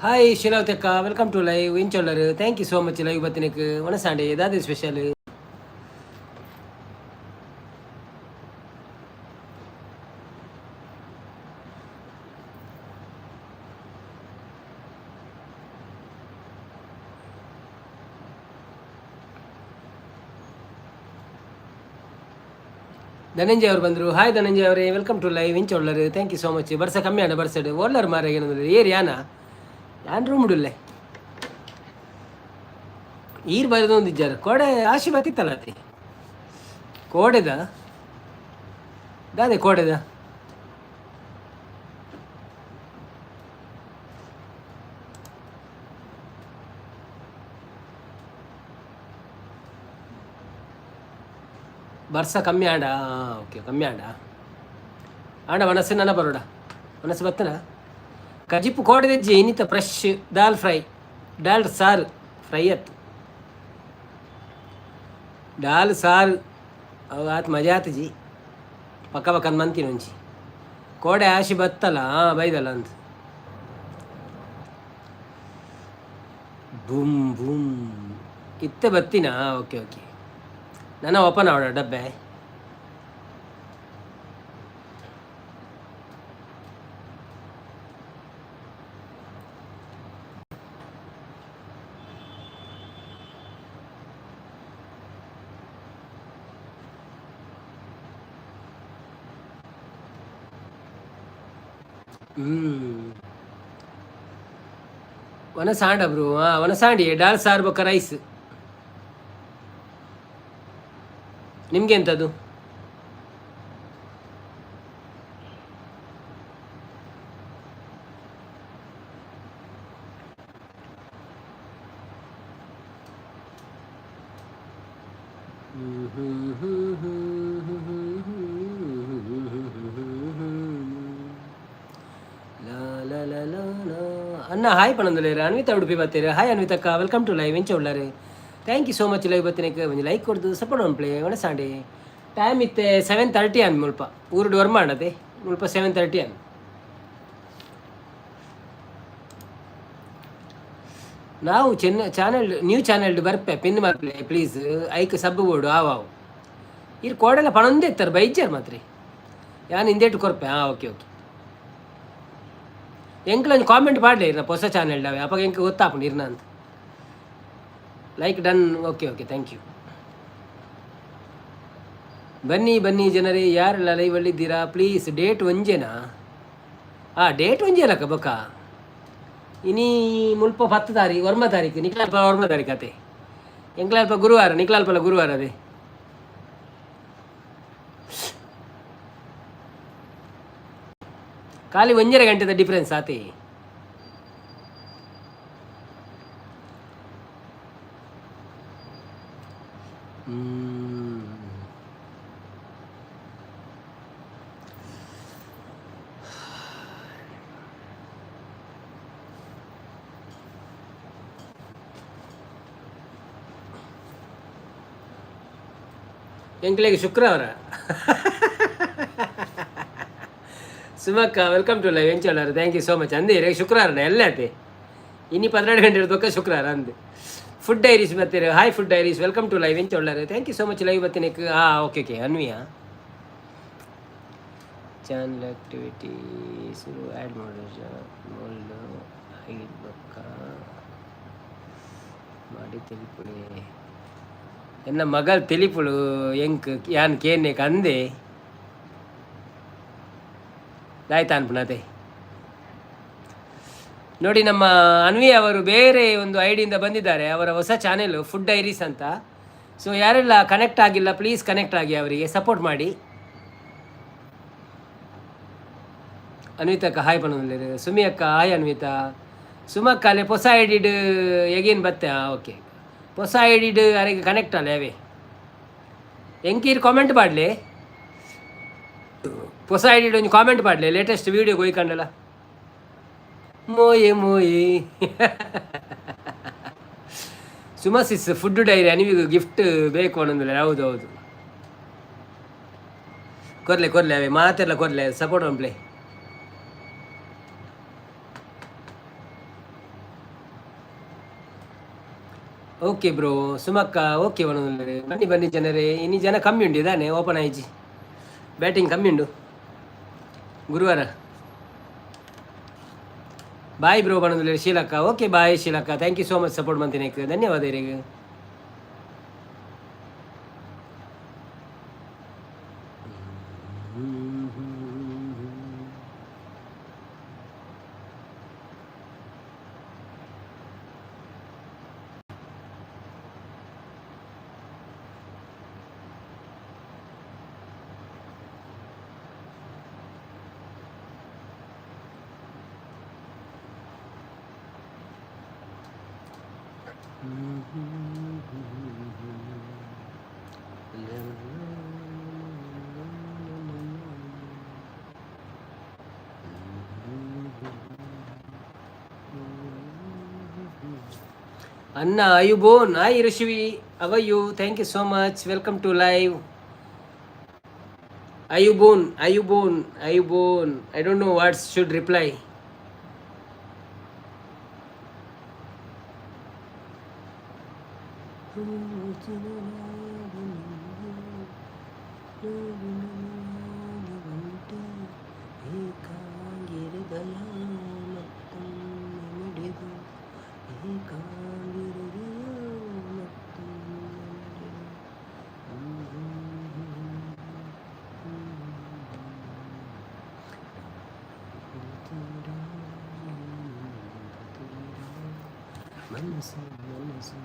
Hi ಶಿಲಾವತಕ್ಕ, welcome to live. ಇಂಚೊಲ್ಲರು? Thank you so much live ಬತ್ತಿನಕ್. ಒಣಸಾಂಡೆ ದಾದೆ ಸ್ಪೆಷಲ್? ಧನಂಜಯ ಅವರು ಬಂದರು. ಹಾಯ್ ಧನಂಜಯ ಅವರೇ, welcome to live. ಇಂಚೊಳ್ಳರು? Thank you so much. ಬರ್ಸ ಕಮ್ಮಿ ಅಣ್ಣ ಬರ್ಸಡು. ಓಲ್ಲರ್ ಮಾರ ಏನಂದ್ರೆ ಏರ್ ಯಾನ ಯಾನ್ ರೂಮ್ ಉಡುಲ್ಲೆ. ಈರ್ ಬರೆದು ಒಂದಿಜ್ಜಾರ ಕೋಡೆ ಆಶಿ ಬತ್ತಿತ್ತಲ್ಲ ಅತಿ ಕೋಡೆದ ದಾದೆ ಕೋಡೆದ. ಬರ್ಸ ಕಮ್ಮಿ ಆಂಡ? ಓಕೆ, ಕಮ್ಮಿ ಆಂಡ. ಆಂಡ ಮನಸ್ಸು ನನ್ನ ಬರೋಡ ಮನಸ್ಸು ಬತ್ತನ. ಕಜಿಪು ಕೋಡೆದಜ್ಜಿ ಇನ್ನಿತ ಫ್ರೆಶ್ ದಾಲ್ ಫ್ರೈ, ದಾಲ್ ಸಾರು ಫ್ರೈ ಅತ್ತು ದಾಲ್ ಸಾರು. ಅವು ಆತ್ ಮಜಾ ಆತಜಿ. ಪಕ್ಕ ಪಕ್ಕ ಮಂತಿನ ಒಂಜಿ ಕೋಡೆ ಆಶಿ ಬತ್ತಲ್ಲ. ಹಾಂ, ಬೈದಲ್ಲ ಅಂತ. ಬುಮ್ ಬುಮ್ ಇತ್ತೆ ಬತ್ತಿನ. ಓಕೆ ಓಕೆ, ನನ್ನ ಓಪನ್ ಆವಡ ಡಬ್ಬೆ. ಹ್ಮ್ ವನಸಾಂಡ ಬ್ರೋ. ಹಾಂ, ವನಸಾಂಡಿ ಡಾಲ್ ಸಾರು ಬೊಕ್ಕ ರೈಸ್. ನಿಮಗೆ ಎಂಥದ್ದು? ಅಣ್ಣ ಹಾಯ್ ಪಣಂದುಲೇರು. ಅನ್ವಿತಾ ಉಡುಪಿ ಬರ್ತೀರಿ. ಹಾಯ್ ಅನ್ವಿತಕ್ಕ, welcome to live. ಎಂಚ ಉಳ್ಳಾರೆ? Thank you so much live ಬತ್ತಿನಕ್ಕೆ. ಒಂಜಿ ಲೈಕ್ ಕೊಡ್ದು ಸಪೋರ್ಟ್ ಪ್ಲೇ. ಒಣಸಾಂಡಿ ಟೈಮ್ ಇತ್ತೆ 7:30 ಅನ್. ಮುಲ್ಪ ಊರುಡು ವರ್ಮ ಆಂಡತೆ, ಮುಲ್ಪ 7:30 ಅನ್. ನಾವು ಚೆನ್ನ ಚಾನೆಲ್ ನ್ಯೂ ಚಾನೆಲ್ ಬರ್ಪೆ, ಪಿನ್ ಮಲ್ಪಲೆ ಪ್ಲೀಸ್. ಐಕ್ ಸಬ್ ಬೋಡು. ಆವು ಆವು. ಇರ್ ಕೋಡೆಲ್ಲ ಪಣೊಂದೇ ಇತ್ತಾರೆ ಬೈಜಾರ್ ಮಾತ್ರಿ. ಯಾನ್ ಇಂದೇಟು ಕೊರ್ಪೆ. ಹಾಂ, ಓಕೆ ಓಕೆ. ಎಂಕ್ಲ ಒಂಜಿ ಕಾಮೆಂಟ್ ಪಾಡ್ಲೆ ಇರ್ನ ಹೊಸ ಚಾನೆಲ್ ಡಾವೆ. ಅಪಗ ಎಂಕ್ ಗೊತ್ತಾಪುಂಡು ಇರ್ನ ಅಂತ. Like done. Okay okay, thank you. ಬನ್ನಿ ಬನ್ನಿ ಜನರೇ, ಯಾರೆಲ್ಲ ಲೈವಲ್ಲಿದ್ದೀರಾ ಪ್ಲೀಸ್. ಡೇಟ್ ಒಂಜೇನಾ? ಹಾಂ, ಡೇಟ್ ಒಂಜೇ ಅಲ್ಲಕ್ಕ ಬೊಕ್ಕ. ಇನಿ ಮುಲ್ಪ 10 ತಾರೀಕು, ಒರ್ಮ ತಾರೀಕು. ನಿಕ್ಲಾಲ್ಪ ಒರ್ಮ ತಾರೀಕು ಅತೆ. ಎಂಕ್ಲಾಲ್ಪ ಗುರುವಾರ, ನಿಕ್ಲಾಲ್ಪಲ ಗುರುವಾರ ಅದೇ. ಖಾಲಿ ಒಂಜರೆ ಗಂಟೆದ ಡಿಫ್ರೆನ್ಸ್ ಆತೆ. ಎಂಕ್ಲೆಗ್ ಶುಕ್ರವಾರ. ಸುಮಕ್ಕ, welcome to live. ಎಂಚೋಳಾರ? Thank you so much. ಅಂದೆ ಶುಕ್ರವಾರ ಎಲ್ಲ ಅತೆ. ಇನಿ 12 ಗಂಟೆ ಬೊಕ್ಕ ಶುಕ್ರವಾರ ಅಂದೆ. ಫುಡ್ ಡೈರೀಸ್ ಬರ್ತೀರಿ. Hi food diaries, welcome to live. ಎಂಚೋಳಾರ? Thank you so much live ಬತ್ತೀನಿ. ಹಾಂ, ಓಕೆ ಓಕೆ. ಅನ್ವಿಯಾ ಚಾನಲ್ ಆಕ್ಟಿವಿಟೀಸ್ ಆ್ಯಡ್ ಮಾಡೋದು ಮೊಲ್ಲು ಬೊಕ್ಕ ಮಾಡಿ ತಿಳಿಪುಳಿ. ಎನ್ನ ಮಗಲ್ ತಿಳಿಪುಳು ಎಂಕ್ ಯಾನ್ ಕೇನೆ ಕಂದೆ ದಾಯ್ತ ಅನ್ಪುನತೆ. ನೋಡಿ, ನಮ್ಮ ಅನ್ವಿ ಅವರು ಬೇರೆ ಒಂದು ಐಡಿಯಿಂದ ಬಂದಿದ್ದಾರೆ. ಅವರ ಹೊಸ ಚಾನೆಲ್ ಫುಡ್ ಡೈರೀಸ್ ಅಂತ. ಸೊ ಯಾರೆಲ್ಲ ಕನೆಕ್ಟ್ ಆಗಿಲ್ಲ, ಪ್ಲೀಸ್ ಕನೆಕ್ಟ್ ಆಗಿ ಅವರಿಗೆ ಸಪೋರ್ಟ್ ಮಾಡಿ. ಅನ್ವಿತಕ್ಕ ಹಾಯ್ ಪನೊಂದುಲ್ಲೆರ್. ಸುಮಿ ಅಕ್ಕ ಹಾಯ್. ಅನ್ವಿತಾ ಸುಮಕ್ಕ ಅಲ್ಲೇ ಹೊಸ ಐಡಿಡ್ ಎಗೇನ್ ಬತ್ತೆ. ಹಾಂ, ಓಕೆ. ಹೊಸ ಐಡಿಡ್ ಅರೆಗೆ ಕನೆಕ್ಟ್ ಅಲ್ಲ ಅವೇ. ಎಂಕೀರ್ ಕಾಮೆಂಟ್ ಪಾಡ್ಲೆ. ಹೊಸ ಐಡಿಡ್ ಒಂಜಿ ಕಾಮೆಂಟ್ ಪಾಡ್ಲೆ. ಲೇಟೆಸ್ಟ್ ವೀಡಿಯೋ ಗೊಯ್ಕಂಡಲ. ಮೋಯೆ ಮೋಯೆ. ಸುಮಸಿಸ್ ಫುಡ್ ಡೈರಿ ಅನಿವಿಗೆ ಗಿಫ್ಟ್ ಬೇಕು ಅನ್ನೊಂದಿಲ್ಲ. ಹೌದು ಹೌದು, ಕೊರ್ಲೆ ಕೊರ್ಲೆ, ಅವೇ ಮಾತೆಲ್ಲ ಕೊರ್ಲೆ, support on play. Okay bro. ಸುಮಕ್ಕ okay ಬನ್ನೊಂದುಲ್ಲೆರ್. ಬನ್ನಿ ಬನ್ನಿ ಜನರೇ. ಇನಿ ಜನ ಕಮ್ಮಿ ಉಂಡು ಇದಾನೆ ಓಪನ್ ಆಯ್ಜಿ. ಬ್ಯಾಟಿಂಗ್ ಕಮ್ಮಿ ಉಂಡು ಗುರುವಾರ. ಬಾಯ್ ಬ್ರೋ ಬನ್ನೊಂದುಲ್ಲೆರ್ ಶೀಲಕ್ಕ. ಓಕೆ ಬಾಯ್ ಶೀಲಕ್ಕ. Thank you so much support ಮಂತಿನೇಕ್ ಧನ್ಯವಾದ ಇರೆಗ್. ಅನ್ನ ಆಯುಬೋನ್. Hi Rishivi, how are you? Thank you so much. Welcome to live. ಆಯುಬೋನ್ ಆಯುಬೋನ್ ಆಯುಬೋನ್. I don't know what's should reply. ಮನಸ್ಸು ಮನಸ್ಸು.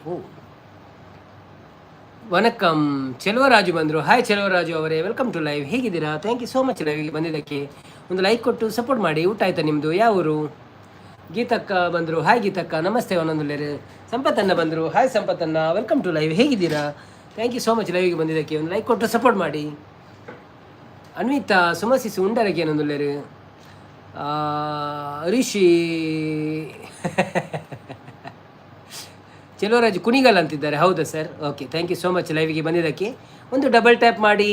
ಓ ವಣಕ್ಕಂ. ಚೆಲುವರಾಜು ಬಂದರು. ಹಾಯ್ ಚೆಲುವರಾಜು ಅವರೇ, welcome to live. ಹೇಗಿದ್ದೀರಾ? Thank you so much ಲೈವ್ಗೆ ಬಂದಿದ್ದಕ್ಕೆ. ಒಂದು ಲೈಕ್ ಕೊಟ್ಟು ಸಪೋರ್ಟ್ ಮಾಡಿ. ಊಟ ಆಯ್ತಾ ನಿಮ್ಮದು? ಯಾವ ಊರು? ಗೀತಕ್ಕ ಬಂದರು. ಹಾಯ್ ಗೀತಕ್ಕ, ನಮಸ್ತೆ. ಒಂದೊಂದು ಸಂಪತ್ತನ್ನ ಬಂದರು. ಹಾಯ್ ಸಂಪತ್ತನ್ನ, welcome to live. ಹೇಗಿದ್ದೀರಾ? Thank you so much ಲೈವ್ಗೆ ಬಂದಿದ್ದಕ್ಕೆ. ಒಂದು ಲೈಕ್ ಕೊಟ್ಟು ಸಪೋರ್ಟ್ ಮಾಡಿ. ಅನ್ವಿತಾ ಸುಮಸಿಸು ಉಂಡರಗೆ ಏನೊಂದುಲ್ಲೇರು. ರಿಷಿ ಚೆಲುವರಾಜ್ ಕುಣಿಗಲ್ ಅಂತಿದ್ದಾರೆ. ಹೌದಾ sir? Okay, thank you so much ಲೈವ್ಗೆ ಬಂದಿದ್ದಕ್ಕೆ. ಒಂದು ಡಬಲ್ ಟ್ಯಾಪ್ ಮಾಡಿ,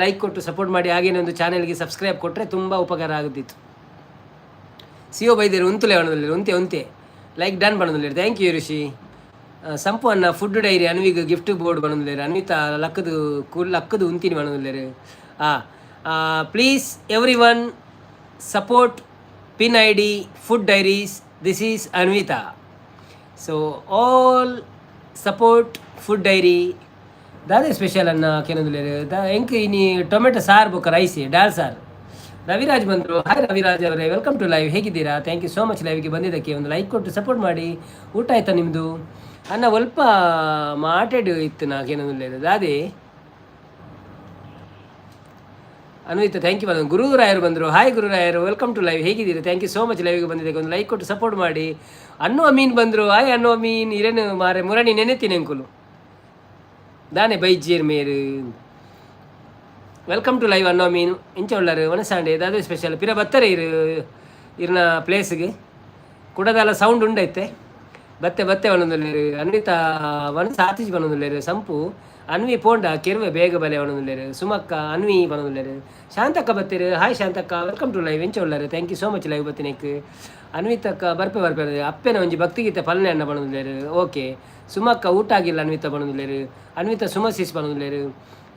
ಲೈಕ್ ಕೊಟ್ಟು ಸಪೋರ್ಟ್ ಮಾಡಿ. ಹಾಗೇನೆ ಒಂದು ಚಾನೆಲ್ಗೆ ಸಬ್ಸ್ಕ್ರೈಬ್ ಕೊಟ್ಟರೆ ತುಂಬ ಉಪಕಾರ ಆಗುತ್ತಿತ್ತು. ಸಿಒ ಬೈದೇರು ಉಂತುಲೆ ಅವನದಲ್ಲಿ ಉಂತೆ ಉಂತೆ. ಲೈಕ್ ಡನ್ ಬಣ್ಣದಲ್ಲಿ. Thank you Rishi. ಸಂಪು ಅನ್ನ ಫುಡ್ ಡೈರಿ ಅನ್ವಿಗ್ ಗಿಫ್ಟ್ ಬೋರ್ಡ್ ಬಣ್ಣದಿಲ್ಲೇರು. ಅನ್ವಿತಾ ಲಕ್ಕದು ಕುಲ್ ಲಕ್ಕದು ಉಂತಿನಿ ಬಣ್ಣದಿಲ್ಲೇರು. Please everyone support pin ID Food Diaries. This is Anvita. So all support Food Diary. ದಾದೆ special ಅನ್ನ ಕೇನೊಂದುಲ್ಲೇರು. The ಎಂಕ್ ಇನಿ ಟೊಮೆಟೊ ಸಾರು ಬೊಕ್ಕ ರೈಸ್ ಡಾಲ್ ಸಾರು. ರವಿರಾಜ್ ಬಂದರು. ಹಾಯ್ ರವಿರಾಜ್ ಅವರೇ, welcome to live. ಹೇಗಿದ್ದೀರಾ? Thank you so much ಲೈವ್ಗೆ ಬಂದಿದ್ದಕ್ಕೆ. ಒಂದು ಲೈಕ್ ಕೊಟ್ಟು ಸಪೋರ್ಟ್ ಮಾಡಿ. ಊಟ ಆಯ್ತಾ ನಿಮ್ಮದು? ಅನ್ನ ಒಲ್ಪ ಮಾಟೆಡ್ ಇತ್ತು ನಾಗೇನೊಂದುಲ್ಲೇರು ದಾದೆ. ಅನ್ವಿತ thank you. ಬಂದರು ಗುರುರಾಯರು ಬಂದರು. ಹಾಯ್ ಗುರುರಾಯರು, welcome to live. ಹೇಗಿದ್ದೀರಾ? Thank you so much ಲೈವ್ಗೆ ಬಂದಿದ್ದಕ್ಕೆ. ಒಂದು ಲೈಕ್ ಕೊಟ್ಟು ಸಪೋರ್ಟ್ ಮಾಡಿ. ಅನ್ನು ಅಮೀನ್ ಬಂದರು. ಹಾಯ್ ಅನ್ನು ಅಮೀನ್. ಇರೇನು ಮಾರೆ ಮುರಣಿ ನೆನೆತೀನಿ ಅಂಕುಲು ದಾನೆ ಬೈಜೇರ್ ಮೇರು. Welcome to live ಅನ್ನು ಅಮೀನ್. ಇಂಚ ಉಳ್ಳಾರು ವನಸಾಂಡೆ ದಾದೆ ಸ್ಪೆಷಲ್ ಪಿರ ಬತ್ತರೆ ಇರು ಇರ್ನ ಪ್ಲೇಸ್ಗೆ ಕುಡದಾಲ ಸೌಂಡ್ ಉಂಡೈತೆ. ಬತ್ತೆ ಬತ್ತೆ ಒಣೊಂದುಲ್ಲೇರು. ಅನ್ವಿತಾ ವನ ಸಾತೀಶ್ ಬನೊಂದುಲ್ಲೇರು. ಸಂಪು ಅನ್ವಿ ಪೋಂಡ ಕೆರುವೆ ಬೇಗ ಬಲೆ ಒಣೊಂದುಲ್ಲೇರು. ಸುಮಕ್ಕ ಅನ್ವಿ ಬನೊಂದುಲ್ಲೇರು. ಶಾಂತಕ್ಕ ಬತ್ತೀರು. ಹಾಯ್ ಶಾಂತಕ್ಕ, welcome to live. ಎಂಚ ಉಳ್ಳಾರು? Thank you so much live ಬತ್ತಿನೇಕ್. ಅನ್ವಿತಕ್ಕ ಬರ್ಪೆ ಬರ್ಪೆ. ಅಪ್ಪೆನ ಒಂಜಿ ಭಕ್ತಿಗೀತೆ ಪಲ್ನೆ ಅಣ್ಣ ಬನೊಂದುಲ್ಲೇರು. ಓಕೆ ಸುಮಕ್ಕ, ಊಟ ಆಗಿಲ್ಲ ಅನ್ವಿತ ಬನೊಂದುಲ್ಲೇರು. ಅನ್ವಿತ ಸುಮಸಿಸ್ ಬನೊಂದುಲ್ಲೇರು.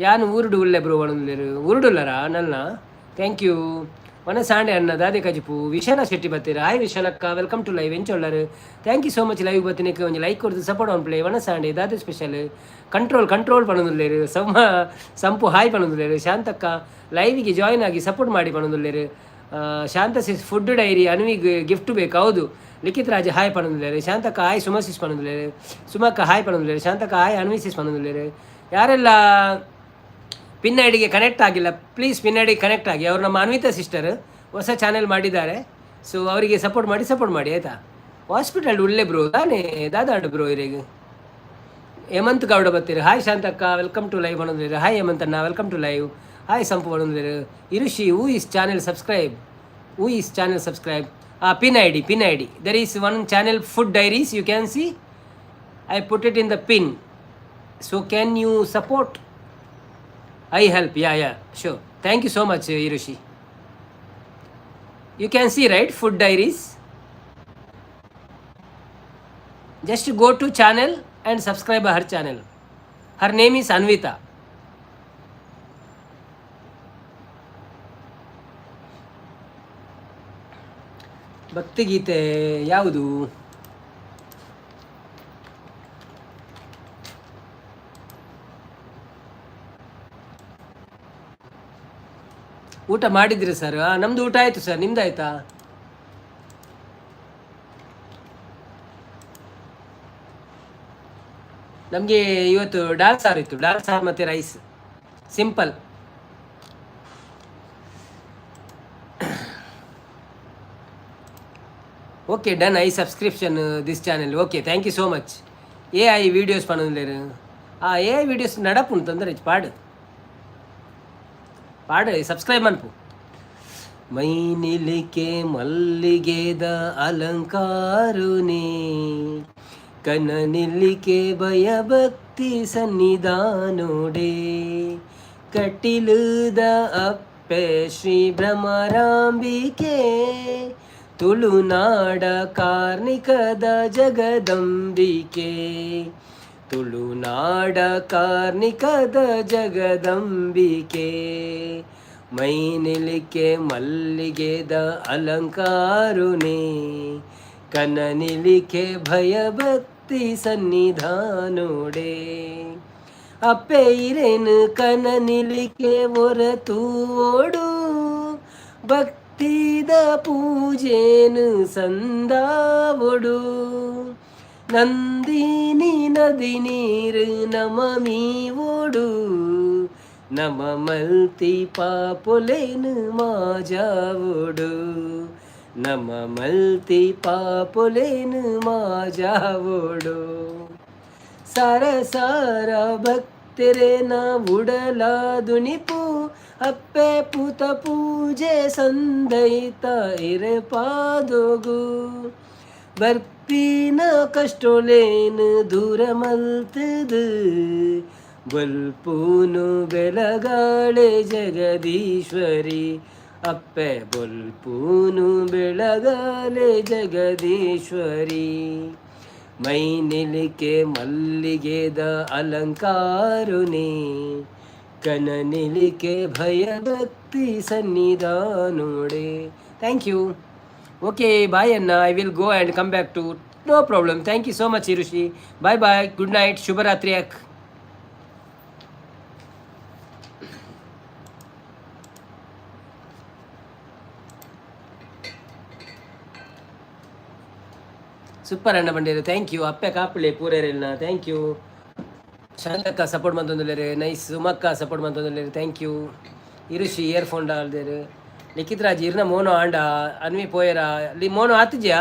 ಯಾನು ಊರುಡು ಉಲ್ಲೆ ಬ್ರೋ ಬನೊಂದುಲ್ಲೇರು. ಊರುಡುಲ್ಲರಾ ನಲ್ಲ. Thank you. ವನಸಾಂಡೆ ಅಣ್ಣ ದಾದೆ ಕಜಿಪು. ವಿಶಾಲ ಶೆಟ್ಟಿ ಬತ್ತೀರ. ಹಾಯ್ ವಿಶಾಲಕ್ಕ, welcome to live. ಎಂಚೊಳ್ಳರು? Thank you so much live ಬತ್ತಿನಕ್ಕೆ. ಒಂಜಿ ಲೈಕ್ ಕೊಡ್ದು support on play. ವನಸಾಂಡೆ ದಾದೆ special? Control control ಪಣೊಂದುಲ್ಲೇರು. ಸಮ ಸಂಪು ಹಾಯ್ ಪಣೊಂದುಲ್ಲೇರು. ಶಾಂತಕ್ಕ ಲೈವಿಗೆ ಜಾಯ್ನ್ ಆಗಿ ಸಪೋರ್ಟ್ ಮಾಡಿ ಪಣೊಂದುಲ್ಲೇರು. ಶಾಂತ ಸಿಸ್ ಫುಡ್ ಡೈರಿ ಅನ್ವಿಗ್ ಗಿಫ್ಟ್ ಬೇಕು. ಹೌದು. ಲಿಖಿತ್ ರಾಜ್ ಹಾಯ್ ಪಣೊಂದುಲ್ಲೇರು. ಶಾಂತಕ್ಕ ಹಾಯ್ ಸುಮಸಿಸ್ ಪಣೊಂದುಲ್ಲೇರು. ಸುಮಕ್ಕ ಹಾಯ್ ಪಣೊಂದುಲ್ಲೇರು. ಶಾಂತಕ್ಕ ಹಾಯ್ ಅನ್ವಿಸಿಸ್ ಪಣೊಂದುಲ್ಲೇರು. ಯಾರೆಲ್ಲ ಪಿನ್ ಐಡಿಗೆ ಕನೆಕ್ಟ್ ಆಗಿಲ್ಲ, ಪ್ಲೀಸ್ ಪಿನ್ ಐಡಿಗೆ ಕನೆಕ್ಟ್ ಆಗಿ. ಅವರು ನಮ್ಮ ಅನ್ವಿತಾ ಸಿಸ್ಟರ್ ಹೊಸ ಚಾನೆಲ್ ಮಾಡಿದ್ದಾರೆ. ಸೊ ಅವರಿಗೆ ಸಪೋರ್ಟ್ ಮಾಡಿ, ಸಪೋರ್ಟ್ ಮಾಡಿ ಆಯಿತಾ. ಹಾಸ್ಪಿಟಲ್ ಉಳ್ಳೆ ಬ್ರೋ ತಾನೇ ದಾದಾಡು ಬ್ರೋ ಇರಿಗೆ. ಹೇಮಂತ್ ಗೌಡ ಬತ್ತೀರಿ. ಹಾಯ್ ಶಾಂತಕ್ಕ, welcome to live ಅನ್ನೋದಿರಿ. Hi Hemant ಅಣ್ಣ, welcome to live. Hi ಸಂಪು ಅನ್ನೋದಿರಿ. ಇರುಷಿ, who is channel subscribe? Who is channel subscribe? Pin ID, pin ID. There is one channel, Food Diaries. You can see. I put it in the pin. So can you support? I help. Yeah, yeah, sure. Thank you so much, Irushi. You can see, right? Food Diaries. Just go to channel and subscribe her channel. Her name is Anvita. ಭಕ್ತಿಗೀತೆ ಯಾವುದು? ಊಟ ಮಾಡಿದ್ರಿ sir? ನಮ್ದು ಊಟ ಆಯಿತು sir, ನಿಮ್ದು ಆಯ್ತಾ? ನಮಗೆ ಇವತ್ತು ಡಾಲ್ ಸಾರು ಇತ್ತು, ಡಾಲ್ ಸಾರು ಮತ್ತು rice, simple. Okay, done. I subscription this channel. Okay, thank you so much. AI videos ಪನೊಂದುಲ್ಲೆರ್. ಆ ಎ I videos ನಡಪುಂಡು, ತೊಂದರೆ ಪಾಡು ಪಾಡು, ಸಬ್ಸ್ಕ್ರೈಬ್ ಮನ್ಪು. ಮೈ ನಿಲಿಕೆ ಮಲ್ಲಿಗೆದ ಅಲಂಕಾರುನೇ, ಕನ ನಿಲ್ಲಿಕೆ ಭಯಭಕ್ತಿ ಸನ್ನಿಧಾನೋಡೆ, ಕಟಿಲುದ ಅಪ್ಪೆ ಶ್ರೀ ಭ್ರಮರಾಂಬಿಕೆ, ತುಳುನಾಡ ಕಾರ್ಣಿಕದ ಜಗದಂಬಿಕೆ, ತುಳುನಾಡ ಕಾರ್ಣಿಕದ ಜಗದಂಬಿಕೆ, ಮೈನಿಲಿಕೆ ಮಲ್ಲಿಗೆದ ಅಲಂಕಾರುನೇ, ಕನನಿಲಿಕೆ ಭಯಭಕ್ತಿ ಸನ್ನಿಧಾನೋಡೆ, ಅಪ್ಪೆಯಿರೇನು ಕನನಿಲಿಕೆ ಒರತೂಡು, ಭಕ್ತಿದ ಪೂಜೇನು ಸಂದಾವೊಡು, ನಂದಿನಿ ನದಿ ನೀರು ನಮಮೀವೊಡು, ನಮ ಮಲ್ತಿ ಪಾಪುಲೇನು ಮಾಜಾವೊಡು, ನಮ ಮಲ್ತಿ ಪಾಪುಲೇನು ಮಾಜಾವೊಡು, ಸಾರ ಸಾರ ಭಕ್ತರೇನ ಉಡಲಾದುನಿಪು, ಅಪ್ಪೆ ಪೂತ ಪೂಜೆ ಸಂದೈತ ಇರೆ ಪಾದೋಗು, ಬರ್ಪಿನ ಕಷ್ಟೊಲೇನು ದೂರ ಮಲ್ತದು, ಬೊಲ್ಪೂನು ಬೆಳಗಾಳೆ ಜಗದೀಶ್ವರಿ, ಅಪ್ಪೆ ಬೊಲ್ಪೂನು ಬೆಳಗಾಲೆ ಜಗದೀಶ್ವರಿ, ಮೈ ನಿಲಿಕೆ ಮಲ್ಲಿಗೆದ ಅಲಂಕಾರುನೇ, ಕನನಿಲಿಕೆ ಭಯಭಕ್ತಿ ಸನ್ನಿಧಾನೋಡೆ. Thank you. Okay, bye ಅಣ್ಣ. I will go and come back to. No problem. Thank you so much, Irushi. Bye bye, good night, ಶುಭರಾತ್ರಿ. ಅಕ್ ಸೂಪರ್ ಅಣ್ಣ ಬಂಡೇರು, thank you. ಅಪ್ಪೆ ಕಾಪುಲೆ ಪೂರೇರೆಲ್ನ, thank you. ಶಾಂತಕ್ಕ ಸಪೋರ್ಟ್ ಮಂತೊಂದುಲ್ಲೆರ್, ನೈಸ್. ಸುಮಕ್ಕ ಸಪೋರ್ಟ್ ಮಂತೊಂದುಲ್ಲೆರ್, thank you. ಇರುಷಿ ಇಯರ್ಫೋನ್ ಡಾಲ್ದೆರ್. ಲಿಖಿತ್ ರಾಜ್ ಇರ್ನ mono ಆಂಡ ಅನ್ವಿ ಪೋಯರ ಲಿ ಮೋನೋ ಆತಿಜ್ಯಾ?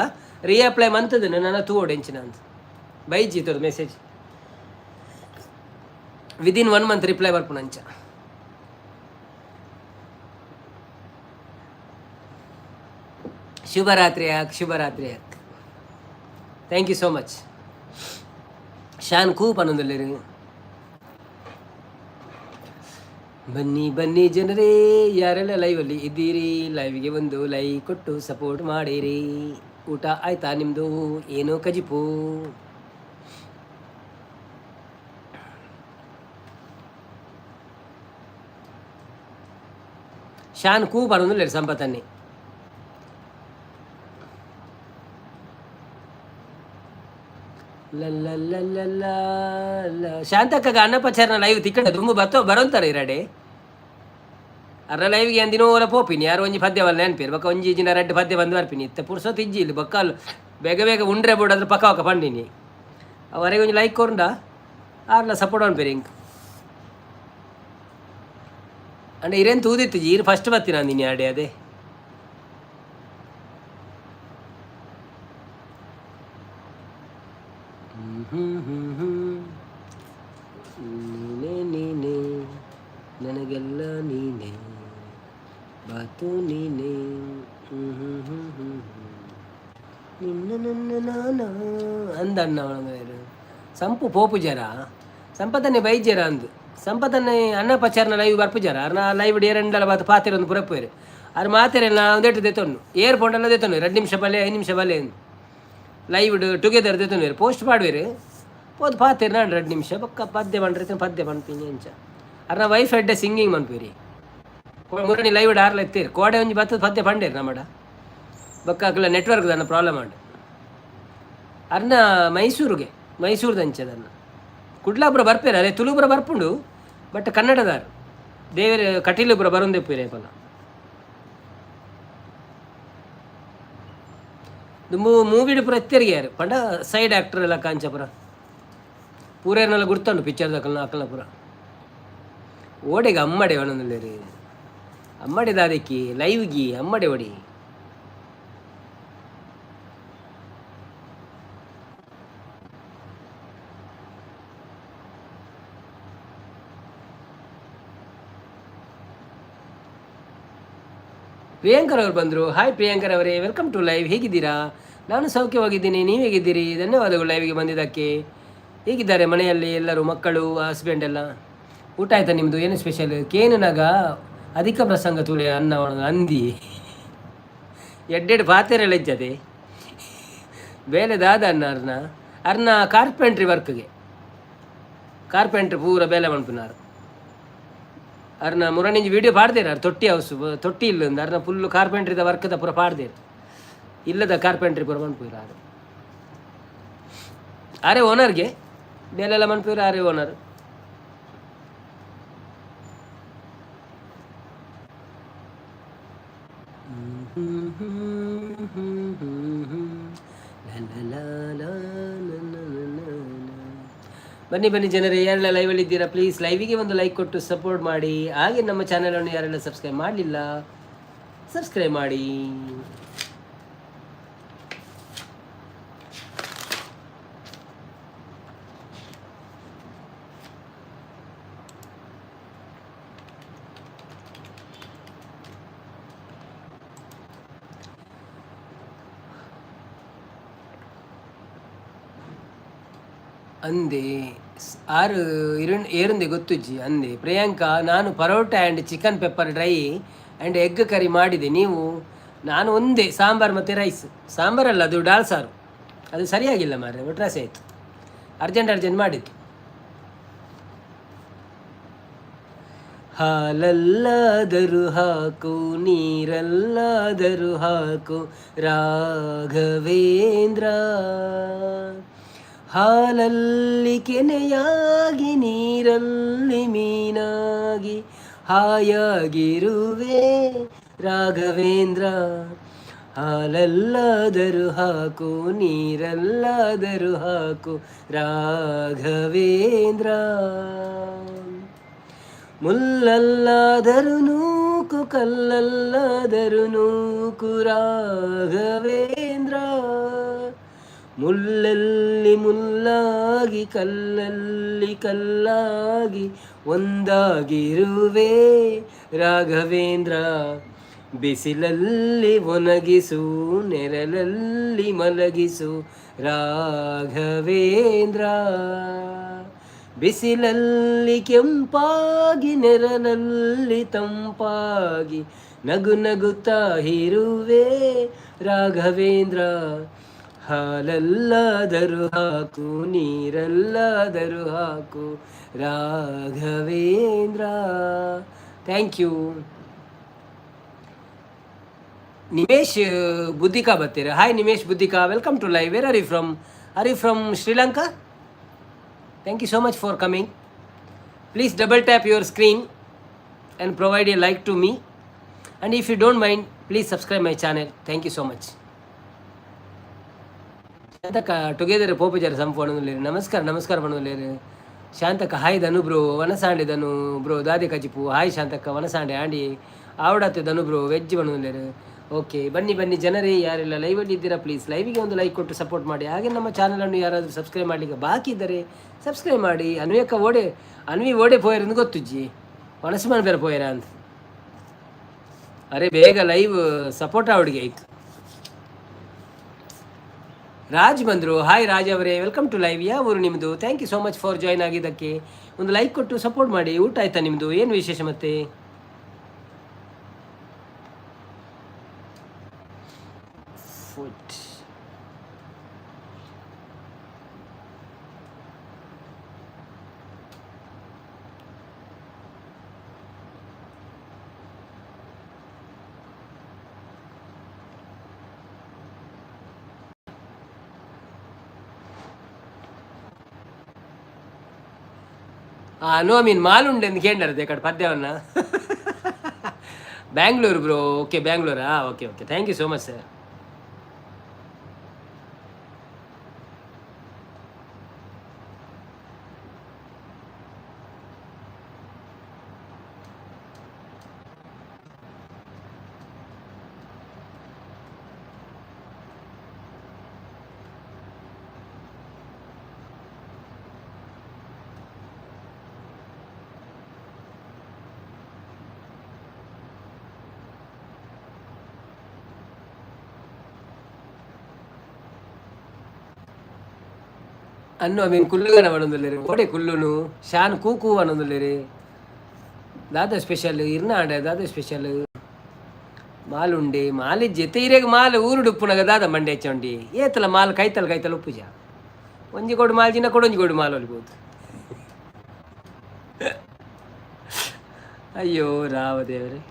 ರೀಅಪ್ಲೈ ಮಂತದ ನನ್ನ ತೂವೊಡು ಎಂಚಿನ ಅಂತ ಬೈಜಿ ತೋದು message. Within one month reply ಬರ್ಪುನಂಚ. ಶುಭರಾತ್ರಿ ಅಕ್, ಶುಭರಾತ್ರಿ ಅಕ್. Thank you so much. Shan ಕೂಪ್ ಪನೊಂದುಲ್ಲೆರ್. ಬನ್ನಿ ಬನ್ನಿ ಜನರೇ, ಯಾರೆಲ್ಲ ಲೈವಲ್ಲಿ ಇದ್ದೀರಿ, ಲೈವ್ಗೆ ಒಂದು ಲೈಕ್ ಕೊಟ್ಟು ಸಪೋರ್ಟ್ ಮಾಡಿರಿ. ಊಟ ಆಯ್ತಾ ನಿಮ್ಮದು? ಏನು ಕಜಿಪು? ಶಾನ್ ಕೂ ಬರೋದಿಲ್ಲ ಸಂಪತ್ತನ್ನಿ. ಶಾಂತಕ್ಕ ಅನ್ನಪಚಾರನ ಲೈವ್ ತಿಕ್ಕಡ ದುಂಬು ಬತ್ತೋ ಬರೋಂತಾರೆ ಇರಡೆ. ಅರ್ರ ಲೈವ್ಗೆ ಅಂದಿನ ಓಲ ಪೋಪಿನಿ, ಯಾರು ಒಂಜಿ ಪದ್ಯವಲ್ಲ ನೆನ್ಪೇರು ಬೊಕ್ಕ ಒಂಜಿ ಜಿನ ರಡ್ಡ್ ಪದ್ಯ ಬಂದು ಬರ್ಪಿನಿ. ಇತ್ತೆ ಪುರ್ಸೊತ್ತು ಇಜ್ಜಿ ಇಲ್ಲಿ ಬೊಕ್ಕಲ್ ಬೇಗ ಬೇಗ ಉಂಡ್ರೆ ಬೋಡಾದ್ರೆ ಪಕ್ಕ ಪಕ್ಕ ಪಂಡಿನಿ. ಅವರೆಗೆ ಒಂಜಿ ಲೈಕ್ ಕೊರ್ಂಡ ಆರ್ಲ ಸಪೋರ್ಟ್ ಅನ್ಪೇರು ಇಂಕ್. ಅಂಡ ಇರೇನು ತೂದಿತ್ತು ಈರು ಫಸ್ಟ್ ಬತ್ತಿನ ಅಂದಿನಿ ಆಡೆ ಅದೇ. ನೀನೇ ನೀನೇ ನನಗೆಲ್ಲ ನೀನೇ, ಬಾತು ನೀನೇ, ನಿನ್ನ ನನ್ನ ನಾನ ಅಂದಣ್ಣ. ಅವಳ ಸಂಪು ಪೋಪುಜರ ಸಂಪತನೆ ಬೈಜರ ಅಂದು ಸಂಪತನೆ ಅನ್ನ ಪಚಾರನ ಲೈವ್ ಬರ್ಪುಜಾರ. ಅರ್ನ ಲೈವ್ ಏರೆಂಡಲ ಬಾತ್ ಪಾತೆರೊಂದು ಪುರಪ್ಪೇರು. ಅರ್ ಮಾತೆರೆಲ್ಲ ಒಂದೆಟ್ಟು ದೆತೊನ್ನು ಏರ್ ಪೋಂಡಲ್ಲ ದೆತೊನ್ನು 2 ನಿಮಿಷ ಬಲ್ಲೆ, 5 ನಿಮಿಷ ಬಲ್ಲೆ. ಲೈವ್ ಟುಗೆದರ್ ದೆತೊನ್ನುವೆರ್, ಪೋಸ್ಟ್ ಪಾಡುವೆರ್. ಪೋದು ಪಾತೆರ್ ನಾನ್ 2 ನಿಮಿಷ ಬೊಕ್ಕ ಪದ್ಯ ಪಂಡ್ರೆ ಪದ್ಯ ಪನ್ಪಿನಿ ಅಂಚ. ಅರ್ನ ವೈಫ್ ಎಡ್ಡೆ ಸಿಂಗಿಂಗ್ ಮನ್ಪುರಿ. ಮುರಣಿ ಲೈವ್ ಆರ್ಲ ಎತ್ತೇರು. ಕೋಡೆ ಒಂಜಿ ಬತ್ತದ ಪದ್ಯ ಪಂಡೇರು ನಮ್ಮಡ. ಬೊಕ್ಕ ಅಕ್ಲ ನೆಟ್ವರ್ಕ್ ದಾನ ಪ್ರಾಬ್ಲಮ್ ಆಂಡ್. ಅರ್ನ ಮೈಸೂರಿಗೆ, ಮೈಸೂರುದಂಚದನ್ನ. ಕುಡ್ಲಾಪುರ ಬರ್ಪೇರು. ಅರೆ ತುಳುಪುರ ಬರ್ಪುಂಡು, ಬಟ್ ಕನ್ನಡದಾರ್. ದೇವೆರ್ ಕಟೀಲುಪುರ ಬರೊಂದಿಪ್ಪುರೆ ಪಲ. ದುಂಬು ಮೂವಿಡ್ ಪೂರ ಎತ್ತೆರಿಗೆ ಯಾರು ಪಂಡ ಸೈಡ್ ಆಕ್ಟರ್ ಎಲ್ಲ ಕಾಂಚಪುರ ಪೂರೇರ್ನೆಲ್ಲ ಗುರ್ತುಂಡು. ಪಿಕ್ಚರ್ ದಕಲ್ನ ಅಕಲ್ನ ಪೂರ. ಓಡೆಗೆ ಅಮ್ಮಡೆ ಒಣಂದುಲ್ಲೆರ್? ಅಮ್ಮಡೆ ದಾದೆಕ್ಕಿ ಲೈವ್ಗಿ ಅಮ್ಮಡೆ ಒಡಿ. ಪ್ರಿಯಾಂಕರ್ ಅವರು ಬಂದರು. ಹಾಯ್ ಪ್ರಿಯಾಂಕರ್ ಅವರೇ, welcome to live. ಹೇಗಿದ್ದೀರಾ? ನಾನು ಸೌಖ್ಯವಾಗಿದ್ದೀನಿ, ನೀವು ಹೇಗಿದ್ದೀರಿ? ಧನ್ಯವಾದಗಳು ಲೈವ್ಗೆ ಬಂದಿದ್ದಕ್ಕೆ. ಹೇಗಿದ್ದಾರೆ ಮನೆಯಲ್ಲಿ ಎಲ್ಲರೂ, ಮಕ್ಕಳು, ಹಸ್ಬೆಂಡ್ ಎಲ್ಲ? ಊಟ ಆಯ್ತಾ ನಿಮ್ಮದು? ಏನು ಸ್ಪೆಷಲ್? ಕೇನುನಾಗ ಅಧಿಕ ಪ್ರಸಂಗ ತುಳಿ ಅನ್ನ ಅಂದಿ. ಎಡ್ಡೆಡ್ ಪಾತೆರೆಲ್ಲ ಇಜ್ಜದೆ. ಬೇಲೆ ದಾದ ಅನ್ನ ಅರ್ನ? ಅರ್ನ ಕಾರ್ಪೆಂಟ್ರಿ ವರ್ಕ್ಗೆ, ಕಾರ್ಪೆಂಟ್ರಿ ಪೂರ ಬೇಲೆ ಮನ್ಪುನಾರ್. ಅರ್ನ ಮುರಣಿಂಜಿ ವೀಡಿಯೋ ಪಾಡ್ದೇರು. ಅರ್ ತೊಟ್ಟಿ ಹೌಸ್, ತೊಟ್ಟಿ ಇಲ್ಲ ಅರ್ನ ಫುಲ್ಲು ಕಾರ್ಪೆಂಟ್ರಿದ ವರ್ಕ್ದ ಪೂರ ಪಾಡ್ದೇರು. ಇಲ್ಲದ ಕಾರ್ಪೆಂಟ್ರಿ ಪೂರ ಮನ್ಪುರ ಆರು. ಆರೆ ಓನರ್ಗೆ ಬೇಲೆಲ್ಲ ಮನ್ಪುರ, ಆರೆ ಓನರ್. ಬನ್ನಿ ಬನ್ನಿ ಜನರೇ, ಯಾರೆಲ್ಲ ಲೈವಲ್ಲಿ ಇದ್ದೀರಾ, ಪ್ಲೀಸ್ ಲೈವಿಗೆ ಒಂದು ಲೈಕ್ ಕೊಟ್ಟು ಸಪೋರ್ಟ್ ಮಾಡಿ. ಹಾಗೆ ನಮ್ಮ ಚಾನಲನ್ನು ಯಾರೆಲ್ಲ ಸಬ್ಸ್ಕ್ರೈಬ್ ಮಾಡಲಿಲ್ಲ, ಸಬ್ಸ್ಕ್ರೈಬ್ ಮಾಡಿ. ಅಂದೆ ಆರು ಇರು ಏರುಂದೆ ಗೊತ್ತುಜ್ಜಿ ಅಂದೆ. ಪ್ರಿಯಾಂಕಾ, ನಾನು paratha and chicken pepper dry and egg curry ಮಾಡಿದೆ. ನೀವು? ನಾನು ಒಂದೇ ಸಾಂಬಾರು ಮತ್ತು ರೈಸ್. ಸಾಂಬಾರಲ್ಲ, ಅದು ಡಾಲ್ ಸಾರು. ಅದು ಸರಿಯಾಗಿಲ್ಲ ಮಾರ್ರೆ, ಒಟ್ರಾಸಿ ಆಯಿತು. ಅರ್ಜೆಂಟ್ ಅರ್ಜೆಂಟ್ ಮಾಡಿದ್ದು. ಹಾಲಲ್ಲಾದರೂ ಹಾಕು, ನೀರಲ್ಲಾದರೂ ಹಾಕು ರಾಘವೇಂದ್ರ. ಹಾಲಲ್ಲಿ ಕೆನೆಯಾಗಿ, ನೀರಲ್ಲಿ ಮೀನಾಗಿ ಹಾಯಾಗಿರುವೆ ರಾಘವೇಂದ್ರ. ಹಾಲಲ್ಲಾದರೂ ಹಾಕು, ನೀರಲ್ಲಾದರೂ ಹಾಕು ರಾಘವೇಂದ್ರ. ಮುಲ್ಲಲ್ಲಾದರೂ ನೂಕು, ಕಲ್ಲಲ್ಲಾದರೂ ನೂಕು ರಾಘವೇಂದ್ರ. ಮುಲ್ಲಲ್ಲಿ ಮುಲ್ಲಾಗಿ, ಕಲ್ಲಲ್ಲಿ ಕಲ್ಲಾಗಿ ಒಂದಾಗಿರುವೆ ರಾಘವೇಂದ್ರ. ಬಿಸಿಲಲ್ಲಿ ಒಣಗಿಸು, ನೆರಳಲ್ಲಿ ಮಲಗಿಸು ರಾಘವೇಂದ್ರ. ಬಿಸಿಲಲ್ಲಿ ಕೆಂಪಾಗಿ, ನೆರಳಲ್ಲಿ ತಂಪಾಗಿ ನಗು ನಗುತ್ತಾ ಇರುವೆ ರಾಘವೇಂದ್ರ. ಹಾಲಲ್ಲಾದರೂ ಹಾಕು, ನೀರಲ್ಲಾದರೂ ಹಾಕು Raghavendra. Thank you. Nimesh Buddhika ಬರ್ತೀರ. Hi Nimesh Buddhika, welcome to live. Where are you from? Are you from Sri Lanka? Thank you so much for coming. Please double tap your screen and provide a like to me, and if you don't mind, please subscribe my channel. Thank you so much. Shantakka together ಪೋಪುಜಾರ ಸಂಪು ಪಣೊಂದುಲ್ಲೆರ್. ನಮಸ್ಕಾರ, ನಮಸ್ಕಾರ ಪಣೊಂದುಲ್ಲೆರ್. ಶಾಂತಕ್ಕ hi. Dhanu bro ವನಸಾಂಡೆ. Dhanu bro ದಾದೆ ಕಜಿಪು? Hi ಶಾಂತಕ್ಕ, ವನಸಾಂಡೆ ಆಂಡಿ ಆವಡತ್ತೆ. ಧನು ಬ್ರೋ ವೆಜ್ ಪಣೊಂದುಲ್ಲೆರ್. ಓಕೆ, ಬನ್ನಿ ಬನ್ನಿ ಜನರೇ, ಯಾರೆಲ್ಲ ಲೈವಲ್ಲಿ ಇದ್ದೀರಾ, ಪ್ಲೀಸ್ ಲೈವಿಗೆ ಒಂದು ಲೈಕ್ ಕೊಟ್ಟು ಸಪೋರ್ಟ್ ಮಾಡಿ. ಹಾಗೆ ನಮ್ಮ ಚಾನಲನ್ನು ಯಾರಾದರೂ ಸಬ್ಸ್ಕ್ರೈಬ್ ಮಾಡಲಿಕ್ಕೆ ಬಾಕಿ ಇದ್ದರೆ ಸಬ್ಸ್ಕ್ರೈಬ್ ಮಾಡಿ. ಅನ್ವೇಕ ಓಡೆ, ಅನ್ವಿ ಓಡೆ ಪೋಯರ್ ಗೊತ್ತುಜ್ಜಿ. ಮನಸ್ಸು ಮನ್ಪೆರ ಪೋಯರ ಅಂತ. ಅರೆ ಬೇಗ ಲೈವ್ ಸಪೋರ್ಟ್ ಆವಡಿಗೆ ಆಯ್ತು. ರಾಜ್ ಬಂದರು. ಹಾಯ್ ರಾಜ್ ಅವರೇ, welcome to live. ಯಾವ ಊರು ನಿಮ್ಮದು? Thank you so much for join ಆಗಿದ್ದಕ್ಕೆ. ಒಂದು ಲೈಕ್ ಕೊಟ್ಟು ಸಪೋರ್ಟ್ ಮಾಡಿ. ಊಟ ಆಯ್ತಾ ನಿಮ್ಮದು? ಏನು ವಿಶೇಷ ಮತ್ತೆ? ಫುಡ್. ನೋ ಮೀನ್ ಮಾಲುಂಡೆ ಅಂತ ಕೇಂದ್ರ ಕಡೆ ಪದ್ಯವನ್ನ. ಬ್ಯಾಂಗ್ಳೂರು ಬ್ರೋ. ಓಕೆ, ಬ್ಯಾಂಗ್ಳೂರಾ? Okay okay, thank you so much sir. ಅನ್ನು ಮೀನ್ ಕುಲ್ಲುಗನ ಪಣೊಂದುಲ್ಲೆರ್ ಓಡೆ ಕುಲ್ಲುನು ಶಾನ್ ಕೂಕು ಪಣೊಂದುಲ್ಲೆರ್. ದಾದ ಸ್ಪೆಷಲ್ ಇರ್ನಾಡ? ದಾದ ಸ್ಪೆಷಲ್? ಮಾಲುಂಡೆ ಮಾಲಿಜ್ಜೆ ಇರೆಗ್ ಮಾಲ್ ಊರುಡು ಉಪ್ಪುನಗ ದಾದ ಮಂಡೆ ಹೆಚ್ಚೊಂಡಿ ಏತಲ ಮಾಲ್ ಕೈತಲ್ ಕೈತಲ್ ಉಪ್ಪುಜ. ಒಂಜಿ ಕೊಡು ಮಾಲ್ ಜಿನ ಕೊಡೊಂಜಿ ಕೊಡು ಮಾಲ್ ಒಲಿಬೋದು. ಅಯ್ಯೋ ರಾಮ ದೇವರೇ,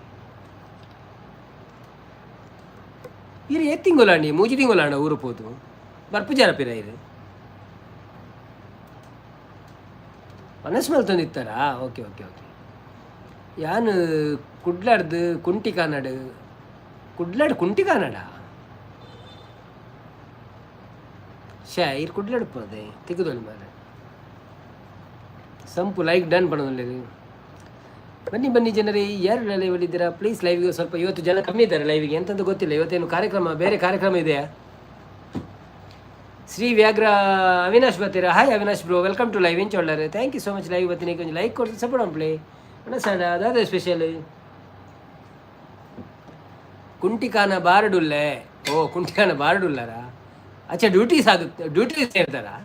ಇರು ಏತ್ ತಿಂಗೊಲಾಂಡಿ? ಮೂಜಿ ತಿಂಗೊಲಾಂಡ ಊರು ಪೋದು ಬರ್ಪುಜಾರ ಪಿರ ಇರು? ಮನಸ್ಸು ಮಲ್ತೊಂದಿತ್ತಾರಾ? Okay okay okay. ಯಾನ್ ಕುಡ್ಲಾಡ್ದು ಕುಂಟಿ ಕಾನಡ್. ಕುಡ್ಲಾಡ್ ಕುಂಟಿ ಕಾನಡ ಶೇ ಇರ್ ಕುಡ್ಲಾಡ್ ಪೋದೆ ತಿಕ್ಕುದೊಲಿ ಮಾರೆ. ಸಂಪು ಲೈಕ್ ಡನ್ ಪಣೊಂದುಲ್ಲೆರ್. ಬನ್ನಿ ಬನ್ನಿ ಜನರೇ, ಯಾರು ಲೈವಲ್ಲಿದ್ದೀರಾ? ಪ್ಲೀಸ್ ಲೈವ್ಗೆ ಸ್ವಲ್ಪ. ಇವತ್ತು ಜನ ಕಮ್ಮಿ ಇದ್ದಾರೆ ಲೈವ್ಗೆ, ಎಂತಂತ ಗೊತ್ತಿಲ್ಲ. ಇವತ್ತೇನು ಕಾರ್ಯಕ್ರಮ, ಬೇರೆ ಕಾರ್ಯಕ್ರಮ ಇದೆಯಾ? ಶ್ರೀ ವ್ಯಾಘ್ರ ಅವಿನಾಶ್ ಬರ್ತೀರಾ? Hi Avinash bro, welcome to live. ಇಂಚೊಳ್ಳಾರೆ? Thank you so much. Live ಬರ್ತೀನಿ, ಕೊಂಚ ಲೈಕ್ ಕೊಡ್ತು ಸಪೋರ್ಟ್ ಪ್ಲೇ. ಸಣ್ಣ ಅದಾದ ಸ್ಪೆಷಲ್ ಕುಂಟಿಕಾನ ಬಾರಡುಲ್ಲೆ. ಓ, ಕುಂಟಿಕಾನ ಬಾರಡುಲ್ಲಾರ? ಅಚ್ಚಾ, ಡ್ಯೂಟೀಸ್ ಆಗುತ್ತೆ, ಡ್ಯೂಟೀಸ್ ಹೇಳ್ತಾರಾ?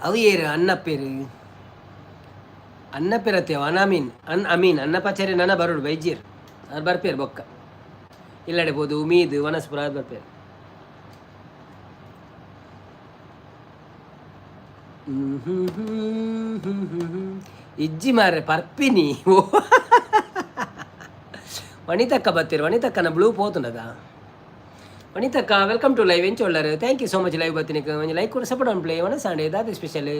ಅವು ಏರು ಅನ್ನಪ್ಪೇರು ಅನ್ನಪ್ಪೇರತ್ತೇವ ಅನಾಮೀನ್ ಅನ್ ಅಮೀನ್ ಅನ್ನಪಾಚಾರ್ಯ ನನ ಬರುಡು ಬೈಜೀರ್. ಅದು ಬರ್ಪೇರು ಬೊಕ್ಕ ಇಲ್ಲಡೆ ಪೋದು ಉಮೀದ್ ವನಸ್ಪುರ ಅದು ಬರ್ಪೇರು. ಇಜ್ಜಿ ಮಾರ್ರೆ ಪರ್ಪಿನಿ. ಓ ವನಿತಕ್ಕ ಬತ್ತೀರು. ವನಿತಕ್ಕನ ಬ್ಲೂ ಪೋತುಂಡದ. ವನಿತಕ್ಕ, welcome to live. ಎಂಚೊಳ್ಳಾರು? Thank you so much live ಬತ್ತೀನಿ. ಒಂಜಿ ಲೈಕ್ ಕೂಡ ಸಪೋರ್ಟ್ ಆನ್ ಪ್ಲೇ. ವನಸಾಂಡೆ ದಾದ ಸ್ಪೆಷಲ್?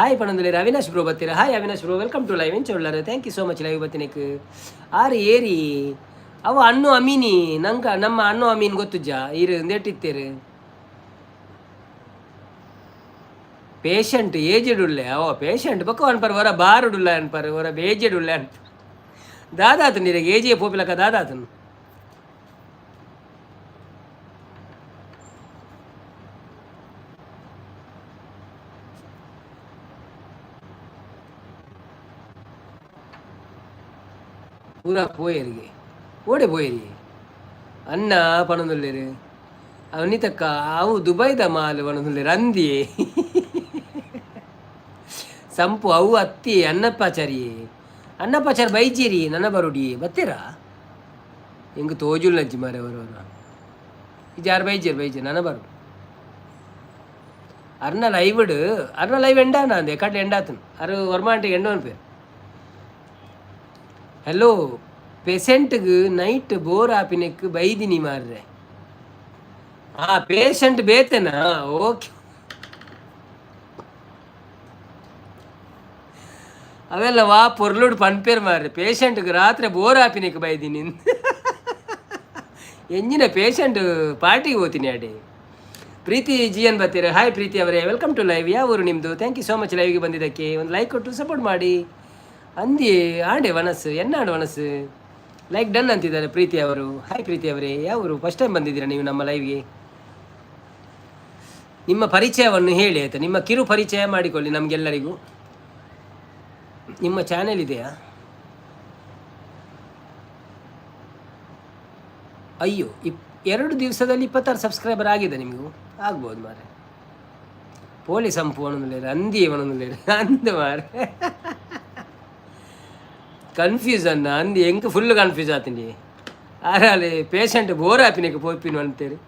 ಹಾಯ್ ಪಣಂದುಲೇರು. ಅವಿನಾಶ್ ಬ್ರೋ ಬತ್ತೀರ? Hi Avinash bro, welcome to live. ಎಂಚೊಳ್ಳಾರು? Thank you so much live ಬತ್ತಿನಿಕ್. ಆರು ಏರಿ ಅವ ಅಣ್ಣು ಅಮೀನಿ ನಂಕ ನಮ್ಮ ಅಣ್ಣು ಅಮೀನ್ ಗೊತ್ತುಜ್ಜ? ಇರು ಇಂದೇಟಿತ್ತೇರು ಪೇಷಂಟ್ ಏಜೆಡ್ ಉಳ್ಳೆ. ಅವ ಪೇಷಂಟ್ ಬೊಕ್ಕ ಅನ್ಪರ್ ಹೊರ ಬಾರುಡುಲ್ಲ ಅನ್ಪರ್ ಹೊರ ಏಜೆಡ್ ಉಳ್ಳೆ ಅನ್ಪರ್. ದಾದಾತನ್ ಇರೆಗ್ ಏಜಿಯ ಪೋಪಿಲಕ ದಾದಾತನ್. ಪೂರಾ ಪೋಯರಿಗೆ ಓಡೆ ಪೋಯರಿ ಅನ್ನ ಪಣೊಂದುಲ್ಲೆರ್. ಅವನಿತಕ್ಕ ಅವು ದುಬೈದ ಮಾಲ್ ಪಣೊಂದುಲ್ಲೆರ್. ಅಂದಿ ಸಂಪು ಅವು ಅತ್ತಿ ಅನ್ನಪ್ಪಾಚಾರಿ ಅನ್ನಪ್ಪಾಚಾರಿ ಬೈಜೇರಿ ನನ್ನ ಬರುಡಿ ಬತ್ತೀರಾ? ಎಂಗ್ ತೋಜುಲ್ಲಜ್ಜಿ ಮಾರೆ ಅವರು ಜಾರ್ ಬೈಜೇರು ಬೈಜೇರು ನನ್ನ ಬರುಡು. ಅರ್ನ ಲೈವ್ಡ್ ಅರ್ನ ಲೈವ್ ಎಂಡಾನ ಅಂದೆ ಕಡ್ಲೆ ಎಂಡಾತನು ಅರು ಒರ್ಮಾಂಟಿಗೆ ಎಂಡೋನ್ ಪೇರು. ಹಲೋ, ಪೇಷಂಟ್ಗೆ ನೈಟ್ ಬೋರ್ ಆಪಿನೆಕ್ ಬೈದಿನಿ ಮಾರ್ರೆ. ಆ ಪೇಷಂಟ್ ಬೇತೇನಾ? ಓಕೆ, ಅವೆಲ್ಲ ವಾ ಪೊರ್ಲುಡು ಪನ್ಪೇರ್ ಮಾರ್ರೆ. ಪೇಷಂಟ್ಗೆ ರಾತ್ರಿ ಬೋರ್ ಆಪಿನೆಕ್ ಬೈದಿನಿ. ಎಂಜಿನ ಪೇಷಂಟ್ ಪಾರ್ಟಿಗೆ ಹೋಗ್ತೀನಿ ಅಡಿ. ಪ್ರೀತಿ ಜಿ ಎನ್ ಬರ್ತೀರ? ಹಾಯ್ ಪ್ರೀತಿ ಅವರೇ, welcome to live. ಯಾವ ಊರು ನಿಮ್ಮದು? Thank you so much ಲೈವ್ಗೆ ಬಂದಿದ್ದಕ್ಕೆ. ಒಂದು ಲೈಕ್ ಕೊಟ್ಟು ಸಪೋರ್ಟ್ ಮಾಡಿ. ಅಂದಿ ಆಂಡೆ ವನಸ್ಸು ಎನ್ನಾಡು ವನಸ್ಸು. ಲೈಕ್ ಡನ್ ಅಂತಿದ್ದಾರೆ ಪ್ರೀತಿ ಅವರು. ಹಾಯ್ ಪ್ರೀತಿ ಅವರೇ, ಯಾವ ಊರು? ಫಸ್ಟ್ ಟೈಮ್ ಬಂದಿದ್ದೀರಾ ನೀವು ನಮ್ಮ ಲೈವ್ಗೆ? ನಿಮ್ಮ ಪರಿಚಯವನ್ನು ಹೇಳಿ ಆಯಿತಾ? ನಿಮ್ಮ ಕಿರು ಪರಿಚಯ ಮಾಡಿಕೊಳ್ಳಿ ನಮಗೆಲ್ಲರಿಗೂ. ನಿಮ್ಮ ಚಾನೆಲ್ ಇದೆಯಾ? ಅಯ್ಯೋ, 2 ದಿವಸದಲ್ಲಿ 26 ಸಬ್ಸ್ಕ್ರೈಬರ್ ಆಗಿದೆ ನಿಮಗೂ. ಆಗ್ಬೋದು ಮಾರೆ. ಪೊಲೀಸ್ ಸಂಪು ಒಣಂದುಲ್ಲೇರು, ಅಂದಿ ಒಣಂದುಲ್ಲೇರು ಅಂದು ಮಾರೆ. ಕನ್ಫ್ಯೂಸ್ ಅನ್ನ ಅಂದಿ, ಎಂಕ್ ಫುಲ್ ಕನ್ಫ್ಯೂಸ್ ಆತೀನಿ. ಆರಾಲೆ ಪೇಷಂಟ್ ಬೋರ್ ಆಪಿನಕ್ಕೆ ಪೋಪಿನ ಅಂತೇಳಿ.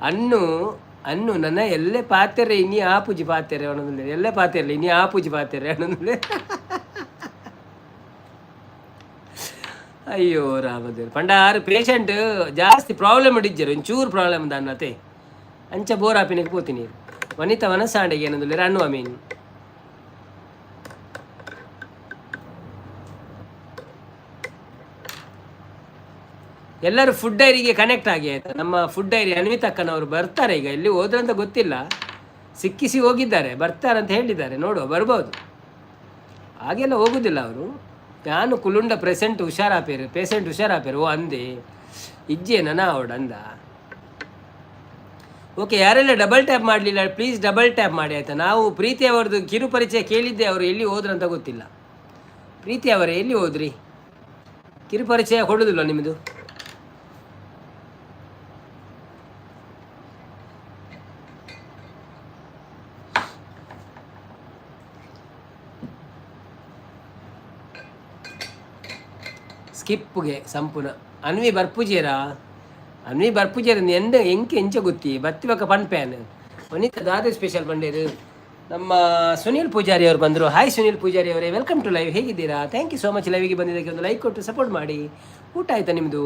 ಅನ್ನು ಅನ್ನು ನನ್ನ ಎಲ್ಲೇ ಪಾತೆರೆ ಇನಿ ಆಪುಜಿ ಪಾತೆರೆ ಒಣಂದುಲ್ಲೇರು. ಎಲ್ಲೇ ಪಾತೆರ್ಲೆ ಇನಿ ಆಪುಜಿ ಪಾತೆರೆ ಒಣಂದುಲ್ಲೇರು. ಅಯ್ಯೋ ರಾಮದೇವ್ರು. ಪಂಡ ಆರು ಪೇಷಂಟ್ ಜಾಸ್ತಿ ಪ್ರಾಬ್ಲಮ್ ಇಜ್ಜರು, ಒಂಚೂರು ಪ್ರಾಬ್ಲಮ್ ದಾನ್ನತೆ ಅಂಚ ಬೋರ್ ಆಪಿನಕ್ಕೆ ಪೋತೀನಿ. ವನಿತಾ ವನಸಾಂಡೆಗೆ ಏನಂದ್ರೆ ಅಣ್ಣು ಅಮೀನ್. ಎಲ್ಲರೂ ಫುಡ್ ಡೈರಿಗೆ ಕನೆಕ್ಟ್ ಆಗಿ, ಆಯ್ತಾ? ನಮ್ಮ ಫುಡ್ ಡೈರಿ ಅನ್ವಿತಕ್ಕನವರು ಬರ್ತಾರೆ ಈಗ. ಎಲ್ಲಿ ಹೋದ್ರಂತ ಗೊತ್ತಿಲ್ಲ. ಸಿಕ್ಕಿಸಿ ಹೋಗಿದ್ದಾರೆ, ಬರ್ತಾರಂತ ಹೇಳಿದ್ದಾರೆ. ನೋಡುವ, ಬರ್ಬೋದು. ಹಾಗೆಲ್ಲ ಹೋಗುದಿಲ್ಲ ಅವರು. ನಾನು ಕುಲುಂಡ ಪ್ರೆಸೆಂಟ್ ಹುಷಾರಾಪೇರು, ಪೇಷಂಟ್ ಹುಷಾರಾಪೇರು. ಓ ಅಂದೆ, ಇಜ್ಜೆ ನನ ಅವಡು ಅಂದ. ಓಕೆ, ಯಾರೆಲ್ಲ ಡಬಲ್ ಟ್ಯಾಪ್ ಮಾಡಲಿಲ್ಲ, ಪ್ಲೀಸ್ ಡಬಲ್ ಟ್ಯಾಪ್ ಮಾಡಿ, ಆಯಿತಾ? ನಾವು ಪ್ರೀತಿ ಅವರದ್ದು ಕಿರು ಪರಿಚಯ ಕೇಳಿದ್ದೆ. ಅವರು ಎಲ್ಲಿ ಹೋದ್ರಂತ ಗೊತ್ತಿಲ್ಲ. ಪ್ರೀತಿ ಅವರೇ, ಎಲ್ಲಿ ಹೋದ್ರಿ? ಕಿರು ಪರಿಚಯ ಕೊಡೋದಿಲ್ಲ ನಿಮ್ಮದು. ಸ್ಕಿಪ್ಪುಗೆ ಸಂಪೂರ್ಣ ಅನ್ವಿ ಬರ್ಪುಜೇರಾ? ಅನ್ವಿ ಬರ್ಪುಜೇರ ಎಂದ ಎಂಕೆ ಎಂಚ ಗೊತ್ತಿ ಬತ್ತಿ ಬಕ್ಕ ಪನ್ಪ್ಯಾನ್. ವನಿತಾ ದಾದೆ ಸ್ಪೆಷಲ್ ಬಂಡೇರು? ನಮ್ಮ ಸುನೀಲ್ ಪೂಜಾರಿ ಅವರು ಬಂದರು. ಹಾಯ್ ಸುನೀಲ್ ಪೂಜಾರಿ ಅವರೇ, welcome to live. ಹೇಗಿದ್ದೀರಾ? Thank you so much. ಲೈವಿಗೆ ಬಂದಿದ್ದಕ್ಕೆ ಒಂದು ಲೈಕ್ ಕೊಟ್ಟು ಸಪೋರ್ಟ್ ಮಾಡಿ. ಊಟ ಆಯ್ತಾ ನಿಮ್ಮದು?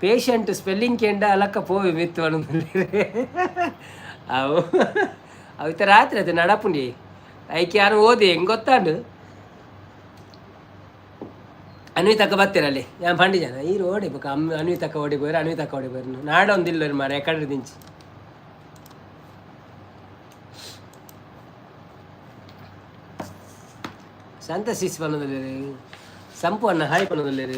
ಪೇಷಂಟ್ ಸ್ಪೆಲ್ಲಿಂಗ್ ಕೇಂಡ ಅಲಕ್ಕ ಪೋವೆ ಮಿತ್ತು ಅವು ಅವಿತ ರಾತ್ರಿ ಅದು ನಡಪುಂಡಿ ಐಕೆ ಯಾರು ಓದಿ ಹೆಂಗೆ ಗೊತ್ತಾಂಡು. ಅನ್ವಿತಕ್ಕ ಬತ್ತೀರಲ್ಲಿ ಯಾನ್ ಪಂಡಿ ಜನ ಈ ಓಡಿ ಬೊಕ ಅಮ್ಮ ಅನ್ವಿತಕ್ಕ ಓಡಿ ಪೋಯರು, ಅನ್ವಿತಕ್ಕ ಓಡಿ ಪೋಯರು. ನಾಡೊಂದಿಲ್ಲ ಮಾರೆ ಕಡೆ ದಿಂಚಿ. ಶಾಂತ ಸಿಸ್ ಪನ್ನೊಂದುಲ್ಲೆರ್, ಸಂಪು ಅಣ್ಣ ಹಾಯ್ ಪನ್ನೊಂದುಲ್ಲೆರ್.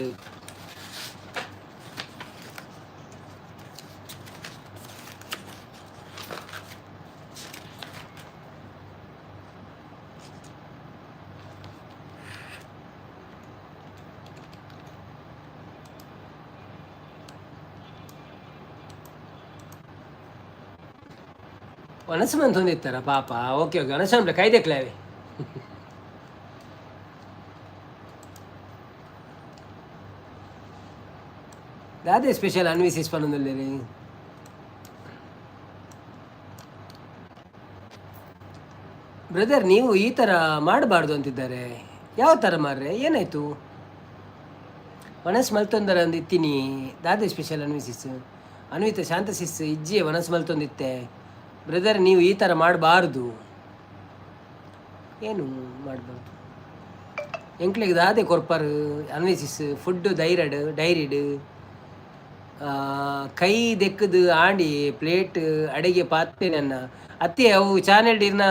ವನಸು ಮಂತೊಂದಿತ್ತಾರ ಪಾಪ. ಓಕೆ ಓಕೆ, ವನಸು ಅಂದ್ರೆ ಕೈದೆಕ್ಲಾವೆ. ದಾದೆ ಸ್ಪೆಷಲ್ ಅನ್ವಿ ಸಿಸ್ ಪನ್ನೊಂದುಲ್ಲೆರ್? ಬ್ರದರ್, ನೀವು ಈ ಥರ ಮಾಡಬಾರ್ದು ಅಂತಿದ್ದಾರೆ. ಯಾವ ಥರ ಮಾರ್ರೆ? ಏನಾಯಿತು? ವನಸ್ ಮಲ್ತೊಂದರ ಅಂದು ಇತ್ತೀನಿ. ದಾದೆ ಸ್ಪೆಷಲ್ ಅನ್ವಿ ಸಿಸ್? ಅನ್ವಿತ ಶಾಂತ ಸಿಸ್ ಇಜ್ಜಿಯೇ ವನಸ್ ಮಲ್ತೊಂದಿತ್ತೆ. ಬ್ರದರ್, ನೀವು ಈ ಥರ ಮಾಡಬಾರ್ದು. ಏನು ಮಾಡಬಾರ್ದು? ಎಂಕ್ಲೆಗ್ ದಾದೆ ಕೊರ್ಪರ್ ಅನ್ವಿಸಿಸ್? ಫುಡ್ ದೈರಡ್ ಡೈರಿಡ್ ಕೈ ದೆಕ್ಕದು ಆಂಡಿ ಪ್ಲೇಟ್ ಅಡಿಗೆ ಪಾತೆ ನನ್ನ ಅತ್ತೆ. ಅವು ಚಾನೆಲ್ ಇರ್ನ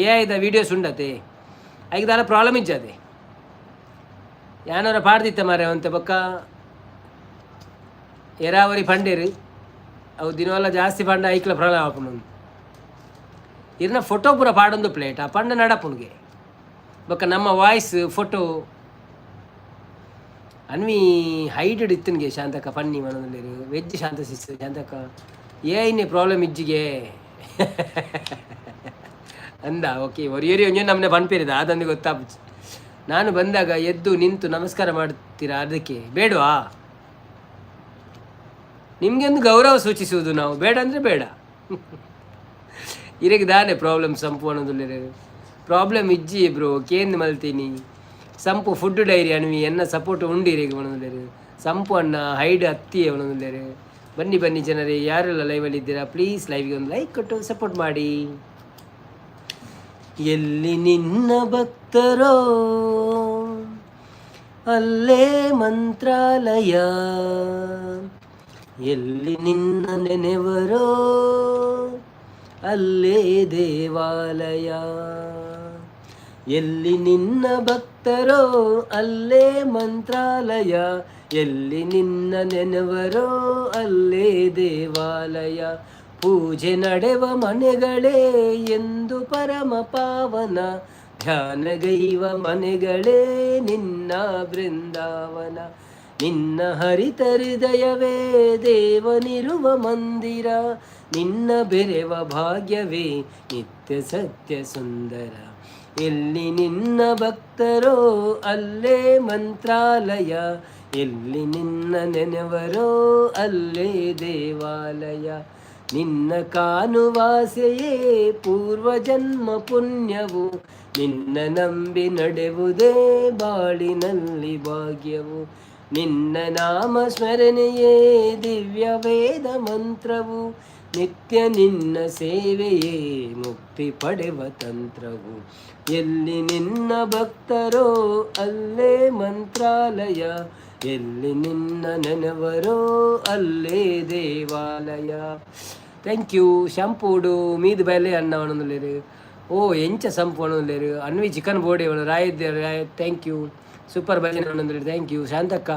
ಎ ಐದ ವೀಡಿಯೋಸ್ ಉಂಡತೆ. ಐಕ್ ದಾಲ ಪ್ರಾಬ್ಲಮ್ ಇಜ್ಜದೆ. ಯಾನವರ ಪಾಡ್ದಿತ್ತ ಮಾರೆ ಅವಂತೆ. ಬೊಕ್ಕ ಎರಾವರಿ ಪಂಡೇರು ಅವು ದಿನವೆಲ್ಲ ಜಾಸ್ತಿ ಪಂಡ ಐಕ್ಲ ಪ್ರಾಬ್ಲಮ್ ಆಪುಂಡು. ಇರ್ನ ಫೋಟೋ ಪೂರ ಪಾಡೊಂದು ಪ್ಲೇಟ್ ಆ ಪಂಡ ನಡಪುಣ್ಗೆ. ಬೊಕ್ಕ ನಮ್ಮ ವಾಯ್ಸ್ ಫೋಟೋ ಅನ್ವಿ ಹೈಟೆಡ್ ಇತ್ತನ್ಗೆ. ಶಾಂತಕ್ಕ ಪನ್ನಿ ಮನದಲ್ಲಿರು ವೆಜ್ ಶಾಂತ ಸಿಸ್. ಶಾಂತಕ್ಕ ಏನೇ ಪ್ರಾಬ್ಲಮ್ ಇಜ್ಜಿಗೆ ಅಂದ. ಓಕೆ, ಒರಿಯರಿ ಒಂಜೆ ನಮ್ಮನೆ ಪನ್ಪೇರಿದ ಅದಂದು ಗೊತ್ತಾಪುಜಿ. ನಾನು ಬಂದಾಗ ಎದ್ದು ನಿಂತು ನಮಸ್ಕಾರ ಮಾಡ್ತೀರಾ, ಅದಕ್ಕೆ ಬೇಡವಾ? ನಿಮಗೆ ಒಂದು ಗೌರವ ಸೂಚಿಸುವುದು ನಾವು. ಬೇಡ ಅಂದರೆ ಬೇಡ. ಇರೆಗ್ ದಾನೆ ಪ್ರಾಬ್ಲಮ್ ಸಂಪು ಅನ್ನೋದುಲ್ಲೆರ್? ಪ್ರಾಬ್ಲಮ್ ಇಜ್ಜಿ ಬ್ರೋ, ಕೇಂದ್ ಮಲ್ತೀನಿ. ಸಂಪು ಫುಡ್ ಡೈರಿ ಅನ್ವಿ, ಎನ್ನ ಸಪೋರ್ಟ್ ಉಂಡು ಇರೆಗ್ ಪನೊಂದುಲ್ಲೆರ್. ಸಂಪು ಅಣ್ಣ ಹೈಡ್ ಅತ್ತಿ ಪನೊಂದುಲ್ಲೆರ್. ಬನ್ನಿ ಬನ್ನಿ ಜನರೇ, ಯಾರೆಲ್ಲ ಲೈವಲ್ಲಿ ಇದ್ದೀರಾ, ಪ್ಲೀಸ್ ಲೈವ್ಗೆ ಒಂದು ಲೈಕ್ ಕೊಟ್ಟು ಸಪೋರ್ಟ್ ಮಾಡಿ. ಎಲ್ಲಿ ನಿನ್ನ ಭಕ್ತರೋ ಅಲ್ಲೇ ಮಂತ್ರಾಲಯ, ಎಲ್ಲಿ ನಿನ್ನ ನೆನೆವರೋ ಅಲ್ಲೇ ದೇವಾಲಯ. ಎಲ್ಲಿ ನಿನ್ನ ಭಕ್ತರೋ ಅಲ್ಲೇ ಮಂತ್ರಾಲಯ, ಎಲ್ಲಿ ನಿನ್ನ ನೆನವರೋ ಅಲ್ಲೇ ದೇವಾಲಯ. ಪೂಜೆ ನಡೆವ ಮನೆಗಳೇ ಎಂದು ಪರಮ ಪಾವನ, ಧ್ಯಾನಗೈವ ಮನೆಗಳೇ ನಿನ್ನ ಬೃಂದಾವನ. ನಿನ್ನ ಹರಿತ ಹೃದಯವೇ ದೇವನಿರುವ ಮಂದಿರ. ನಿನ್ನ ಬೆರೆವ ಭಾಗ್ಯವೇ ನಿತ್ಯ ಸತ್ಯ ಸುಂದರ. ಎಲ್ಲಿ ನಿನ್ನ ಭಕ್ತರೋ ಅಲ್ಲೇ ಮಂತ್ರಾಲಯ. ಎಲ್ಲಿ ನಿನ್ನ ನೆನೆವರೋ ಅಲ್ಲೇ ದೇವಾಲಯ. ನಿನ್ನ ಕಾಣುವಾಸೆಯೇ ಪೂರ್ವಜನ್ಮ ಪುಣ್ಯವು. ನಿನ್ನ ನಂಬಿ ನಡೆವುದೇ ಬಾಳಿನಲ್ಲಿ ಭಾಗ್ಯವು. ನಿನ್ನ ನಾಮ ಸ್ಮರಣೆಯೇ ದಿವ್ಯ ವೇದ ಮಂತ್ರವು. ನಿತ್ಯ ನಿನ್ನ ಸೇವೆಯೇ ಮುಕ್ತಿ ಪಡೆವ ತಂತ್ರವು. ಎಲ್ಲಿ ನಿನ್ನ ಭಕ್ತರೋ ಅಲ್ಲೇ ಮಂತ್ರಾಲಯ. ಎಲ್ಲಿ ನಿನ್ನ ನೆನವರೋ ಅಲ್ಲೇ ದೇವಾಲಯ. Thank you. ಶಂಪೂಡು ಮೀದು ಬಯಲೆ ಅನ್ನ ಅವನೊಂದುಲ್ಲೇರು. ಓ, ಎಂಚ ಸಂಪು ಅವನೊಂದುಲ್ಲೇರು. ಅನ್ವಿ ಚಿಕನ್ ಬೋಡಿ ಅವನು ರಾಯದ್ದೆ. Thank you. Super ಭಜನೆ ಅವನೊಂದುಲ್ಲೇರು. Thank you. ಶಾಂತಕ್ಕ,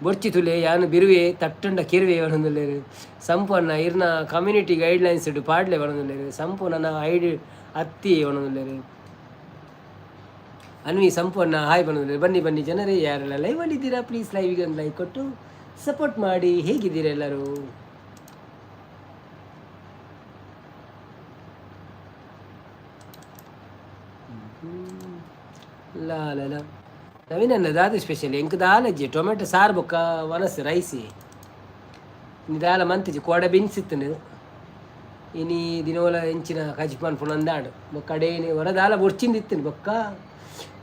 ಬೊರ್ಚಿ ತುಲೆ ಯಾನು ಬಿರುವೆ ತಟ್ಟುಂಡ ಕಿರುವೆ ಅವನೊಂದುಲ್ಲೇರು. ಸಂಪು ಅನ್ನ, ಇರ್ನ ಕಮ್ಯುನಿಟಿ ಗೈಡ್ಲೈನ್ಸ್ ಇಡು ಪಾಡ್ಲೆ ಅವನೊಂದುಲ್ಲೇರು. ಸಂಪು ನನ್ನ ಐಡಿ ಅತ್ತಿ ಅವನೊಂದುಲ್ಲೇರು. ಅನ್ವಿ, ಸಂಪು ಅಣ್ಣ ಹಾಯ್ ಬಂದಿದ್ದಾರೆ. ಬನ್ನಿ ಬನ್ನಿ ಜನರೇ, ಯಾರೆಲ್ಲ ಲೈವ್ ಇದ್ದೀರಾ, ಪ್ಲೀಸ್ ಲೈವಿಗೆ ಒಂದು ಲೈಕ್ ಕೊಟ್ಟು ಸಪೋರ್ಟ್ ಮಾಡಿ. ಹೇಗಿದ್ದೀರಾ ಎಲ್ಲರೂ? ಲಾ ಲಾ ಲಾ. ನವೀನ್ ಅಣ್ಣ, ದಾದ ಸ್ಪೆಷಲ್? ಎಂಕ್ ದಾಲಜ್ಜಿ, ಟೊಮೆಟೊ ಸಾರು ಬೊಕ್ಕ ವನಸ್ ರೈಸಿ. ದಾಲ ಮಂತಿಜಿ. ಕೋಡೆ ಬಿನ್ಸ್ ಇತ್ತನು. ಇನಿ ದಿನೋಲ ಎಂಚಿನ ಕಜಿಪ್ ಮನ್ಪುನಂದಾಂಡ್. ಬೊಕ್ಕ ಅಡೇನಿ ಹೊರ ದಾಲ ಬೊರ್ಚಿಂದು ಇತ್ತನು. ಬೊಕ್ಕ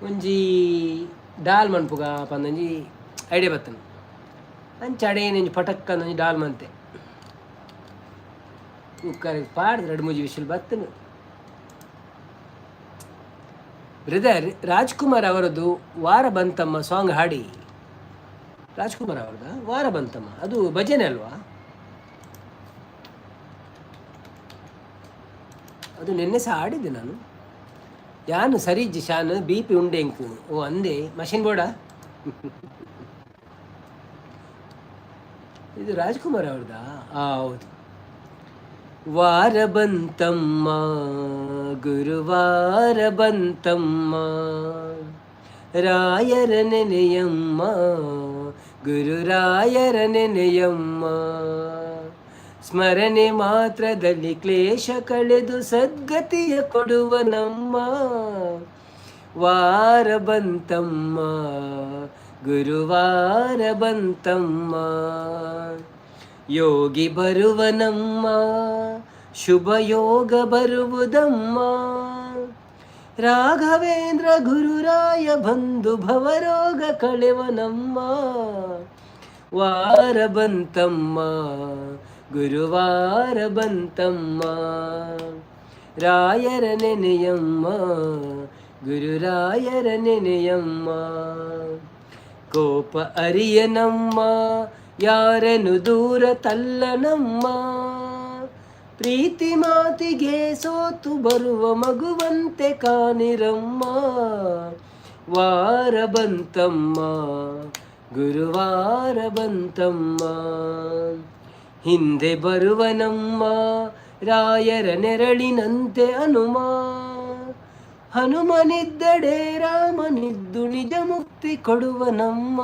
ಒಂಜಿ ಡಾಲ್ ಮನ್ಪುಗ ಪಂದೊಂಜಿ ಐಡಿಯಾ ಬತ್ತನು. ಅಂಚ ಅಡೇನಿ ಒಂಜಿ ಪಟಕ್ ಒಂಜಿ ಡಾಲ್ ಮಂತೆ. ಕುಕ್ಕರ್ ಪಾಡ್ದು ರಡ್ಡ್ ಮೂಜಿ ವಿಷಲ್ ಬತ್ತನು. ಬ್ರದರ್, ರಾಜ್ಕುಮಾರ್ ಅವರದ್ದು ವಾರ ಬಂತಮ್ಮ ಸಾಂಗ್ ಹಾಡಿ. ರಾಜ್ಕುಮಾರ್ ಅವರದ್ದು ವಾರ ಬಂತಮ್ಮ, ಅದು ಭಜನೆ ಅಲ್ವಾ? ಅದು ನಿನ್ನೆ ಸಹ ಹಾಡಿದ್ದೆ ನಾನು. ಯಾನು ಸರಿಜ್ಜಿ ಶಾನ್, ಬಿಪಿ ಉಂಡೆ ಎಂಕ್. ಓ ಅಂದೆ, ಮಷಿನ್ ಬೋರ್ಡಾ? ಇದು ರಾಜ್ಕುಮಾರ್ ಅವ್ರದ್ದಾ? ಹೌದು. ವಾರ ಬಂತಮ್ಮ, ಗುರುವಾರ ಬಂತಮ್ಮ, ರಾಯರ ನೆನೆಯಮ್ಮ, ಗುರುರಾಯರ ನೆನೆಯಮ್ಮ. ಸ್ಮರಣೆ ಮಾತ್ರದಲ್ಲಿ ಕ್ಲೇಶ ಕಳೆದು ಸದ್ಗತಿಯ ಕೊಡುವ ನಮ್ಮ. ವಾರ ಬಂತಮ್ಮ, ಗುರುವಾರ ಬಂತಮ್ಮ, ಯೋಗಿ ಬರುವನಮ್ಮ, ಶುಭ ಯೋಗ ಬರುವುದಮ್ಮ. ರಾಘವೇಂದ್ರ ಗುರುರಾಯ ಬಂದು ಭವರೋಗ ಕಳೆವನಮ್ಮ. ವಾರ ಬಂತಮ್ಮ, ಗುರುವಾರ ಬಂತಮ್ಮ, ರಾಯರ ನೆನೆಯಮ್ಮ, ಗುರುರಾಯರ ನೆನೆಯಮ್ಮ. ಕೋಪ ಅರಿಯನಮ್ಮ, ಯಾರನು ದೂರ ತಲ್ಲನಮ್ಮ. ಪ್ರೀತಿ ಮಾತಿಗೆ ಸೋತು ಬರುವ ಮಗುವಂತೆ ಕಾನಿರಮ್ಮ. ವಾರ ಬಂತಮ್ಮ, ಗುರುವಾರ ಬಂತಮ್ಮ, ಹಿಂದೆ ಬರುವನಮ್ಮ ರಾಯರ ನೆರಳಿನಂತೆ ಹನುಮ. ಹನುಮನಿದ್ದಡೆ ರಾಮನಿದ್ದು ನಿಜ ಮುಕ್ತಿ ಕೊಡುವನಮ್ಮ.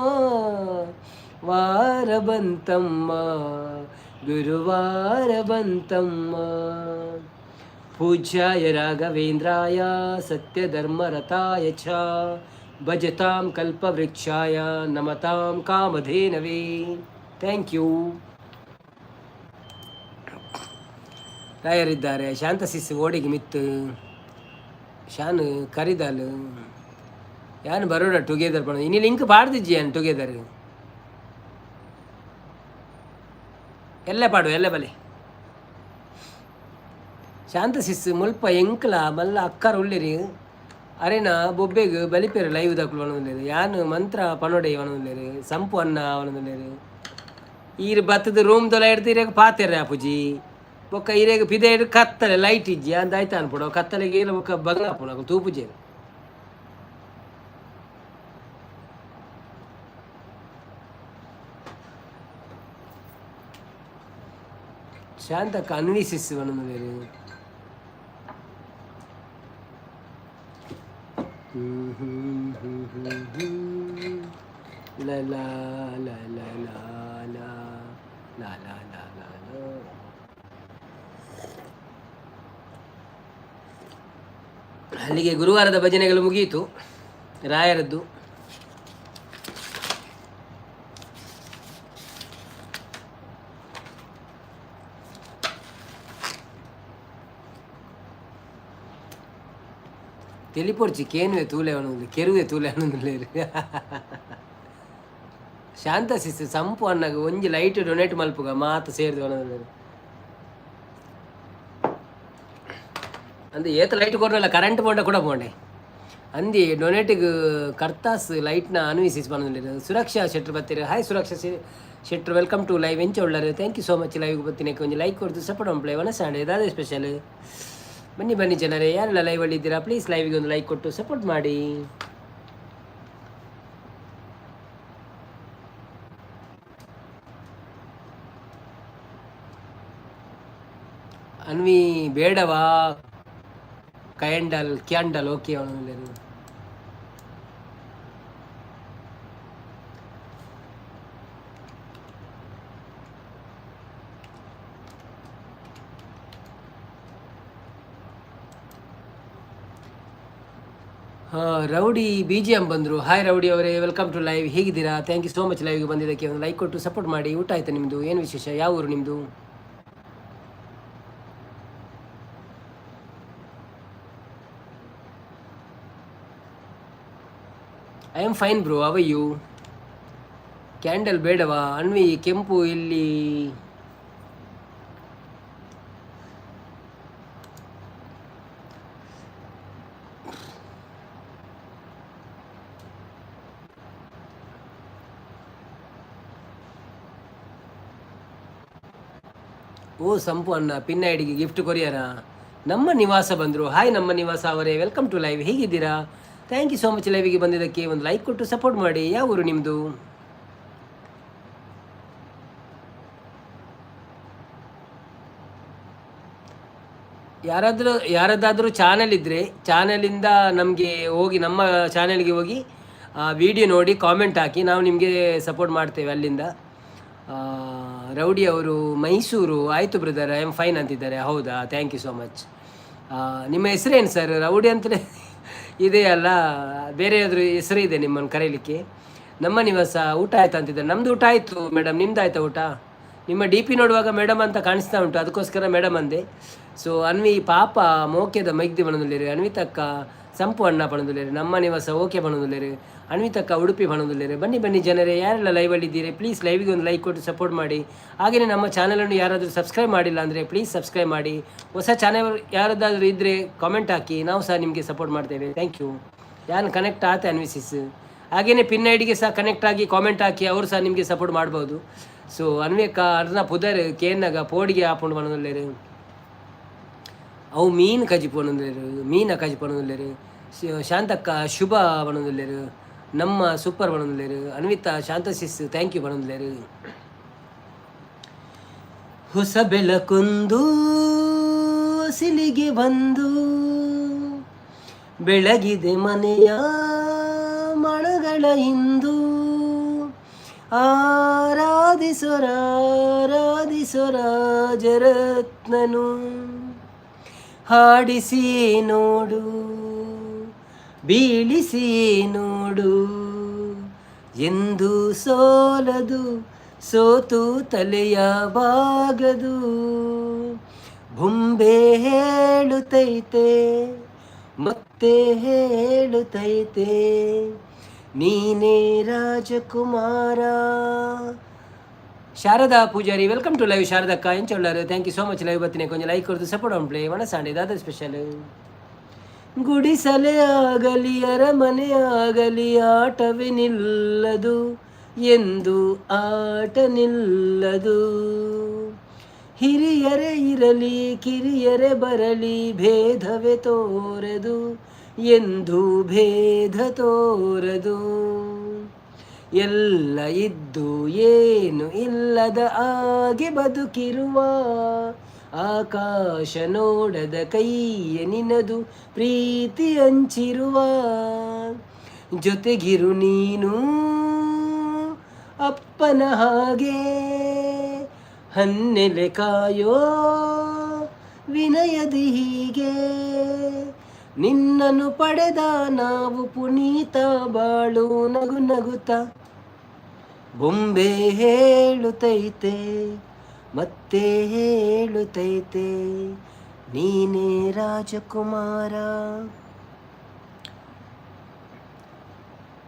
ವಾರ ಬಂತಮ್ಮ, ಗುರುವಾರ ಬಂತಮ್ಮ. ಪೂಜ್ಯಾಯ ರಾಘವೇಂದ್ರಾಯ ಸತ್ಯಧರ್ಮರತಾಯ ಚ ಭಜತಾಂ ಕಲ್ಪವೃಕ್ಷಾಯ ನಮತಾಂ ಕಾಮಧೇನವೇ. Thank you. ರಾಯರಿದ್ದಾರೆ. ಶಾಂತ ಸಿಸ್ ಓಡಿಗೆ ಮಿತ್ತು ಶಾನ್ ಕರಿದಾಲ್. ಯಾನ್ ಬರೋಡ ಟುಗೆದರ್ ಪಣ. ಇನಿ ಲಿಂಕ್ ಪಾಡ್ದಿಜ್ಜಿ ಯಾನ್ ಟುಗೆದರ್. ಎಲ್ಲ ಪಾಡು ಎಲ್ಲ ಬಲೆ. ಶಾಂತ ಸಿಸ್ ಮುಲ್ಪ ಎಂಕ್ಲ ಮಲ್ಲ ಅಕ್ಕರ್ ಉಳ್ಳಿರಿ. ಅರೆನ ಬೊಬ್ಬೆಗ್ ಬಲಿಪೇರು ಲೈವ್ ದಾಕುಲು ವನೊಂದುಲ್ಲೆರ್. ಯಾನ್ ಮಂತ್ರ ಪನೊಡೆ ವನೊಂದುಲ್ಲೆರ್. ಸಂಪು ಅನ್ನ ವನೊಂದುಲ್ಲೆರ್. ಈರ್ ಬತ್ತದ ರೂಮ್ ದೊಲ ಇಡ್ದು ಇರೆಗ್ ಪಾತೆರ್ರೆ ಆಪುಜಿ. ಬೊಕ್ಕ ಇರೆಗ್ ಪಿದೆಡ್ ಕತ್ತಲೆ, ಲೈಟ್ ಇಜ್ಜಿ. ಅಂದ್ ಐತ ಅನ್ಪುಡು ಕತ್ತಲೆಗ್ ಏಲ ಬೊಕ್ಕ ಬಂಗ ಆಪುಂಡು, ಅಕುಲು ತೂಪುಜೆರ್. ಶಾಂತಕ್ಕ ಅನ್ವಿಸಿಸ್ ವನೊಂದುಲ್ಲೆರ್. ಲ ಲ ಲ ಲ ಲ ಲ ಲ ಲ ಲ ಲ ಲ. ಅಲ್ಲಿಗೆ ಗುರುವಾರದ ಭಜನೆಗಳು ಮುಗಿಯಿತು ರಾಯರದ್ದು. ತೆಲಿಪೊರ್ಚಿ ಕೇನುವೆ ತೂಲೆ ಅವನೊಂದು ಕೆರುವೆ ತೂಲೆ ಅನ್ನೊಂದು. ಶಾಂತ ಸಿಸ್ ಸಂಪು ಅಣ್ಣಗ ಒಂಜಿ ಲೈಟ್ ಡೊನೇಟ್ ಮಲ್ಪುಗ ಮಾತ ಸೇರ್ದು ಅವನೊಂದು. ಅಂದು ಏತ ಲೈಟ್ ಕೊಡ್ರಲ್ಲ, ಕರೆಂಟ್ ಬೋಂಡ ಕೂಡ ಬೋಂಡೆ. ಅಂದಿ ಡೊನೇಟಿಗ್ ಕರ್ತಾಸ್ ಲೈಟ್ನ ಅನ್ವಿಸಿಸ್ ಬಂದಿಲ್ಲ. ಸುರಕ್ಷಾ ಶೆಟ್ರ್ ಬತ್ತೀರಿ. Hi Suraksha Shettar, welcome to live. ಎಂಚ ಉಳ್ಳರು? Thank you so much. Live ಬತ್ತಿನಕ್ಕೆ ಒಂಜಿ ಲೈಕ್ ಕೊಡ್ದು ಸಪೋರ್ಟ್ ಪ್ಲೇ ವನಸಾಂಡೆ. ದಾದ ಸ್ಪೆಷಲ್? ಬನ್ನಿ ಬನ್ನಿ ಜನರೇ, ಯಾರೆಲ್ಲ ಲೈವಲ್ಲಿ ಇದ್ದೀರಾ, ಪ್ಲೀಸ್ ಲೈವ್ಗೆ ಒಂದು ಲೈಕ್ ಕೊಟ್ಟು ಸಪೋರ್ಟ್ ಮಾಡಿ. ಅನ್ವಿ ಬೇಡವಾ? Candle candle okay. ಅವನು ರೌಡಿ ಬಿಜಿಎಂ ಬಂದರು. ಹಾಯ್ ರೌಡಿ ಅವರೇ, welcome to live. ಹೇಗಿದ್ದೀರಾ? Thank you so much ಲೈವ್ಗೆ ಬಂದಿದ್ದಕ್ಕೆ. ಒಂದು ಲೈಕ್ ಕೊಟ್ಟು ಸಪೋರ್ಟ್ ಮಾಡಿ. ಊಟ ಆಯ್ತಾ ನಿಮ್ಮದು? ಏನು ವಿಶೇಷ? ಯಾವ ಊರು ನಿಮ್ಮದು? I am fine bro, how are you? Candle ಬೇಡವಾ ಅನ್ವಿ? ಕೆಂಪು ಇಲ್ಲಿ. ಓ ಸಂಪು ಅಣ್ಣ, ಪಿನ್ ಐಡಿಗೆ ಗಿಫ್ಟ್ ಕೊರಿಯರ. ನಮ್ಮ ನಿವಾಸ ಬಂದರು. ಹಾಯ್ ನಮ್ಮ ನಿವಾಸ ಅವರೇ, welcome to live. ಹೇಗಿದ್ದೀರಾ? Thank you so much ಲೈವಿಗೆ ಬಂದಿದ್ದಕ್ಕೆ. ಒಂದು ಲೈಕ್ ಕೊಟ್ಟು ಸಪೋರ್ಟ್ ಮಾಡಿ. ಯಾವ ಊರು ನಿಮ್ಮದು? ಯಾರಾದರೂ ಯಾರದ್ದಾದರೂ ಚಾನೆಲ್ ಇದ್ದರೆ ಚಾನೆಲಿಂದ ನಮಗೆ ಹೋಗಿ, ನಮ್ಮ ಚಾನೆಲ್ಗೆ ಹೋಗಿ ವಿಡಿಯೋ ನೋಡಿ ಕಾಮೆಂಟ್ ಹಾಕಿ, ನಾವು ನಿಮಗೆ ಸಪೋರ್ಟ್ ಮಾಡ್ತೇವೆ ಅಲ್ಲಿಂದ. ರೌಡಿ ಅವರು ಮೈಸೂರು. ಆಯಿತು ಬ್ರದರ್, I am fine ಅಂತಿದ್ದಾರೆ. ಹೌದಾ? Thank you so much. ನಿಮ್ಮ ಹೆಸರೇನು ಸರ್? ರೌಡಿ ಅಂತಲೇ ಇದೆಯಲ್ಲ, ಬೇರೆ ಯಾವ್ದಾದ್ರು ಹೆಸರು ಇದೆ ನಿಮ್ಮನ್ನು ಕರೀಲಿಕ್ಕೆ? ನಮ್ಮ ನಿವಾಸ ಊಟ ಆಯ್ತಾ ಅಂತಿದ್ದಾರೆ. ನಮ್ಮದು ಊಟ ಆಯಿತು ಮೇಡಮ್, ನಿಮ್ದು ಆಯ್ತಾ ಊಟ? ನಿಮ್ಮ ಡಿಪಿ ನೋಡುವಾಗ ಮೇಡಮ್ ಅಂತ ಕಾಣಿಸ್ತಾ ಉಂಟು, ಅದಕ್ಕೋಸ್ಕರ ಮೇಡಮ್ ಅಂದೆ. ಸೊ ಅನ್ವಿ ಪಾಪ ಮೋಕೆದ ಮೈಗ್ದಿ ಬಣದುಲ್ಲೇರು. ಅನ್ವಿತಕ್ಕ ಸಂಪು ಅಣ್ಣ ಪಣದುಲ್ಲೇರು. ನಮ್ಮ ನಿವಾಸ ಓಕೆ ಬಣದುಲ್ಲೇರು. ಅನ್ವಿತಕ್ಕ ಉಡುಪಿ ಬಣದುಲ್ಲೇರು. ಬನ್ನಿ ಬನ್ನಿ ಜನರೇ, ಯಾರೆಲ್ಲ ಲೈವಲ್ಲಿದ್ದೀರಿ, ಪ್ಲೀಸ್ ಲೈವಿಗೆ ಒಂದು ಲೈಕ್ ಕೊಟ್ಟು ಸಪೋರ್ಟ್ ಮಾಡಿ. ಹಾಗೆಯೇ ನಮ್ಮ ಚಾನಲನ್ನು ಯಾರಾದರೂ ಸಬ್ಸ್ಕ್ರೈಬ್ ಮಾಡಿಲ್ಲ ಅಂದರೆ ಪ್ಲೀಸ್ ಸಬ್ಸ್ಕ್ರೈಬ್ ಮಾಡಿ. ಹೊಸ ಚಾನೆಲ್ ಯಾರದ್ದಾದರೂ ಇದ್ದರೆ ಕಾಮೆಂಟ್ ಹಾಕಿ, ನಾವು ಸಹ ನಿಮಗೆ ಸಪೋರ್ಟ್ ಮಾಡ್ತೇವೆ. Thank you. ಯಾರು ಕನೆಕ್ಟ್ ಆತ ಅನ್ವಿಸಿಸ್. ಹಾಗೆಯೇ ಪಿನ್ ಐಡಿಗೆ ಸಹ ಕನೆಕ್ಟ್ ಆಗಿ ಕಾಮೆಂಟ್ ಹಾಕಿ, ಅವರು ಸಹ ನಿಮಗೆ ಸಪೋರ್ಟ್ ಮಾಡ್ಬೋದು. ಸೊ ಅನ್ವೇಕ ಅರ್ನ ಪುದರ್ ಕೇನ್ನಗ ಪೋಡಿಗೆ ಆಪುಂಡು ಪನೊಂದುಲ್ಲೆರ್. ಅವು ಮೀನು ಕಜಿಪು ಪನೊಂದುಲ್ಲೆರ್, ಮೀನ ಕಜಿಪು ಪನೊಂದುಲ್ಲೆರ್. ಶಾಂತಕ್ಕ ಶುಭ ಪನೊಂದುಲ್ಲೆರ್. ನಮ್ಮ ಸೂಪರ್ ಪನೊಂದುಲ್ಲೆರ್. Anvita Shanta sis thank you ಪನೊಂದುಲ್ಲೆರ್. ಹೊಸ ಬೆಳಕೊಂದು ಸಿಲಿಗೆ ಬಂದು ಬೆಳಗಿದೆ ಮನೆಯ ಮಣಗಳ ಇಂದು. ಆರಾಧಿಸೊರಾರಾಧಿಸೊರಾಜರತ್ನನು ಹಾಡಿಸಿ ನೋಡು, ಬೀಳಿಸಿ ನೋಡು, ಎಂದು ಸೋಲದು, ಸೋತು ತಲೆಯ ಬಾಗದು. ಬೊಂಬೆ ಹೇಳುತ್ತೈತೆ, ಮತ್ತೆ ಹೇಳುತ್ತೈತೆ, ನೀನೇ ರಾಜಕುಮಾರ. Sharada Poojary, welcome to live. ಶಾರದಕ್ಕ ಎಂಚೊಳ್ಳಾರು? Thank you so much live ಬತ್ತಿನ ಕೊಂಚ ಲೈಕ್ ಕೊಡ್ದು ಸಪೋರ್ಟ್ ಆನ್ ಪ್ಲೇ ವನಸಾಂಡೆ. ದಾದ ಸ್ಪೆಷಲ್? ಗುಡಿಸಲೇ ಆಗಲಿ ಅರಮನೆ ಆಗಲಿ ಆಟವೇ ನಿಲ್ಲದು, ಎಂದು ಆಟ ನಿಲ್ಲದು. ಹಿರಿಯರೇ ಇರಲಿ ಕಿರಿಯರೇ ಬರಲಿ ಭೇದವೇ ತೋರದು, ಎಂದು ಭೇದ ತೋರದು. ಎಲ್ಲ ಇದ್ದು ಏನು ಇಲ್ಲದ ಹಾಗೆ ಬದುಕಿರುವ, ಆಕಾಶ ನೋಡದ ಕೈಯ ನಿನದು ಪ್ರೀತಿ ಹಂಚಿರುವ, ಜೊತೆಗಿರು ನೀನು. ಅಪ್ಪನ ಹಾಗೆ ಹನ್ನೆಲೆ ಕಾಯೋ ವಿನಯದಿ ಹೀಗೆ. ನಿನ್ನನ್ನು ಪಡೆದ ನಾವು ಪುನೀತ, ಬಾಳು ನಗು ನಗುತ್ತ. ಬೊಂಬೆ ಹೇಳುತ್ತೈತೆ, ಮತ್ತೆ ಹೇಳುತ್ತೈತೆ, ನೀನೇ ರಾಜಕುಮಾರ.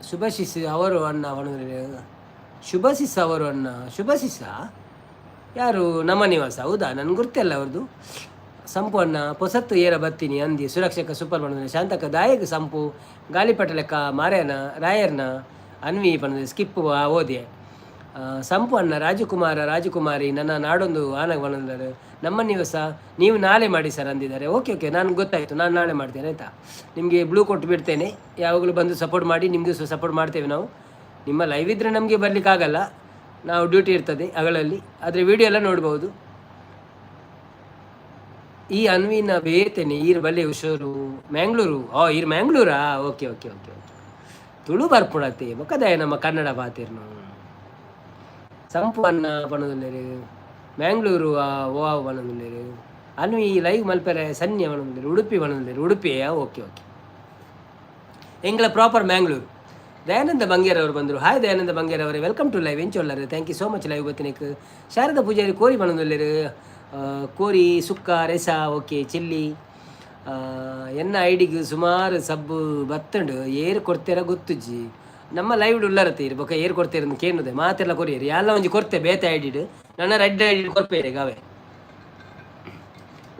ಶುಭಶಿಸ್ ಅವರು ಅಣ್ಣ. ಶುಭಶಿಸ್ ಅವರು ಅಣ್ಣ. ಶುಭಶಿಸ ಯಾರು? ನಮ್ಮ ನಿವಾಸ, ಹೌದಾ? ನನ್ಗೆ ಗುರ್ತಿಲ್ಲ ಅವ್ರದ್ದು. ಸಂಪು ಅಣ್ಣ, ಪೊಸತ್ತು ಏರ ಬತ್ತೀನಿ ಅಂದಿ. ಸುರಕ್ಷಕ ಸೂಪರ್ ಬಂದ್ರೆ. ಶಾಂತಕ ದಾಯಕ ಸಂಪು ಗಾಲಿಪಟ ಲೆಕ್ಕ ಮಾರ್ಯನ ರಾಯರ್ನ ಅನ್ವಿ ಪಂದ್ರೆ ಸ್ಕಿಪ್ ಓದಿ. ಸಂಪು ಅಣ್ಣ, ರಾಜಕುಮಾರ ರಾಜಕುಮಾರಿ ನನ್ನ ನಾಡೊಂದು ಆನಗ ಬಂದಿದ್ದಾರೆ. ನಮ್ಮ ನಿವಾಸ, ನೀವು ನಾಳೆ ಮಾಡಿ ಸರ್ ಅಂದಿದ್ದಾರೆ. ಓಕೆ ಓಕೆ, ನಾನು ಗೊತ್ತಾಯಿತು, ನಾನು ನಾಳೆ ಮಾಡ್ತೇನೆ, ಆಯಿತಾ? ನಿಮಗೆ ಬ್ಲೂ ಕೊಟ್ಟು ಬಿಡ್ತೇನೆ. ಯಾವಾಗಲೂ ಬಂದು ಸಪೋರ್ಟ್ ಮಾಡಿ, ನಿಮಗೂ ಸಹ ಸಪೋರ್ಟ್ ಮಾಡ್ತೇವೆ ನಾವು. ನಿಮ್ಮ ಲೈವ್ ಇದ್ದರೆ ನಮಗೆ ಬರಲಿಕ್ಕಾಗಲ್ಲ, ನಾವು ಡ್ಯೂಟಿ ಇರ್ತದೆ ಹಗಲಲ್ಲಿ. ಆದರೆ ವಿಡಿಯೋ ಎಲ್ಲ ನೋಡ್ಬೋದು. ಈ ಅನ್ವಿನ ಬೇತೇನೆ ಈರ್ ಬಲ್ಲೆ ಹುಷಾರು. ಮ್ಯಾಂಗ್ಳೂರು, ಓ ಈರ್ ಮ್ಯಾಂಗ್ಳೂರಾ? Okay okay okay okay. Tulu ಬರ್ಪುಣತೆ ಬೊಕ್ಕದಾಯ ನಮ್ಮ ಕನ್ನಡ ಬಾತಿರ್ನು. ಸಂಪು ಅನ್ನ ಪನೊಂದುಲ್ಲೆರ್. ಮ್ಯಾಂಗ್ಳೂರು ಓ ಪನೊಂದುಲ್ಲೆರ್. ಅನ್ವಿ ಲೈವ್ ಮಲ್ಪೆರೆ ಸನ್ಯ ಪನೊಂದುಲ್ಲೆರ್. ಉಡುಪಿ ಪನೊಂದುಲ್ಲೆರ್. Udupi, okay okay. ಎಂಗ್ಲ ಪ್ರಾಪರ್ ಮ್ಯಾಂಗ್ಳೂರು. ದಯಾನಂದ ಬಂಗೇರ್ ಅವರು ಬಂದರು. ಹಾಯ್ ದಯಾನಂದ ಬಂಗೇರ್ ಅವರೇ, welcome to live. ಎಂಚೊಲ್ಲರು? Thank you so much live ಬತ್ತಿನಕ್. Sharada Poojary ಕೋರಿ ಪನೊಂದುಲ್ಲೆರ್. ಕೋರಿ ಸುಕ್ಕ ರೆಸ, ಓಕೆ. ಚಿಲ್ಲಿ. ಎನ್ನ ಐಡಿಗೆ ಸುಮಾರು ಸಬ್ಬು ಬತ್ತಂಡು, ಏರು ಕೊಡ್ತೀರ ಗೊತ್ತುಜ್ಜಿ. ನಮ್ಮ ಲೈವ್ ಉಲ್ಲರತ್ತೆ ಇರು ಬೊಕ ಏರು ಕೊಡ್ತೀರ ಕೇನುದೆ. ಮಾತೆಲ್ಲ ಕೊರಿಯರಿ ಎಲ್ಲ ಒಂಜಿ ಕೊರ್ತೆ ಬೇತೆ ಐಡಿಡ್. ನನ್ನ ರೆಡ್ ಐಡಿಡ್ ಕೊರ್ಪೇರೆ ಗಾವೆ.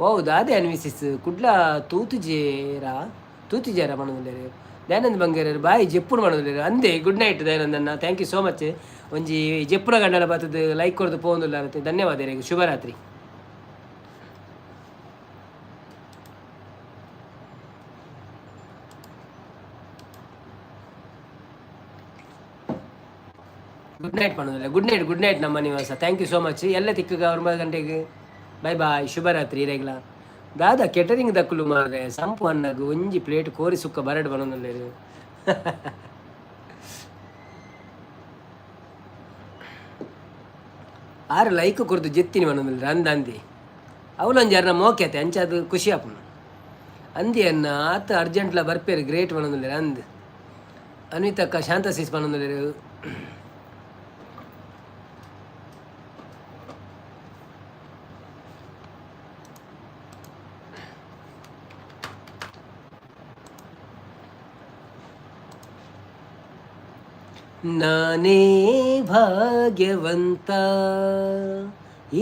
ಹೌದು, ಅದೇ ಅನ್ವಿಸಿಸ್ ಕುಡ್ಲ ತೂತುಜೇರ ತೂತುಜೇರ ಪನೊಂದುಲ್ಲೆರ್. ದಯಾನಂದ ಬಂಗೇರರು ಬಾಯಿ ಜೆಪ್ಪುಡು ಪನೊಂದುಲ್ಲೆರ್. ಅಂದೆ, ಗುಡ್ ನೈಟ್ ದಯಾನಂದನ್ನ, thank you so much. ಒಂಜಿ ಜೆಪ್ಪುನ ಗಂಡಲ ಬತ್ತದ ಲೈಕ್ ಕೊರ್ದು ಪೋವೊಂದುಲ್ಲಾರತ್ತೆ. ಧನ್ಯವಾದ, ಶುಭರಾತ್ರಿ. ಗುಡ್ ನೈಟ್ ಪನೊಂದುಲ್ಲೆ. ಗುಡ್ ನೈಟ್, ಗುಡ್ ನೈಟ್ ನಮ್ಮ ನಿವಾಸ, thank you so much. ಎಲ್ಲ ತಿಕ್ಕಗ 9 ಗಂಟೆಗೆ. ಬಾಯ್ ಬಾಯ್, ಶುಭರಾತ್ರಿ ರೇಗ್ಲ. ದಾದಾ ಕೆಟರಿಂಗ್ ದಕ್ಕುಲು ಮಾರ್ರೆ. ಸಂಪು ಅಣ್ಣಗ್ ಒಂಜಿ ಪ್ಲೇಟ್ ಕೋರಿ ಸುಕ್ಕ ಬರಡ್ ಪನೊಂದುಲ್ಲೆರ್. ಆರು ಲೈಕ್ ಕೊರ್ದು ಜೆತ್ತಿನಿ ಪನೊಂದುಲ್ಲೆರ್. ಅಂದ ಅಂದಿ ಅವಲೊಂಜಿ ಅರ್ನ ಮೋಕ್ಯತೆ ಅಂಚ ಅದು ಖುಷಿ ಆಪುಂಡು. ಅಂದಿ ಅನ್ನ ಆತ ಅರ್ಜೆಂಟ್ಲ ಬರ್ಪೇರು, ಗ್ರೇಟ್ ಪನೊಂದುಲ್ಲೆರ್. ಅಂದ್ ಅನ್ವಿತಕ್ಕ, ಶಾಂತ ಸಿಸ್ ಪನೊಂದುಲ್ಲೆರ್. ನಾನೇ ಭಾಗ್ಯವಂತ,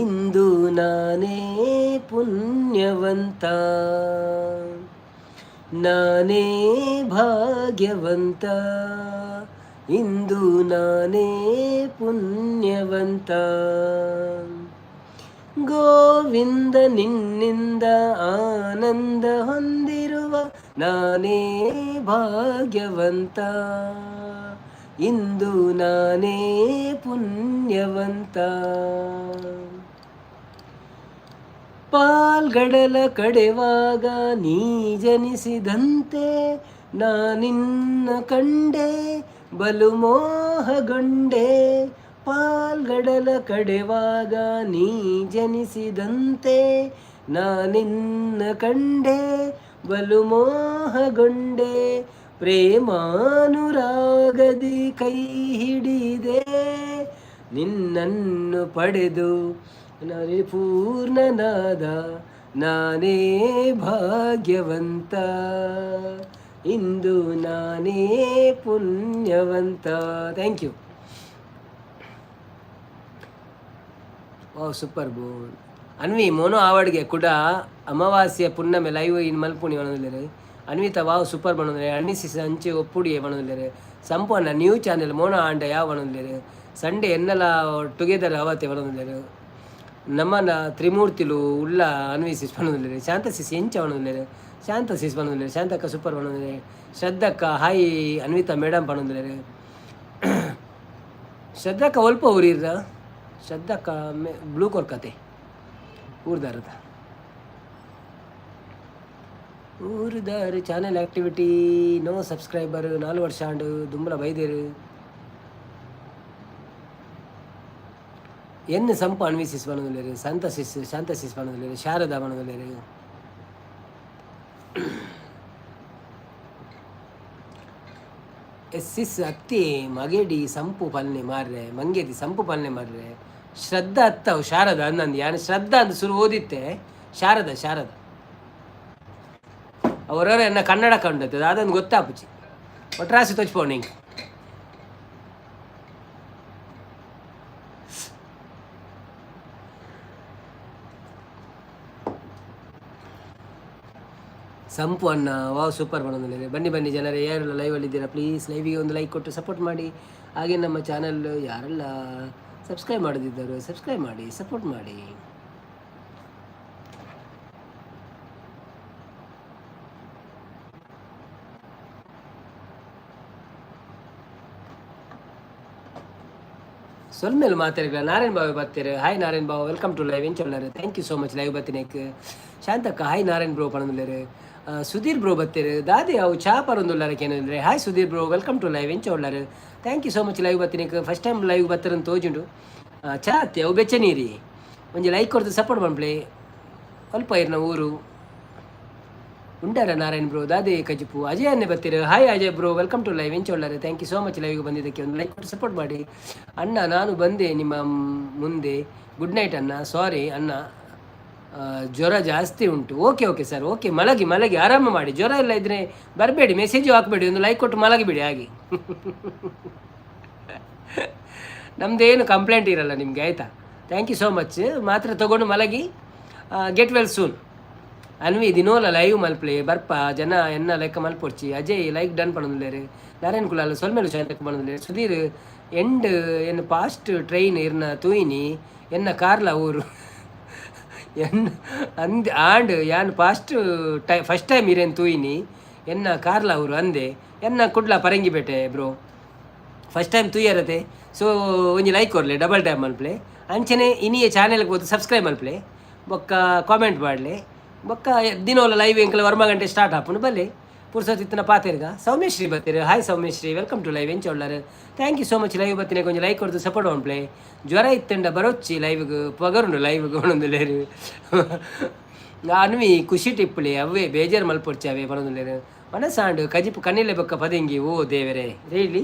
ಇಂದು ನಾನೇ ಪುಣ್ಯವಂತ. ನಾನೇ ಭಾಗ್ಯವಂತ, ಇಂದು ನಾನೇ ಪುಣ್ಯವಂತ. ಗೋವಿಂದ ನಿನ್ನಿಂದ ಆನಂದ ಹೊಂದಿರುವ ನಾನೇ ಭಾಗ್ಯವಂತ, ಇಂದು ನಾನೇ ಪುಣ್ಯವಂತ. ಪಾಲ್ಗಡಲ ಕಡೆವಾಗ ನೀ ಜನಿಸಿದಂತೆ ನಾನಿನ್ನ ಕಂಡೆ, ಬಲು ಮೋಹಗೊಂಡೆ. ಪಾಲ್ಗಡಲ ಕಡೆವಾಗ ನೀ ಜನಿಸಿದಂತೆ ನಾನಿನ್ನ ಕಂಡೆ, ಬಲು ಮೋಹಗೊಂಡೆ. ಪ್ರೇಮಾನುರಾಗದಿ ಕೈ ಹಿಡಿದೆ, ನಿನ್ನನ್ನು ಪಡೆದು ನಾನೇ ಪೂರ್ಣನಾದ. ನಾನೇ ಭಾಗ್ಯವಂತ, ಇಂದು ನಾನೇ ಪುಣ್ಯವಂತ. Thank you. Wow, super ಬೋ ಅನ್ವಿ. ಮೋನೋ ಆವಡ್ಗೆ ಕುಡ ಅಮಾವಾಸ್ಯ ಪುಣ್ಣಮೆ ಲೈವ್ ಇನ್ ಮಲ್ಪುಣಿ ಪನೊಂದುಲ್ಲೆರ್. ಅನ್ವಿತ wow super ಪನೊಂದುಲ್ಲೆರ್. ಅನ್ವಿಸಿಸ್ ಅಂಚೆ ಒಪ್ಪುಡಿಯೆ ಪನೊಂದುಲ್ಲೆರ್. ಸಂಪೂರ್ಣ ನ್ಯೂ ಚಾನೆಲ್ ಮೋನೋ ಆಂಡ ಯಾವ ಪನೊಂದುಲ್ಲೆರ್. Sunday ಎನ್ನಲ together ಅವತ್ತೆ ಪನೊಂದುಲ್ಲೆರ್. ನಮ್ಮನ ತ್ರಿಮೂರ್ತಿಲು ಉಳ್ಳ ಅನ್ವಿಸಿಸ್ ಪನೊಂದುಲ್ಲೆರ್. ಶಾಂತ ಸಿಸ್ ಎಂಚ ಪನೊಂದುಲ್ಲೆರ್. ಶಾಂತ ಸಿಸ್ ಪನೊಂದುಲ್ಲೆರ್. ಶಾಂತಕ್ಕ ಸೂಪರ್ ಪನೊಂದುಲ್ಲೆರ್. ಶ್ರದ್ಧಕ್ಕ ಹಾಯ್ ಅನ್ವಿತಾ ಮೇಡಮ್ ಪನೊಂದುಲ್ಲೆರ್. ಶ್ರದ್ಧಕ್ಕ ಒಲ್ಪ ಊರಿರ್ರ? ಶ್ರದ್ಧಕ್ಕ ಮೆ ಬ್ಲೂ ಕೊರ್ಕತೆ ಊರ್ದಾರದ ಊರುದಾರು. ಚಾನೆಲ್ ಆಕ್ಟಿವಿಟಿ ನೋ ಸಬ್ಸ್ಕ್ರೈಬರ್, 4 ವರ್ಷ ಆಂಡ್ ದುಂಬಲ ಬೈದೇರು. ಎನ್ನು ಸಂಪು ಅನ್ವಿಸಿಸ್ ಪನೊಂದುಲ್ಲೆರ್, ಸಂತಸಿಸ್, ಶಾಂತಸಿಸ್ ಪನೊಂದುಲ್ಲೆರ್, ಶಾರದಾ ಪನೊಂದುಲ್ಲೆರ್. ಎಸ್ ಸಿಸ್ ಅತ್ತಿ ಮಗೆಡಿ ಸಂಪು ಪಲ್ನೆ ಮಾರ್ರೆ, ಮಂಗೆದಿ ಸಂಪು ಪಲ್ನೆ ಮಾರ್ರೆ. ಶ್ರದ್ಧಾ ಅತ್ತವು ಶಾರದಾ ಅಂದಂದು. ಯಾನ್ ಶ್ರದ್ಧಾ ಅಂದ್ ಸುರು ಓದಿತ್ತೆ. ಶಾರದಾ, ಶಾರದಾ. ಅವರವರ ಎನ್ನ ಕನ್ನಡ ಕಂಡದ್ದು ಅದೊಂದು ಗೊತ್ತಾಪುಜಿ. ಒಟ್ರಾಸಿ ತೊಚ್ಪೋಣ ಇಂಕ್. ಸಂಪು ಅಣ್ಣ, ವಾವ್, ಸೂಪರ್ ಬಂದಿದ್ದಾರೆ. ಬನ್ನಿ ಬನ್ನಿ ಜನರೇ, ಯಾರೆಲ್ಲ ಲೈವಲ್ಲಿದ್ದೀರಾ, ಪ್ಲೀಸ್ ಲೈವಿಗೆ ಒಂದು ಲೈಕ್ ಕೊಟ್ಟು ಸಪೋರ್ಟ್ ಮಾಡಿ. ಹಾಗೆ ನಮ್ಮ ಚಾನಲ್ ಯಾರೆಲ್ಲ ಸಬ್ಸ್ಕ್ರೈಬ್ ಮಾಡದಿದ್ದರು ಸಬ್ಸ್ಕ್ರೈಬ್ ಮಾಡಿ, ಸಪೋರ್ಟ್ ಮಾಡಿ. ಸೊಲ್ಮೆಲ್ ಮಾತಾಡಿಲ್ಲ. ನಾರಾಯಣ್ ಬಾಬು ಬರ್ತೀರಿ. Hi Narayan Babu, welcome to live. ಎಂಚೊಲ್ಲಾರು? Thank you so much live ಬತ್ತಿನೇಕ್. ಶಾಂತಕ್ಕ, hi Narayan bro ಪಣಂದುಲ್ಲೇರು. ಸುಧೀರ್ ಬ್ರೋ ಬತ್ತೀರು. ದಾದಿ ಅವು ಚಾ ಪರೊಂದುಲ್ಲಾರ ಕೇನಂದ್ರೆ. Hi Sudhir bro, welcome to live. ಎಂಚ ಉಳ್ಳಾರು? Thank you so much live ಬತ್ತಿನೇಕ್. First time live ಬತ್ತರಂತ ತೋಜುಂಡು. ಚಾ ಅತ್ತೆ, ಅವು ಬೆಚ್ಚ ನೀರಿ. ಒಂಜಿ ಲೈಕ್ ಕೊರ್ದು ಸಪೋರ್ಟ್ ಪನ್ಪ್ಲೆ. ಅಲ್ಪ ಇರ್ನ ಊರು ಉಂಡಾರ ನಾರಾಯಣ್ ಬ್ರೋ? ದಾದೆ ಕಜಿಪು? ಅಜಯ್ ಅನ್ನೆ ಬರ್ತೀರ. Hi Ajay bro, welcome to live. ಎಂಚ thank you so much ಲೈವ್ಗೆ ಬಂದಿದ್ದಕ್ಕೆ. ಒಂದು ಲೈಕ್ ಕೊಟ್ಟು ಸಪೋರ್ಟ್ ಮಾಡಿ. ಅಣ್ಣ, ನಾನು ಬಂದೆ ನಿಮ್ಮ ಮುಂದೆ. ಗುಡ್ ನೈಟ್ ಅಣ್ಣ. ಸಾರಿ ಅಣ್ಣ, ಜ್ವರ ಜಾಸ್ತಿ ಉಂಟು. Okay okay sir, okay. ಮಲಗಿ ಮಲಗಿ, ಆರಾಮ ಮಾಡಿ. ಜ್ವರ ಎಲ್ಲ ಇದ್ದರೆ ಬರಬೇಡಿ, ಮೆಸೇಜು ಹಾಕಬೇಡಿ. ಒಂದು ಲೈಕ್ ಕೊಟ್ಟು ಮಲಗಿಬಿಡಿ. ಹಾಗೆ ನಮ್ಮದೇನು ಕಂಪ್ಲೇಂಟ್ ಇರಲ್ಲ ನಿಮಗೆ, ಆಯಿತಾ? Thank you so much. ಮಾತ್ರೆ ತೊಗೊಂಡು ಮಲಗಿ. Get well soon. Anvi, ದಿನೋಲ ಲೈವ್ ಮಲ್ಪ್ಲೆ ಬರ್ಪ, ಜನ ಎನ್ನ ಲೆಕ್ಕ ಮಲ್ಪೊಡ್ಚಿ. ಅಜಯ್ ಲೈಕ್ ಡನ್ ಪಣೊಂದುಲ್ಲೆರ್. ನಾರಾಯಣ್ ಕುಲಾಲ್ ಸೊಲ್ಮೆಲು ಶಾಂತಕ್ ಪಣೊಂದುಲ್ಲೆರ್. ಸುಧೀರ್ ಎಂಡ್ ಎನ್ನ ಫಾಸ್ಟ್ ಟ್ರೈನ್ ಇರ್ನ ತೂಯಿನಿ, ಎನ್ನ ಕಾರ್ಲ ಊರು ಎನ್ ಅಂದ್ ಆಂಡ್ ಯಾನ್ ಫಾಸ್ಟ್ ಟೈ ಫಸ್ಟ್ ಟೈಮ್ ಇರೇನು ತೂಯಿನಿ, ಎನ್ನ ಕಾರ್ಲ ಊರು ಅಂದೆ. ಎನ್ನ Kudla Parangipete bro. First time ತೂಯರತೆ. ಸೊ ಒಂಜಿ ಲೈಕ್ ಕೊರ್ಲೆ, ಡಬಲ್ ಟ್ಯಾಪ್ ಮಲ್ಪ್ಲೆ. ಅಂಚನೆ ಇನಿಯ ಚಾನೆಲ್ಗೆ ಪೋದು ಸಬ್ಸ್ಕ್ರೈಬ್ ಮಲ್ಪ್ಲೆ, ಬೊಕ್ಕ ಕಾಮೆಂಟ್ ಮಾಡಲೆ. ಬೊಕ್ಕ ದಿನೋಲ ಲೈವ್ ಎಂಕಲ ವರ್ಮ ಗಂಟೆ ಸ್ಟಾರ್ಟ್ ಆಪುಂಡು, ಬಲ್ಲೆ. ಪುರ್ಸೊತ್ತಿತ್ತಿನ ಪಾತೆರ್ಗ. Soumyashree ಬತ್ತೀರು. Hi Soumyashree, welcome to live. ಎಂಚ ಉಳ್ಳಾರು? Thank you so much live ಬತ್ತಿನ. ಕೊಂಚ ಲೈಕ್ ಕೊಡ್ದು ಸಪೋರ್ಟ್ ಮನ್ಪ್ಲೆ. ಜ್ವರ ಇತ್ತಂಡ ಬರೋಚ್ಚಿ ಲೈವ್ಗೆ, ಪಗರುಂಡು ಲೈವ್ಗೆ ಪಣೊಂದುಲ್ಲೆರ್. ಅನ್ವಿ, ಖುಷಿ ಟಿಪ್ಪುಲಿ ಅವೇ, ಬೇಜಾರು ಮಲ್ಪೊಡ್ಚಿ ಅವೇ ಪಣೊಂದುಲ್ಲೆರ್. ಮನಸಾಂಡು ಕಜಿಪು ಕನಿಲೆ ಬೊಕ್ಕ ಪದೆಂಗಿ. ಓ ದೇವರೇ, ರಿಯಲಿ?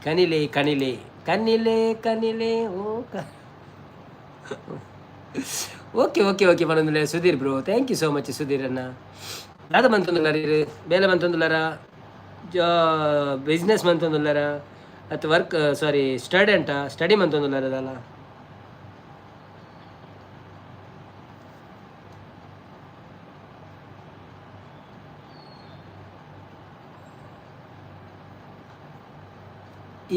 ಕನಿಲೆ ಕನಿಲೆ ಕನಿಲೆ ಕನಿಲೆ ಓ ಕ ಓಕೆ ಓಕೆ ಓಕೆ ಪಣೊಂದುಲ್ಲೆ Sudhir bro. Thank you so much Sudhir ಅಣ್ಣ. ದಾದ ಮಂತೊಂದುಲ್ಲಾರ? ಬೇಲೆ ಮಂತೊಂದುಲ್ಲಾರ, ಬಿಸ್ನೆಸ್ ಮಂತೊಂದುಲ್ಲಾರ, ಅತ್ ವರ್ಕ್, ಸಾರಿ, ಸ್ಟೂಡೆಂಟಾ, ಸ್ಟಡಿ ಮಂತೊಂದುಲ್ಲಾರ ದಾಲ?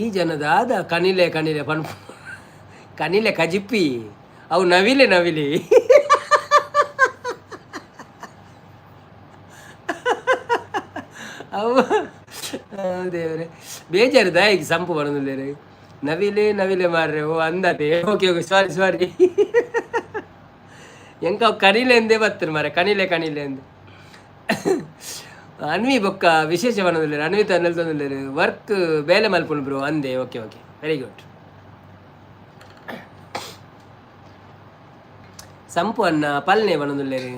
ಈ ಜನದಾದ ಕನಿಲೆ ಕನಿಲೆ ಪಣ್ ಕನಿಲೆ ಕಜಿಪ್ಪಿ, ಅವು ನವಿಲೆ ನವಿಲಿ. ಅವು ದೇವರೇ, ಬೇಜಾರು ದಾಯಿಗೆ ಸಂಪು ಬರೋದಿಲ್ಲ. ನವಿಲೆ ನವಿಲೆ ಮಾರ್ರೆ. ಓ ಅಂದತೆ. ಓಕೆ ಓಕೆ, ಸಾರಿ ಸಾರಿ. ಎಂಕ ಅವು ಕನಿಲೆ ಎಂದೇ ಬತ್ತರು ಮಾರೆ, ಕನಿಲೆ ಕನಿಲೆ ಎಂದು. ಅನ್ವಿ ಬೊಕ್ಕ ವಿಶೇಷ ಬನ್ನೊಂದುಲ್ಲೆರ್. ಅನ್ವಿತ ನೆಲ್ತೊಂದುಲ್ಲೆರ್. ವರ್ಕ್ ಬೇಲೆ ಮಲ್ಪುಂಡು ಬ್ರೋ ಅಂದೆ. Okay okay, very good. ಸಂಪು ಅನ್ನ ಪಲ್ನೆ ಬನ್ನೊಂದುಲ್ಲೆರ್.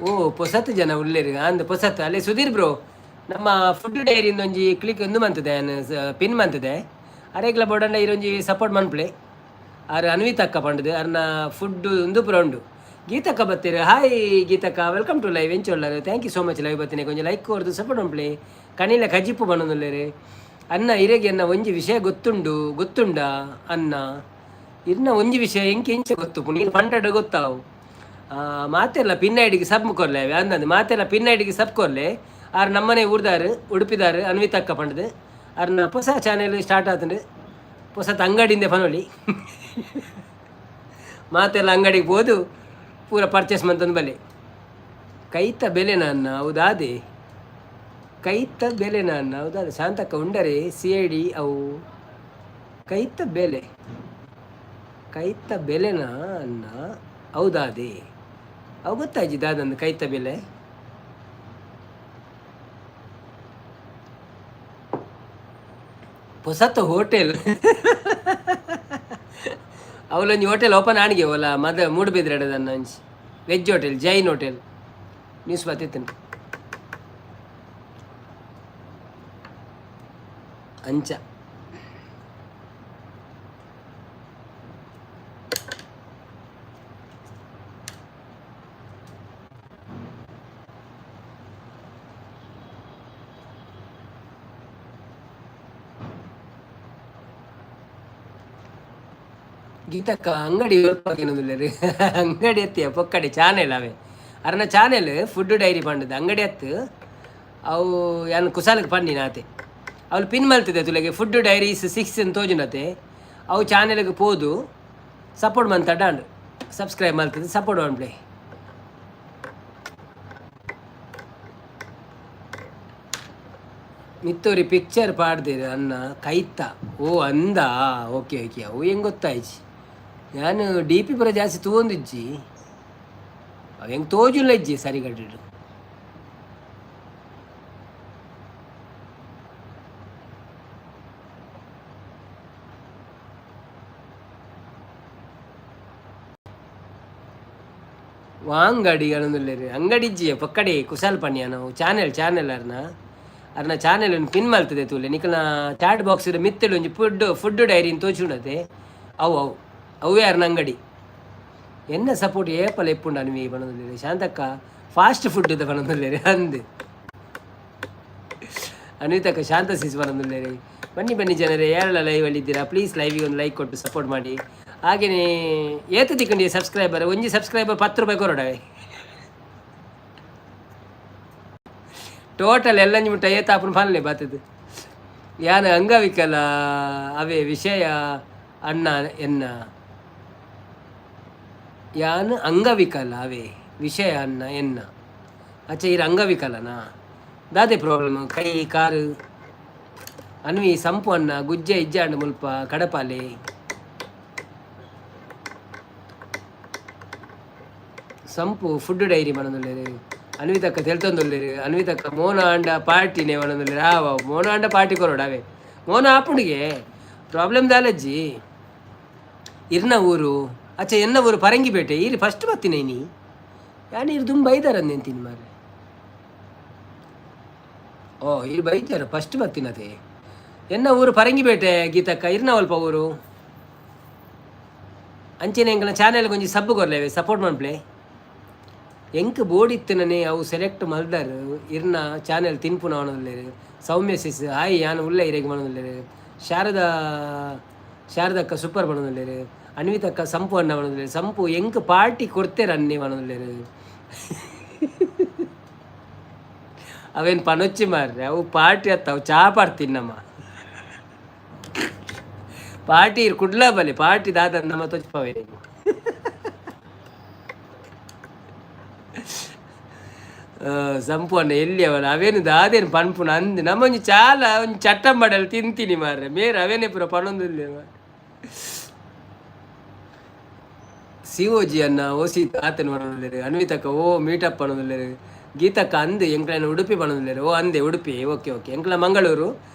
ಓ ಪೊಸತ್ ಜನ ಉಲ್ಲೆರ್ ಅಂದ್ ಪೊಸತ್. ಅಲ್ಲೇ ಸುಧೀರ್ ಬ್ರೋ, ನಮ್ಮ ಫುಡ್ ಡೈರಿ ಒಂಜಿ ಕ್ಲಿಕ್ ಒಂದು ಮಂತದೆ, ಪಿನ್ ಮಂತದೆ. ಅರೆಗ್ಲ ಬೋಡಂಡ ಇರೊಂಜಿ ಸಪೋರ್ಟ್ ಮನ್ಪ್ಲೆ. ಆರ್ ಅನ್ವಿತಕ್ಕ ಪಂಡದು, ಅರ್ನ ಫುಡ್ ಉಂದು ಪೂರ ಉಂಡು. ಗೀತಕ್ಕ ಬತ್ತೀರು. ಹಾಯ್ ಗೀತಕ್ಕ, welcome to live. ಎಂಚ ಉಳ್ಳಾರು? Thank you so much live ಬತ್ತಿನ. ಕೊಂಚ ಲೈಕ್ ಕೊರ್ದು ಸಪೋರ್ಟ್ ಮನ್ಪ್ಲೆ. ಕನಿಲ ಕಜಿಪ್ಪು ಬನ್ನೊಂದುಲ್ಲೆರ್. ಅನ್ನ, ಇರೆಗೆ ಅನ್ನ ಒಂಜಿ ವಿಷಯ ಗೊತ್ತುಂಡು, ಗೊತ್ತುಂಡ ಅನ್ನ? ಇರ್ನ ಒಂಜಿ ವಿಷಯ ಎಂಕೆ ಎಂಚ ಗೊತ್ತು? ನೀನು ಪಂಡಡ ಗೊತ್ತಾವು. ಮಾತೆಲ್ಲ ಪಿನ್ ಐಡಿಗೆ ಸಬ್ ಕೊರ್ಲೆ ಅಂದಂದು. ಮಾತೆಲ್ಲ ಪಿನ್ ಐಡಿಗೆ ಸಬ್ ಕೊರ್ಲೆ. ಆರ್ ನಮ್ಮನೆ ಊರ್ದಾರು, ಉಡುಪಿದಾರು. ಅನ್ವಿತಕ್ಕ ಪಂಡದು ಅರ್ನ ಹೊಸ ಚಾನೆಲ್ ಸ್ಟಾರ್ಟ್ ಆತಂಡು. ಹೊಸತ್ ಅಂಗಡಿಂದ ಪನೊಲಿ. ಮಾತೆಲ್ಲ ಅಂಗಡಿಗೆ ಹೋದು ಪೂರ ಪರ್ಚೇಸ್ ಮಂತಂದು ಬಲೆ. ಕೈತ ಬೆಲೆ ನನ್ನ ಹೌದಾದೆ, ಕೈತ ಬೆಲೆ ನನ್ನ ಹೌದಾದೆ. ಶಾಂತಕ್ಕ ಉಂಡರೆ? ಸಿ I D ಅವು ಕೈತ ಬೆಲೆ, ಕೈತ ಬೆಲೆನ ಅನ್ನ ಹೌದಾದೆ. ಅವು ಗೊತ್ತಾಯ್ತು ದಾದಂದು ಕೈತ ಬೆಲೆ. ಪೊಸತ್ ಹೋಟೆಲ್. ಅವಲೊಂಜಿ ಹೋಟೆಲ್ ಓಪನ್ ಆಣಿಗೆ ಓಲ ಮದ ಮೂಡುಬಿದ್ರೆಡದನ್ನ ಒಂಜಿ veg hotel, Jain hotel news ಬತ್ತಿತ್ತುಂಡು ಅಂಚ. ಗೀತಕ್ಕ ಅಂಗಡಿ ರೀ. ಅಂಗಡಿ ಎತ್ತಿಯ ಪೊಕ್ಕಡೆ ಚಾನೆಲ್ ಅವೇ ಅರ್ನ ಚಾನೆಲ್ ಫುಡ್ ಡೈರಿ ಪಂಡದ ಅಂಗಡಿ ಅತ್ತು. ಅವು ಯಾನ್ ಕುಸಾಲಕ್ಕೆ ಪಂಡಿನ ಆತೆ. ಅವಳು ಪಿನ್ ಮಲ್ತಿದೆ ತುಲೆಗೆ ಫುಡ್ ಡೈರೀಸ್ 6 ಅಂತ ತೋಜುನತೆ. ಅವು ಚಾನೆಲ್ಗೆ ಪೋದು ಸಪೋರ್ಟ್ ಮಂತಡ್ಡಾಂಡ್ ಸಬ್ಸ್ಕ್ರೈಬ್ ಮಲ್ತದೆ ಸಪೋರ್ಟ್ ಮನ್ಪ್ಲೆ. ಮಿತ್ತೂರಿ ಪಿಕ್ಚರ್ ಪಾಡ್ದಿರ ಅನ್ನ ಕೈತ. ಓ ಅಂದ, ಓಕೆ ಓಕೆ. ಅವು ಹೆಂಗೆ ಗೊತ್ತಾಯ್ಚಿ? ನಾನು ಡಿ ಪಿ ಪೂರ ಜಾಸ್ತಿ ತೂವೊಂದಿಜ್ಜಿ. ಅವು ಹೆಂಗೆ ತೋಜುಲ್ಲ ಇಜ್ಜಿ ಸರಿಗಡ್ಡು. ವಾಂಗಡಿ ಅಂಗಡಿ ಅಂಗಡಿಜ್ಜಿಯ ಪಕ್ಕಡೆ ಕುಶಾಲ್ ಪಣ್ಯ. ನಾವು ಚಾನೆಲ್ ಚಾನೆಲ್ ಅರ್ನ ಅರ್ನ ಚಾನೆಲ್ ಪಿನ್ ಮಲ್ತದೆ ತೂಲೆ. ನಿಕಲ್ನ ಚಾಟ್ ಬಾಕ್ಸ್ ಮಿತ್ತಲು ಒಂಜಿ ಫುಡ್ ಫುಡ್ ಡೈರಿ ತೋಚುಂಡತೆ. ಅವು ಅವು ಅವೇ ಅರ್ನ ಅಂಗಡಿ. ಎನ್ನ ಸಪೋರ್ಟ್ ಏಪಲ ಎಪ್ಪುಂಡು ಅನ್ವಿ ಪಣೊಂದುಲ್ಲೆರ್. ಶಾಂತಕ್ಕ ಫಾಸ್ಟ್ ಫುಡ್ the ಪಣೊಂದುಲ್ಲೆರ್ ಅಂದ್. ಅನ್ವಿತಕ್ಕ ಶಾಂತ ಸಿಸ್ ಪಣೊಂದುಲ್ಲೆರ್. ಬನ್ನಿ ಬನ್ನಿ ಜನರೇ, ಯಾರೆಲ್ಲ ಲೈವಲ್ಲಿ ಇದ್ದೀರಾ ಪ್ಲೀಸ್ ಲೈವಿಗೆ ಒಂದು ಲೈಕ್ ಕೊಟ್ಟು ಸಪೋರ್ಟ್ ಮಾಡಿ. ಹಾಗೆಯೇ ಏತ ತಿಕ್ಕಂಡಿ ಸಬ್ಸ್ಕ್ರೈಬರ್, ಒಂಜಿ ಸಬ್ಸ್ಕ್ರೈಬರ್ 10 ರೂಪಾಯಿ ಕೊರಡವೆ. ಟೋಟಲ್ ಎಲ್ಲಂಜಿ ಮುಟ್ಟ ಏತ ಆಪುನ ಪನ್ಲೆ ಬತ್ತದು. ಯಾನ್ ಅಂಗವಿಕಲ ಅವೇ ವಿಷಯ ಅಣ್ಣ ಎನ್ನ. ಯಾನ್ ಅಂಗವಿಕಲ ಅವೇ ವಿಷಯ ಅಣ್ಣ ಎನ್ನ. ಅಚ್ಚ, ಇರ್ ಅಂಗವಿಕಲನಾ? ದಾದೆ ಪ್ರಾಬ್ಲಮ್? ಕೈ ಕಾರು? ಅನ್ವಿ ಸಂಪು ಅಣ್ಣ ಗುಜ್ಜೆ ಇಜ್ಜಾಂಡ್ ಮುಲ್ಪ ಕಡಪಾಲೆ. ಸಂಪು ಫುಡ್ ಡೈರಿ ಪನೊಂದುಲ್ಲೆರ್. ಅನ್ವಿತಕ್ಕ ತೆಲ್ತೊಂದುಲ್ಲೆರ್. ಅನ್ವಿತಕ್ಕ ಮೋನ ಆಂಡ ಪಾರ್ಟಿನೇ ಪನೊಂದುಲ್ಲೆರ್. ಆವ ಮೋನ ಆಂಡ ಪಾರ್ಟಿ ಕೊರೊಡು. ಅವೇ ಮೋನ ಆಪುಂಡುಗೆ, ಪ್ರಾಬ್ಲಮ್ ದಾಲಜ್ಜಿ. ಇರ್ನ ಊರು? ಅಚ್ಚ, ಎನ್ನ ಊರು ಪರಂಗಿಪೇಟೆ. ಈರ್ ಫಸ್ಟ್ ಬತ್ತಿನ ಇನಿ. ಯಾನ್ ಇರ್ ದುಂಬು ಬೈದಾರಂದು ಮಾರ್ರೆ. ಓ ಈರ್ ಬೈದಾರ, ಫಸ್ಟ್ ಬತ್ತಿನತೆ. ಎನ್ನ ಊರು ಪರಂಗಿಪೇಟೆ ಗೀತಕ್ಕ. ಇರ್ನ ಒಲ್ಪ ಊರು? ಅಂಚೆನೆ ಎಂಕಲ್ನ ಚಾನೆಲ್ಗೆ ಒಂಜಿ ಸಬ್ಬು ಕೊರ್ಲೇವೆ, ಸಪೋರ್ಟ್ ಮನ್ಪ್ಲೆ. ಎಂಕ್ ಬೋಡಿತ್ತನನೆ ಅವು ಸೆಲೆಕ್ಟ್ ಮಲ್ದರ್. ಇರ್ನ ಚಾನೆಲ್ ತಿನ್ಪುನ ಪನೊಂದುಲ್ಲೆರ್. ಸೌಮ್ಯ ಸಿಸ್ ಹಾಯ್, ಯಾನ್ ಉಲ್ಲ ಇರೆಗ್ ಪನೊಂದುಲ್ಲೆರ್. ಶಾರದಾ ಶಾರದಕ್ಕ ಸೂಪರ್ ಪನೊಂದುಲ್ಲೆರ್. ಅನ್ವಿತಕ್ಕ ಸಂಪು ಅಣ್ಣ ಪನೊಂದುಲ್ಲೆರ್. ಸಂಪು ಎಂಕ್ ಪಾರ್ಟಿ ಕೊರ್ತೆರ್ ಅನ್ನೆ ಪನೊಂದುಲ್ಲೆರ್. ಅವೇನು ಪನೊಚ್ಚಿ ಮಾರ್ರೆ, ಅವು ಪಾರ್ಟಿ ಅತ್ತ, ಅವು ಚಾ ಪಾಡ್ತಿನ್ನಮ್ಮ. ಪಾರ್ಟಿ ಕುಡ್ಲ ಬಲೆ, ಪಾರ್ಟಿ ದಾದ ನಮ್ಮ ತೋಚ್ಪವೆ. ಸಂಪು ಅಣ್ಣ ಎಲ್ಲಿ ಅವನ? ಅವೇನು ದಾದೇನು ಪನ್ಪುನ ಅಂದ್. ನಮ್ಮೊಂಜಿ ಚಾಲ ಒಂಜಿ ಚಟ್ಟಂಬಡಲ್ ತಿಂತೀನಿ ಮಾರ್ರೆ. ಮೇರ್ ಅವೇನೆ ಪೂರ ಪನೊಂದುಲ್ಲೆ. ಸಿ ಒ ಜಿ ಅನ್ನ ಓಸಿ ಆತನ ಪನೊಂದುಲ್ಲೆರ್. ಅನ್ವಿತಕ್ಕ ಓ ಮೀಟಪ್ ಪನೊಂದುಲ್ಲೆರ್. ಗೀತಕ್ಕ ಅಂದ್ ಎಂಕ್ಲೆನ ಉಡುಪಿ ಪನೊಂದುಲ್ಲೆರ್. ಓ ಅಂದೆ ಉಡುಪಿ, ಓಕೆ ಓಕೆ. ಎಂಕ್ಲ ಮಂಗಳೂರು.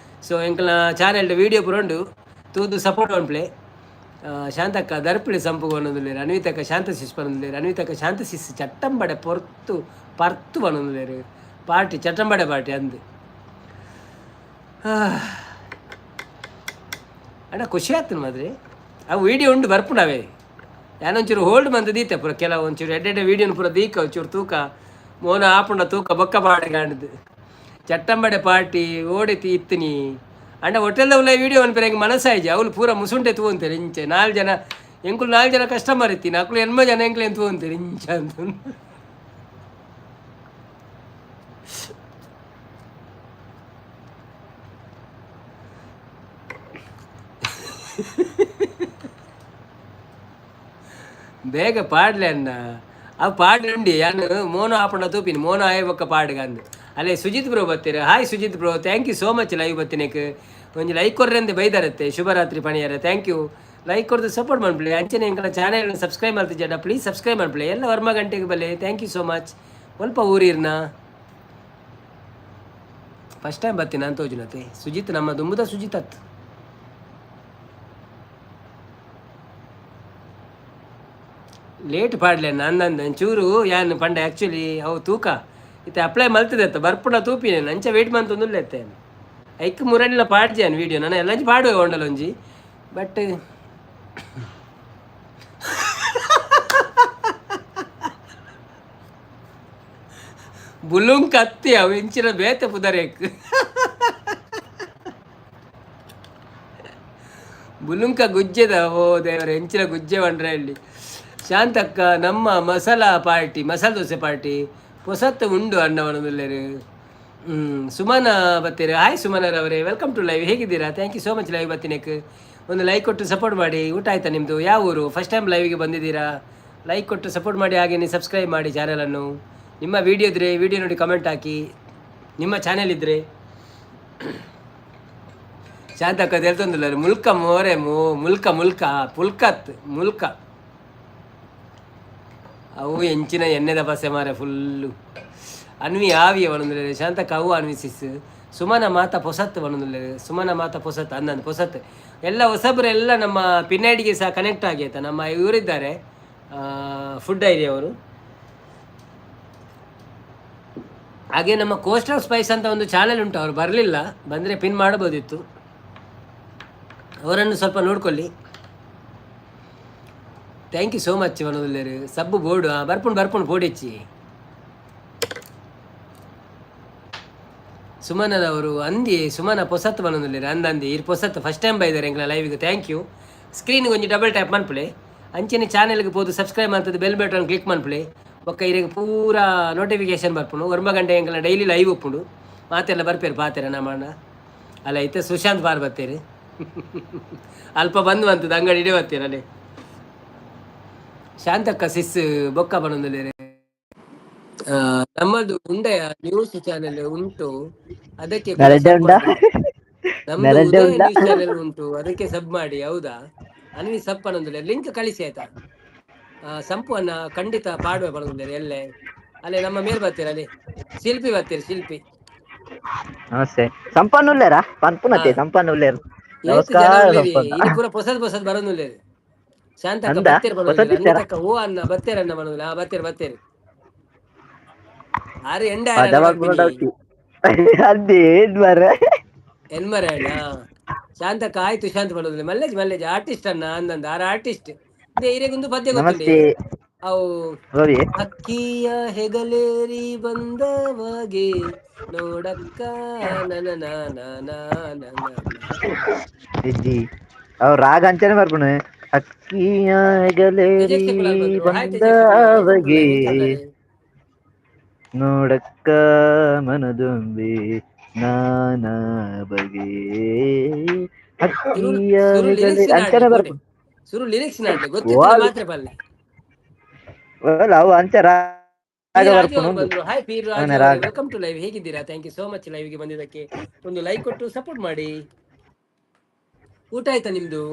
ಸೊ ಎಂಕ್ಲ ಚಾನೆಲ್ ವೀಡಿಯೋ ಪೂರ ಉಂಡು, ತೂದು ಸಪೋರ್ಟ್ ಮನ್ಪ್ಲೆ. ಶಾಂತಕ್ಕ ದರ್ಪಿಳಿ ಸಂಪು ಪನೊಂದುಲ್ಲೆರ್. ಅನ್ವಿತಕ್ಕ ಶಾಂತ ಸಿಸ್ ಪನೊಂದುಲ್ಲೆರ್. ಅನ್ವಿತಕ್ಕ ಶಾಂತ ಸಿಸ್ ಚಟ್ಟಂಬಡೆ ಪೊರ್ತು ಪರ್ತು ಪನೊಂದುಲ್ಲೆರ್. ಪಾರ್ಟಿ ಚಟ್ಟಂಬಡೆ ಪಾರ್ಟಿ ಅಂದ್. ಅಣ್ಣ ಖುಷಿ ಆಗ್ತದೆ ಮಾದ್ರೆ. ಅವು ವೀಡಿಯೋ ಉಂಡು ಬರ್ಪುಂಡವೇ. ಯಾನೊಂಚೂರು ಹೋಲ್ಡ್ ಮಂತ್ ದೀತೆ ಪೂರ. ಕೆಲವು ಒಂಚೂರು ಎಡ್ಡೆ ವೀಡಿಯೋನ ಪೂರ ದೀಕ ಒಂಚೂರು ತೂಕ ಮೋನ ಆಪುಂಡ ತೂಕ ಬೊಕ್ಕ ಪಾಡೆ ಕಾಂಡದು. ಚಟ್ಟಂಬಡೆ ಪಾರ್ಟಿ ಓಡಿತಿ ಇತ್ತಿನಿ ಅಂಡ ಹೋಟೆಲ್ದ ಉಲ್ಲ ವೀಡಿಯೋ ಅನ್ಪೇರೆ. ಎಂಕ್ ಮನಸ್ಸಾಯ್ಜಿ. ಅವ್ಲು ಪೂರ ಮುಸುಂಟೆ ತೂವಂತೇರು. ಇಂಚೆ ನಾಲ್ಕು ಜನ ಎಂಕುಲು ನಾಲ್ಕು ಜನ ಕಸ್ಟಮರ್ ಇತ್ತೀನಿ. ಅಕುಲು ಎನ್ಮ ಜನ ಎಂಕ್ಲೇನು ತೂವಂತೇರು ಇಂಚ ಅಂತ. ಬೇಗ ಪಾಡ್ಲೆ ಅಣ್ಣ. ಅವು ಪಾಡ್ಲೆ ಯಾನ್ ಮೋನ ಆಪುಂಡ ತೂಪಿನಿ. ಮೋನ ಆಯ್ ಬೊಕ್ಕ ಪಾಡ್ಗ ಅಂದ್. ಅಲ್ಲೇ ಸುಜಿತ್ ಬ್ರೋ ಬತ್ತೀರ. Hi Sujith bro, thank you so much live ಬತ್ತಿನಕ್. ಒಂಜಿ ಲೈಕ್ ಕೊರ್ರೆಂದು ಬೈದಾರತ್ತೆ. ಶುಭರಾತ್ರಿ ಪಣಿಯಾರ, thank you. Like ಕೊರ್ದು ಸಪೋರ್ಟ್ ಮನ್ಪ್ಲೆ. ಅಂಚನೆ ಎಂಕಲ ಚಾನೆಲ್ ಸಬ್ಸ್ಕ್ರೈಬ್ ಮಲ್ತಿಜಡ ಪ್ಲೀಸ್ ಸಬ್ಸ್ಕ್ರೈಬ್ ಮನ್ಪ್ಲೆ. ಎಲ್ಲ ವರ್ಮ ಗಂಟೆಗೆ ಬಲೆ. Thank you so much. ಒಲ್ಪ ಊರಿರ್ನ? ಫಸ್ಟ್ ಟೈಮ್ ಬತ್ತೀನಿ ಅಂತ ತೋಜುನತೆ. ಸುಜಿತ್ ನಮ್ಮ ದುಂಬುದ ಸುಜಿತ್ ಅತ್. ಲೇಟ್ ಪಾಡ್ಲೆ ನಂದಂದ ಚೂರು ಯಾನ್ ಪಂಡ ಆ್ಯಕ್ಚುಲಿ ಅವು ತೂಕ ಇತ್ತೆ ಅಪ್ಲೈ ಮಲ್ತದೆತ್ತ ಬರ್ಪುಣ ತೂಪಿನೆ ಅಂಚ ವೇಟ್ ಮಂತೊಂದುಲ್ಲೆತ್ತೆ. ಐಕ್ ಮುರಣಿಲ ಪಾಡ್ಜಾನ್ ವೀಡಿಯೋ ನಾನು ಎಲ್ಲಂಜಿ ಪಾಡುವೆ ಒಂಡಲೊಂಜಿ ಬಟ್ ಬುಲುಂಕ್ ಅತ್ತಿ ಅವು ಇಂಚಿನ ಬೇತೆ ಪುದರೇಕ್ ಬುಲುಂಕ ಗುಜ್ಜೆದ. ಓ ದೇವರ, ಎಂಚಿನ ಗುಜ್ಜೆ ಬಂಡ್ರೆ ಇಲ್ಲಿ. ಶಾಂತಕ್ಕ, ನಮ್ಮ ಮಸಾಲಾ ಪಾರ್ಟಿ, ಮಸಾಲೆ ದೋಸೆ ಪಾರ್ಟಿ ಪೊಸತ್ತು ಉಂಡು ಅಣ್ಣವನದುಲ್ಲೇರು. ಸುಮನ ಬತ್ತೀರಿ. ಹಾಯ್ ಸುಮನರವರೇ, welcome to live. ಹೇಗಿದ್ದೀರಾ? Thank you so much live ಬತ್ತಿನಕ್. ಒಂದು ಲೈಕ್ ಕೊಟ್ಟು ಸಪೋರ್ಟ್ ಮಾಡಿ. ಊಟ ಆಯ್ತಾ ನಿಮ್ಮದು? ಯಾವ ಊರು? ಫಸ್ಟ್ ಟೈಮ್ ಲೈವ್ಗೆ ಬಂದಿದ್ದೀರಾ? ಲೈಕ್ ಕೊಟ್ಟು ಸಪೋರ್ಟ್ ಮಾಡಿ, ಹಾಗೆಯೇ ಸಬ್ಸ್ಕ್ರೈಬ್ ಮಾಡಿ ಚಾನಲನ್ನು. ನಿಮ್ಮ ವೀಡಿಯೋ ಇದ್ದರೆ ವೀಡಿಯೋ ನೋಡಿ ಕಮೆಂಟ್ ಹಾಕಿ, ನಿಮ್ಮ ಚಾನೆಲ್ ಇದ್ದರೆ. ಶಾಂತಕ್ಕ ತೆಲ್ತೊಂದುಲ್ಲ. ಮುಲ್ಕ ಮೋರೆ ಮೋ ಮುಲ್ಕ ಮುಲ್ಕ ಪುಲ್ಕತ್ ಮುಲ್ಕ. ಅವು ಎಂಚಿನ ಎಣ್ಣೆದ ಬಸೆ ಮಾರೆ ಫುಲ್ಲು. ಅನ್ವಿ ಆವಿಯ ಬನೊಂದುಲ್ಲೆರ್. ಶಾಂತಕ್ಕ ಅವು ಅನ್ವಿ ಸಿಸ್. ಸುಮನ ಮಾತ ಪೊಸತ್ ಬನೊಂದುಲ್ಲೆರ್. ಸುಮನ ಮಾತ ಪೊಸತ್ ಅಂದಂದು ಪೊಸತ್ ಎಲ್ಲ ಹೊಸಬ್ರು ಎಲ್ಲ ನಮ್ಮ ಪಿನ್ನೈಡಿಗೆ ಸಹ ಕನೆಕ್ಟ್ ಆಗೈತ. ನಮ್ಮ ಇವರಿದ್ದಾರೆ, ಫುಡ್ ಐಡಿಯಾ ಅವರು. ಹಾಗೆ ನಮ್ಮ ಕೋಸ್ಟಲ್ ಸ್ಪೈಸ್ ಅಂತ ಒಂದು ಚಾನೆಲ್ ಉಂಟು, ಅವರು ಬರಲಿಲ್ಲ. ಬಂದರೆ ಪಿನ್ ಮಾಡಬಹುದಿತ್ತು. ಅವರನ್ನು ಸ್ವಲ್ಪ ನೋಡ್ಕೊಳ್ಳಿ. Thank you so much ಬನೊಂದುಲ್ಲೆರ್. ಸಬ್ಬು ಬೋರ್ಡು ಬರ್ಪುಂಡು ಬರ್ಪುಂಡು ಪೋಡಿಚ್ಚಿ. ಸುಮನನವರು ಅಂದಿ ಸುಮನ ಪೊಸತ್ ಬನೊಂದುಲ್ಲೆರ್. ಅಂದಂದಿ ಇರ್ ಪೊಸತ್ ಫಸ್ಟ್ ಟೈಮ್ ಬೈದಾರೆ ಎಂಕ್ಲ ಲೈವ್ಗೆ. Thank you. ಸ್ಕ್ರೀನ್ಗೆ ಒಂಜಿ ಡಬಲ್ ಟ್ಯಾಪ್ ಮನ್ಪುಲೆ. ಅಂಚನೆ ಚಾನೆಲ್ಗೆ ಪೋದು ಸಬ್ಸ್ಕ್ರೈಬ್ ಮಾಡ್ತದೆ, ಬೆಲ್ ಬಟನ್ ಕ್ಲಿಕ್ ಮನ್ಪುಲೆ. ಬೊಕ್ಕ ಇರೆಗ್ ಪೂರ ನೋಟಿಫಿಕೇಶನ್ ಬರ್ಪುಂಡು. ಒರ್ಂಬ ಗಂಟೆ ಎಂಕ್ಲ ಡೈಲಿ ಲೈವ್ ಉಪ್ಪುಂಡು. ಮಾತೆಲ್ಲ ಬರ್ಪೇರು ಪಾತೆರ ನಮ್ಮಣ್ಣ ಅಲ್ಲ. ಇತ್ತೆ ಸುಶಾಂತ್ ಬಾರ್ ಬತ್ತೇರು. ಅಲ್ಪ ಬಂದು ಬಂತದ ಅಂಗಡಿ ಇಡೇ ಬತ್ತೀರ ಅಲ್ಲಿ. ಶಾಂತಕ್ಕ ಸಿಸ್ ಬೊಕ್ಕ ಬನೊಂದುಲ್ಲೆರ್. ನಮ್ಮದು ಉಂಡೆಯ ನ್ಯೂಸ್ ಚಾನೆಲ್ ಉಂಟು, ಅದಕ್ಕೆ ಕೂಡ ನೆರಡ್ಡೆ ಸಬ್ ಉಂಡಾ? ಮಾಡಿ. ನಮ್ದು ನೆರಡ್ಡೆ ಉದಯ ಉಂಡಾ? ನ್ಯೂಸ್ ಚಾನೆಲ್ ಉಂಟು, ಅದಕ್ಕೆ ಸಬ್ ಮಾಡಿ. ಹೌದಾ ಅನ್ವಿ ಸಪ್ ಅನ್ನೊಂದುಲ್ಲೆರ್. ಲಿಂಕ್ ಕಳಿಸಿ ಆಯ್ತಾ? ಸಂಪು ಅನ್ನ ಖಂಡಿತ ಪಾಡುವೆ ಬನೊಂದುಲ್ಲೆರ್. ಎಲ್ಲೆ ಅಲ್ಲೇ ನಮ್ಮ ಮೇಲ್ ಬರ್ತೀರ ಅಲ್ಲಿ ಶಿಲ್ಪಿ ಬರ್ತೀರಿ ಶಿಲ್ಪಿ. ನಮಸ್ತೆ. ಸಂಪನ್ನ ಉಲ್ಲೇರಾ? ಹಾ ಪನ್ಪುನತೆ ಸಂಪನ್ನ ಉಲ್ಲೇರು. ಏತ್ ಜನ ನಮಸ್ಕಾರ ಉಲ್ಲೇರಿ. ಸಂಪನ್ನ. ಇನಿ ಪೂರ ಪೊಸತ್ ಪೊಸತ್ ಬರೋನುಲ್ಲೇರು. ಶಾಂತಕ್ಕ ಅಂದ ಬತ್ತೇರ್ ಬನೊಂದುಲ್ಲೆರ್. ಹೊಸತಿದ್ದಾರ? ಅನ್ವಿತಕ್ಕ ಓ ಅನ್ನ ಬತ್ತೇರ್ ಅನ್ನ ಬನೊಂದುಲ್ಲೆ. ಹಾ ಬತ್ತೇರ್ ಬತ್ತೇರ್ ಆರು ಎಂಡ ಪದ ಆರನ ಮಲ್ಪುನ ಬರ್ಪಿನಿ. ಡೌಟಿ ಅಂದಿ ಏನ್ ಮಾರ್ರೆ. ಎನ್ಮರಣ್ಣ ಶಾಂತಕ್ಕ ಆಯ್ತು ಶಾಂತ ಬನೊಂದುಲ್ಲೆ. ಮಲ್ಲೇಜ್ ಮಲ್ಲೇಜ್ ಆರ್ಟಿಸ್ಟ್ ಅನ್ನ ಅಂದಂದ ಆರ್ ಆರ್ಟಿಸ್ಟ್ ಇದೇ. ಇರೆಗೊಂದು ಪದ್ಯ ಗೊತ್ತುಂಡೆ. ನಮಸ್ತೆ. ಅವು ರವಿ. ಅಕ್ಕಿಯ ಹೆಗಲೇರಿ ಬಂದವಗೆ ನೋಡಕ್ಕ ನನ ನನ ನನ. ಇಜ್ಜಿ ಅವ್ ರಾಗ ಅಂಚನೆ ಬರ್ಪುಣೆ. ಅಕ್ಕಿಯ ಹೆಗಲೇರಿ ತೇಜಸ್ ಕುಲಾಲ್ ಬಂದ್ರು. Hi Tejas Kulal, welcome to ಬಂದವಗೆ ಲೈವ್. ಎಂಚ ಉಲ್ಲರ್? ನೋಡಕ್ಕ ಮನದುಂಬಿ ನಾನಾ ಬಗೆ ಸುರು ಅಕ್ಕಿಯ ಸುರು ಹೆಗಲೇ ಲಿರಿಕ್ಸ್ ನಾಡ್ಲೆ ಅಂಚನೆ ಬೋಡೆ. ಬರ್ಪುಂಡು. ಸುರು ಲಿರಿಕ್ಸ್ ನಾಡ್ಲೆ, ಗೊತ್ತಿತ್ತಡ ವಾಲ್ ಮಾತ್ರ ಪಲ್ಲೆ. ಅವು ಅಂಚ ಪಿ ರಾಗ ರಾಜು ಬರ್ಪುಂಡು ಅವರು ಉಂದು. ಬಂದ್ರು. ಹಾಯ್ ಪಿ ರಾಜು ಅವನ ಅವರೇ, ರಾಗ. Welcome to live. ಹೇಗಿದ್ದೀರಾ? Thank you so much ಲೈವ್ಗೆ ಬಂದಿದ್ದಕ್ಕೆ. ಒಂದು ಲೈಕ್ ಕೊಟ್ಟು ಸಪೋರ್ಟ್ ಮಾಡಿ. ಊಟ ಆಯ್ತಾ ನಿಮ್ದು?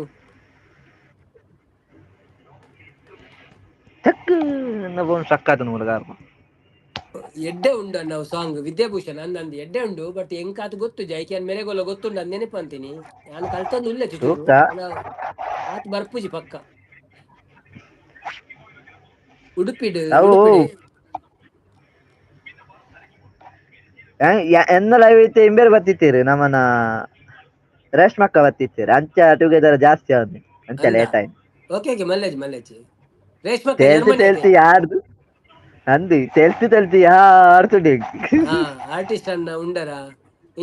ಚಕ್ ಸಕ್ಕಾತನ ಮೂಲಗಾರ. ಎಡ್ಡೆ ಉಂಡು ನಾವು ಸಾಂಗ್ ವಿದ್ಯಾಭೂಷಣ್ ಅಂದಂದು ಎಡ್ಡೆ ಉಂಡು. ಬಟ್ ಎಂಕಾತ್ ಗೊತ್ತು ಜೈಕೆ ಮೆರೆಗೊಲ್ಲ ಗೊತ್ತುಂಡು ಅಂದ್ ನೆನಪು ಅಂತೀನಿ. ನಾನು ಕಲ್ತೊಂದು ಇಲ್ಲ ಚುಚೂರು. ಸೂಕ್ತ. ಆತ್ ಬರ್ಪುಜಿ ಪಕ್ಕ. ಉಡುಪಿಡ್ ಅವು ಉಡುಪಿಡ್ ಎನ್ನ ಲೈವ್ ಇತ್ತೆ ಇಂಬೇರ್ ಬತ್ತಿತ್ತೀರಿ ನಮ್ಮನ ರೇಷ್ಮಕ್ಕ ಬತ್ತಿತ್ತೀರಿ. ಅಂಚ ಟುಗೆದರ್ ಜಾಸ್ತಿ ಆವ್ನಿ ಅಂಚ ಅಂದ ಲೇಟ್ ಆಯ್ತು. ಓಕೆ ಓಕೆ ಮಲ್ಲೇಜ್ ಮಲ್ಲೇಜ್. ರೇಷ್ಮಕ್ಕ ತೇಲ್ತಿ ಜರ್ಮನಿ ಅದೇ. ತೇಲ್ತಿ ಯಾರ್ದು ಅಂದಿ ತೆಲ್ತಿ ತೆಲ್ತಿ ಯಾರು ತುಡಿ. ಹಾ ಆರ್ಟಿಸ್ಟ್ ಅನ್ನ ಉಂಡರ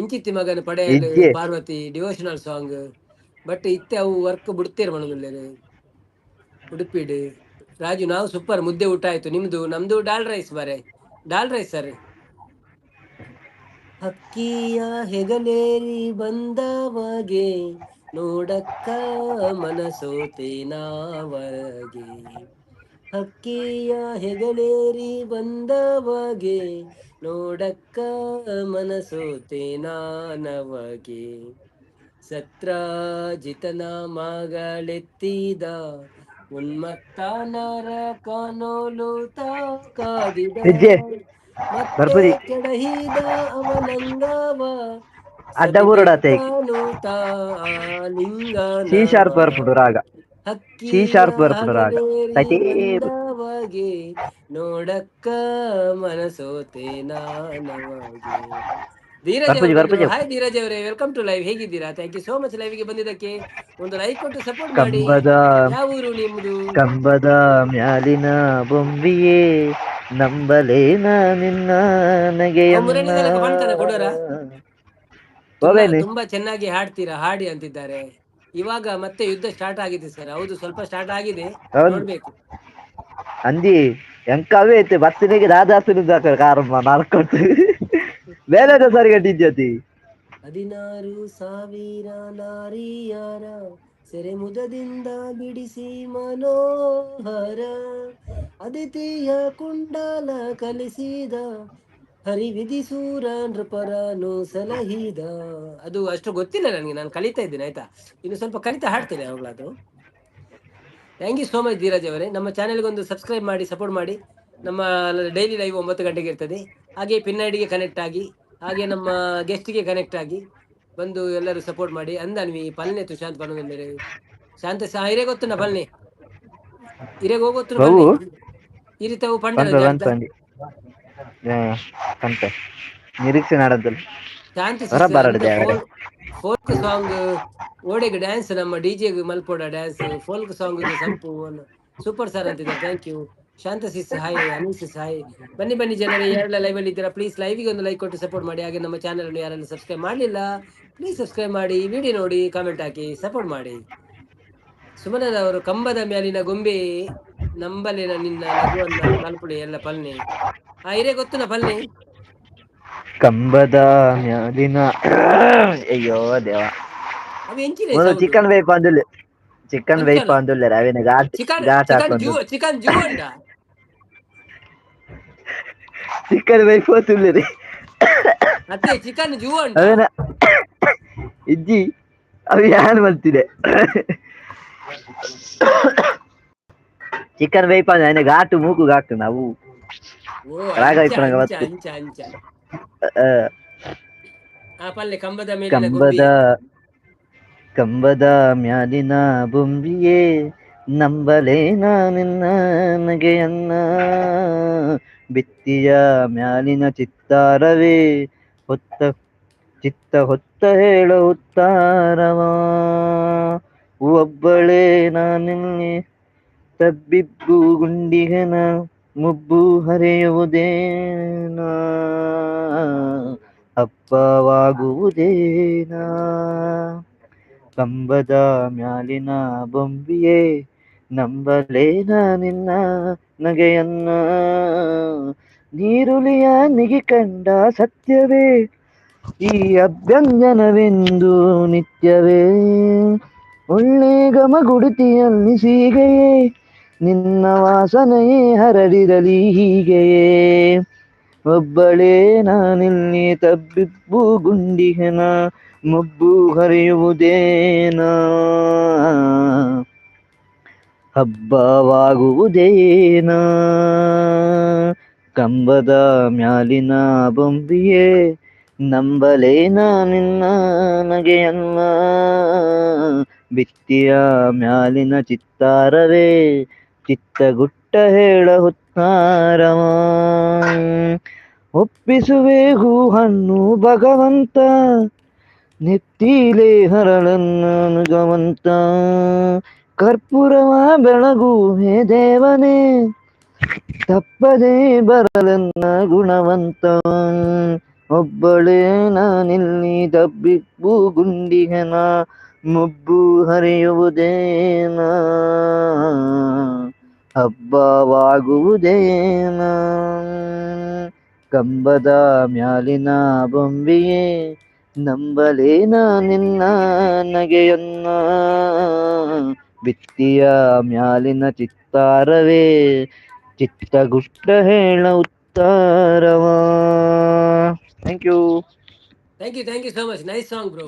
ಇಂಚಿತ್ತಿ ಮಗನ ಪಡೆಯಲು ಇಜ್ಜೆ. ಪಾರ್ವತಿ ಡಿವೋಷನಲ್ ಸಾಂಗ್ ಬಟ್ ಇತ್ತೆ ಅವು ವರ್ಕ್ ಬಿಡ್ತೇರು ಮನದುಲ್ಲೇರು. ಉಡುಪಿಡ್ ರಾಜು ನಾವು ಸೂಪರ್. ಮುದ್ದೆ ಊಟ ಆಯ್ತು ನಿಮ್ದು? ನಮ್ದು ಡಾಲ್ ರೈಸ್ ಬಾರೆ, ಡಾಲ್ ರೈಸ್ ಸರ್. ಹಕ್ಕಿಯ ಹೆಗಲೇರಿ ಬಂದವಗೆ ನೋಡಕ್ಕ ಮನಸೋತೆ ನಾವಗೆ. ಹಕ್ಕಿಯ ಹೆಗಲೇರಿ ಬಂದವಗೆ ನೋಡಕ್ಕ ಮನಸೋತೆ ನಾನವಗೆ. ಸತ್ರಾಜಿತನ ಮಗಳೆತ್ತಿದ ಉನ್ಮತ್ತ ನರಕನೋಲು ಕಾದಿದ ಇಜ್ಜೆ ಮತ್ತೆ ಬರ್ಪುಜಿ. ಕೆಡಹಿದ ಅವನಂಗವ ಅಡ್ಡ ಬೂರಡಾತೆ. ಸಬಿತಿತ್ತಾನು ಸಿ ಲಿಂಗನವ. ಶಾರ್ಪ್ ಬರ್ಪುಂಡು ರಾಗ. ಸಿ ಹಕ್ಕಿಯ ಶಾರ್ಪ್ ಬರ್ಪುಂಡು ರಾಗ. ಹಗಲೇರಿ ಸೈತೇ. ಬಂದವಗೆ ನವಗೆ, ನೋಡಕ್ಕ ಮನಸೋತೆ ನಾನವಗೆ. ಧೀರಜ್. ಬರ್ಪುಜಿ, ಬರ್ಪುಜಿ. ಹಾಯ್ ಧೀರಜ್ ಅವರೇ, welcome to live. ಹೇಗಿದ್ದೀರಾ? Thank you so much ಲೈವ್ಗೆ ಬಂದಿದ್ದಕ್ಕೆ. ಒಂದು ಲೈಕ್ ಕೊಟ್ಟು ಸಪೋರ್ಟ್ ಮಾಡಿ. ಕಂಬದ ಯಾವ ಊರು ನಿಮ್ಮದು? ಕಂಬದ ಮ್ಯಾಲಿನ ಬೊಂಬಿಯೇ, ನಂಬಲೇನ ನಿನ್ನ ನಗೆಯನ್ನ. ಮುರಳಿದೆಲ್ಲ ಬಂತನ ಕೊಡೋರ? ಹೋವೇನಿ. ತುಂಬಾ ಚೆನ್ನಾಗಿ ಹಾಡ್ತೀರಾ, ಹಾಡಿ ಅಂತಿದ್ದಾರೆ. ಇವಾಗ ಮತ್ತೆ ಯುದ್ಧ ಸ್ಟಾರ್ಟ್ ಆಗಿದೆ ಸರ್. ಹೌದು, ಸ್ವಲ್ಪ ಸ್ಟಾರ್ಟ್ ಆಗಿದೆ. ಹೌದು. ನೋಡ್ಬೇಕು. ಅಂಜಿ ಎಂಕ ಅವೇ ಐತೆ ಬತ್ತಿನಿಗೆ ದಾದಾಸುನ ಕಾರಮ್ಮ ನಾಲ್ಕೊಟ್ಟು ಬೇರೆ ಸರಿ ಕಟ್ಟಿದ್ಯತಿ. 16,000 ನಾರಿಯರ ಸೆರೆಮುದದಿಂದ ಬಿಡಿಸಿ ಮನೋಹರ, ಅದಿತಿಯ ಕುಂಡಲ ಕಲಿಸಿದ ಹರಿವಿಧಿಸೂರ ನೃಪರನು ಸಲಹಿದ. ಅದು ಅಷ್ಟು ಗೊತ್ತಿಲ್ಲ ನನಗೆ, ನಾನು ಕಲಿತಾ ಇದ್ದೇನೆ, ಆಯ್ತಾ? ಇನ್ನು ಸ್ವಲ್ಪ ಕಲಿತಾ ಹಾಡ್ತೇನೆ ಯಾವಾಗಲಾದ್ರು. Thank you so much Dheeraj ಅವರೇ. ನಮ್ಮ ಚಾನೆಲ್ಗೆ ಒಂದು ಸಬ್ಸ್ಕ್ರೈಬ್ ಮಾಡಿ, ಸಪೋರ್ಟ್ ಮಾಡಿ. ನಮ್ಮ ಡೈಲಿ ಲೈವ್ 9 ಗಂಟೆಗೆ ಇರ್ತದೆ. ಹಾಗೆ ಪಿನ್ ಐಡಿಗೆ ಕನೆಕ್ಟ್ ಆಗಿ, ಹಾಗೆ ನಮ್ಮ ಗೆಸ್ಟ್ಗೆ ಕನೆಕ್ಟ್ ಆಗಿ ಬಂದು ಎಲ್ಲರೂ ಸಪೋರ್ಟ್ ಮಾಡಿ. ಅಂದನ್ವಿ ಪಲ್ನೆ ತುಶಾಂತ್ ಪನ್ನೊಂದು ಶಾಂತ ಹಿರೇ ಗೊತ್ತುನ ಪಲ್ನೆ, ಹಿರೇಗ್ ಹೋಗೋತ್ತು. ಅವು? ಈ ರೀತಿ ಅವು ಪಂಡ. ಬಂತ ಬಂತ ಅಂದಿ ಕಂತೆ ನಿರೀಕ್ಷೆ ನಾಡಂತಲ್ಲ. ಶಾಂತ. ಹೊರ ಬರಡು ದೇವರೇ. ಫೋಕ್ ಸಾಂಗ್ ಓಡೆಗ್ ಡ್ಯಾನ್ಸ್, ನಮ್ಮ ಡಿಜೆ ಮಲ್ಪೋಡ ಡ್ಯಾನ್ಸ್, ಫೋಕ್ ಸಾಂಗ್ ಸಂಪು ಸೂಪರ್ ಸರ್ ಅಂತಿದ್ದಾರೆ. Thank you Shanta sis. Hi Anil sis, hi. ಬನ್ನಿ ಬನ್ನಿ ಜನರೇ, ಯಾರೆಲ್ಲ ಲೈವ್ ಅಲ್ಲಿ ಇದ್ದೀರಾ, ಪ್ಲೀಸ್ ಲೈವ್ಗೆ ಒಂದು ಲೈಕ್ ಕೊಟ್ಟು ಸಪೋರ್ಟ್ ಮಾಡಿ. ಹಾಗೆ ನಮ್ಮ ಚಾನಲ್ ಅನ್ನು ಯಾರೆಲ್ಲ ಸಬ್ಸ್ಕ್ರೈಬ್ ಮಾಡಲಿಲ್ಲ, ಪ್ಲೀಸ್ ಸಬ್ಸ್ಕ್ರೈಬ್ ಮಾಡಿ, ವಿಡಿಯೋ ನೋಡಿ, ಕಾಮೆಂಟ್ ಹಾಕಿ, ಸಪೋರ್ಟ್ ಮಾಡಿ. ಸುಮನದವರು ಕಂಬದ ಮೇಲಿನ ಗೊಂಬೆ, ನಂಬಲಿನ ನಿನ್ನ ನಗುವನ್ನ ಮಲ್ಪುಳಿ ಎಲ್ಲ ಪಲ್ನೆ. ಆ ಹಿರೇ ಗೊತ್ತುನ ಪಲ್ನೆ? ಕಂಬದ ಮ್ಯಾಲಿನ, ಅಯ್ಯೋ ದೇವ. ಅವು ಎಂಚಿನ? ಒಂದು ಚಿಕನ್ ಬೇಯ್ಪ ಅಂದುಲ್ಲೆ, ಚಿಕನ್ ಬೇಯ್ಪ ಅಂದುಲ್ಲೆ, ಅವಿನ ಘಾಟ್ ಚಿಕನ್ ಘಾಟ್ ಚಿಕನ್ ಹಾಕೊಂಡು. ಜೂ, ಚಿಕನ್ ಜೂ ಅಂಡ. ಚಿಕನ್ ಬೇಯ್ಪ ತುಲ್ಲೆ. ಅತ್ತೆ, ಚಿಕನ್ ಜೂ ಅಂಡ. ಅವೇನ ಇಜ್ಜಿ, ಅವು ಯಾನ್ ಮಲ್ತಿದೆ ಚಿಕನ್ ಬೇಯ್ಪ ಅಂದ್ರೆ ಘಾಟು ಮೂಗು ಘಾಟು ನಾವು ಓ ರಾಗ ಅಂಚ. ಇಪ್ಪನಗ ಅಂಚ. ಬತ್ತು. ಅಂಚ ಅಂಚ. ಆ ಪಲ್ಲೆ ಕಂಬದ ಮೇಲಿನ ಕಂಬದ ಗೊಂಬೆ. ಕಂಬದ ಮ್ಯಾಲಿನ ಬೊಂಬಿಯೇ, ನಂಬಲೇನ ನಿನ್ನ ನಗೆಯನ್ನ, ಬಿತ್ತಿಯ ಮ್ಯಾಲಿನ ಚಿತ್ತಾರವೇ, ಹೊತ್ತ ಚಿತ್ತ ಹೊತ್ತ ಹೇಳ ಉತ್ತಾರವ, ಒಬ್ಬಳೇ ನಾನಿಲ್ಲಿ ತಬ್ಬಿಬ್ಬು ಗುಂಡಿಗನ ಮುಬ್ಬು ಹರಿಯುವುದೇನ, ಹಬ್ಬವಾಗುವುದೇನ, ಕಂಬದ ಮ್ಯಾಲಿನ ಬೊಂಬಿಯೇ, ನಂಬಲೇನ ನಿನ್ನ ನಗೆಯನ್ನ, ನೀರುಲಿಯ ನಿಗಿ ಕಂಡ ಸತ್ಯವೇ, ಈ ಅಭ್ಯಂಜನವೆಂದು ನಿತ್ಯವೇ, ಒಳ್ಳೆ ಘಮಗುಡುತಿಯಲ್ಲಿ ಸೀಗೆಯೇ, ನಿನ್ನ ವಾಸನೆಯೇ ಹರಡಿರಲಿ ಹೀಗೆಯೇ, ಒಬ್ಬಳೇ ನಾನಿಲ್ಲಿ ತಬ್ಬಿಬ್ಬು ಗುಂಡಿಗೆನ ಮುಬ್ಬು ಹರಿಯುವುದೇನ, ಹಬ್ಬವಾಗುವುದೇನ, ಕಂಬದ ಮ್ಯಾಲಿನ ಬೊಂಬಿಯೇ, ನಂಬಲೇನ ನಿನ್ನ ನಗೆಯನ್ನ, ಬಿತ್ತಿಯ ಮ್ಯಾಲಿನ ಚಿತ್ತಾರವೇ, ಚಿತ್ತಗುಟ್ಟ ಹೇಳ ಹುತ್ತಾರವ, ಒಪ್ಪಿಸುವೆ ಹೂ ಹಣ್ಣು ಭಗವಂತ, ನೆತ್ತಿಲೆ ಹರಳನ್ನ ನುಗವಂತ, ಕರ್ಪೂರವ ಬೆಳಗು ಹೇ ದೇವನೇ, ತಪ್ಪದೇ ಬರಲನ್ನ ಗುಣವಂತ, ಒಬ್ಬಳೇ ನಾನಿಲ್ಲಿ ತಬ್ಬಿಬ್ಬು ಗುಂಡಿಗೆನ ಮುಬ್ಬು ಹರಿಯುವುದೇನ, ಹಬ್ಬವಾಗುವುದೇನ, ಕಂಬದ ಮ್ಯಾಲಿನ ಬೊಂಬಿಯೇ, ನಂಬಲೇನ ನಿನ್ನ ನಗೆಯನ್ನ, ಬಿತ್ತಿಯ ಮ್ಯಾಲಿನ ಚಿತ್ತಾರವೇ, ಚಿತ್ತಗುಟ್ಟ ಹೇಳ ಉತ್ತಾರವ. Thank you. Thank you, thank you so much. Nice song, bro.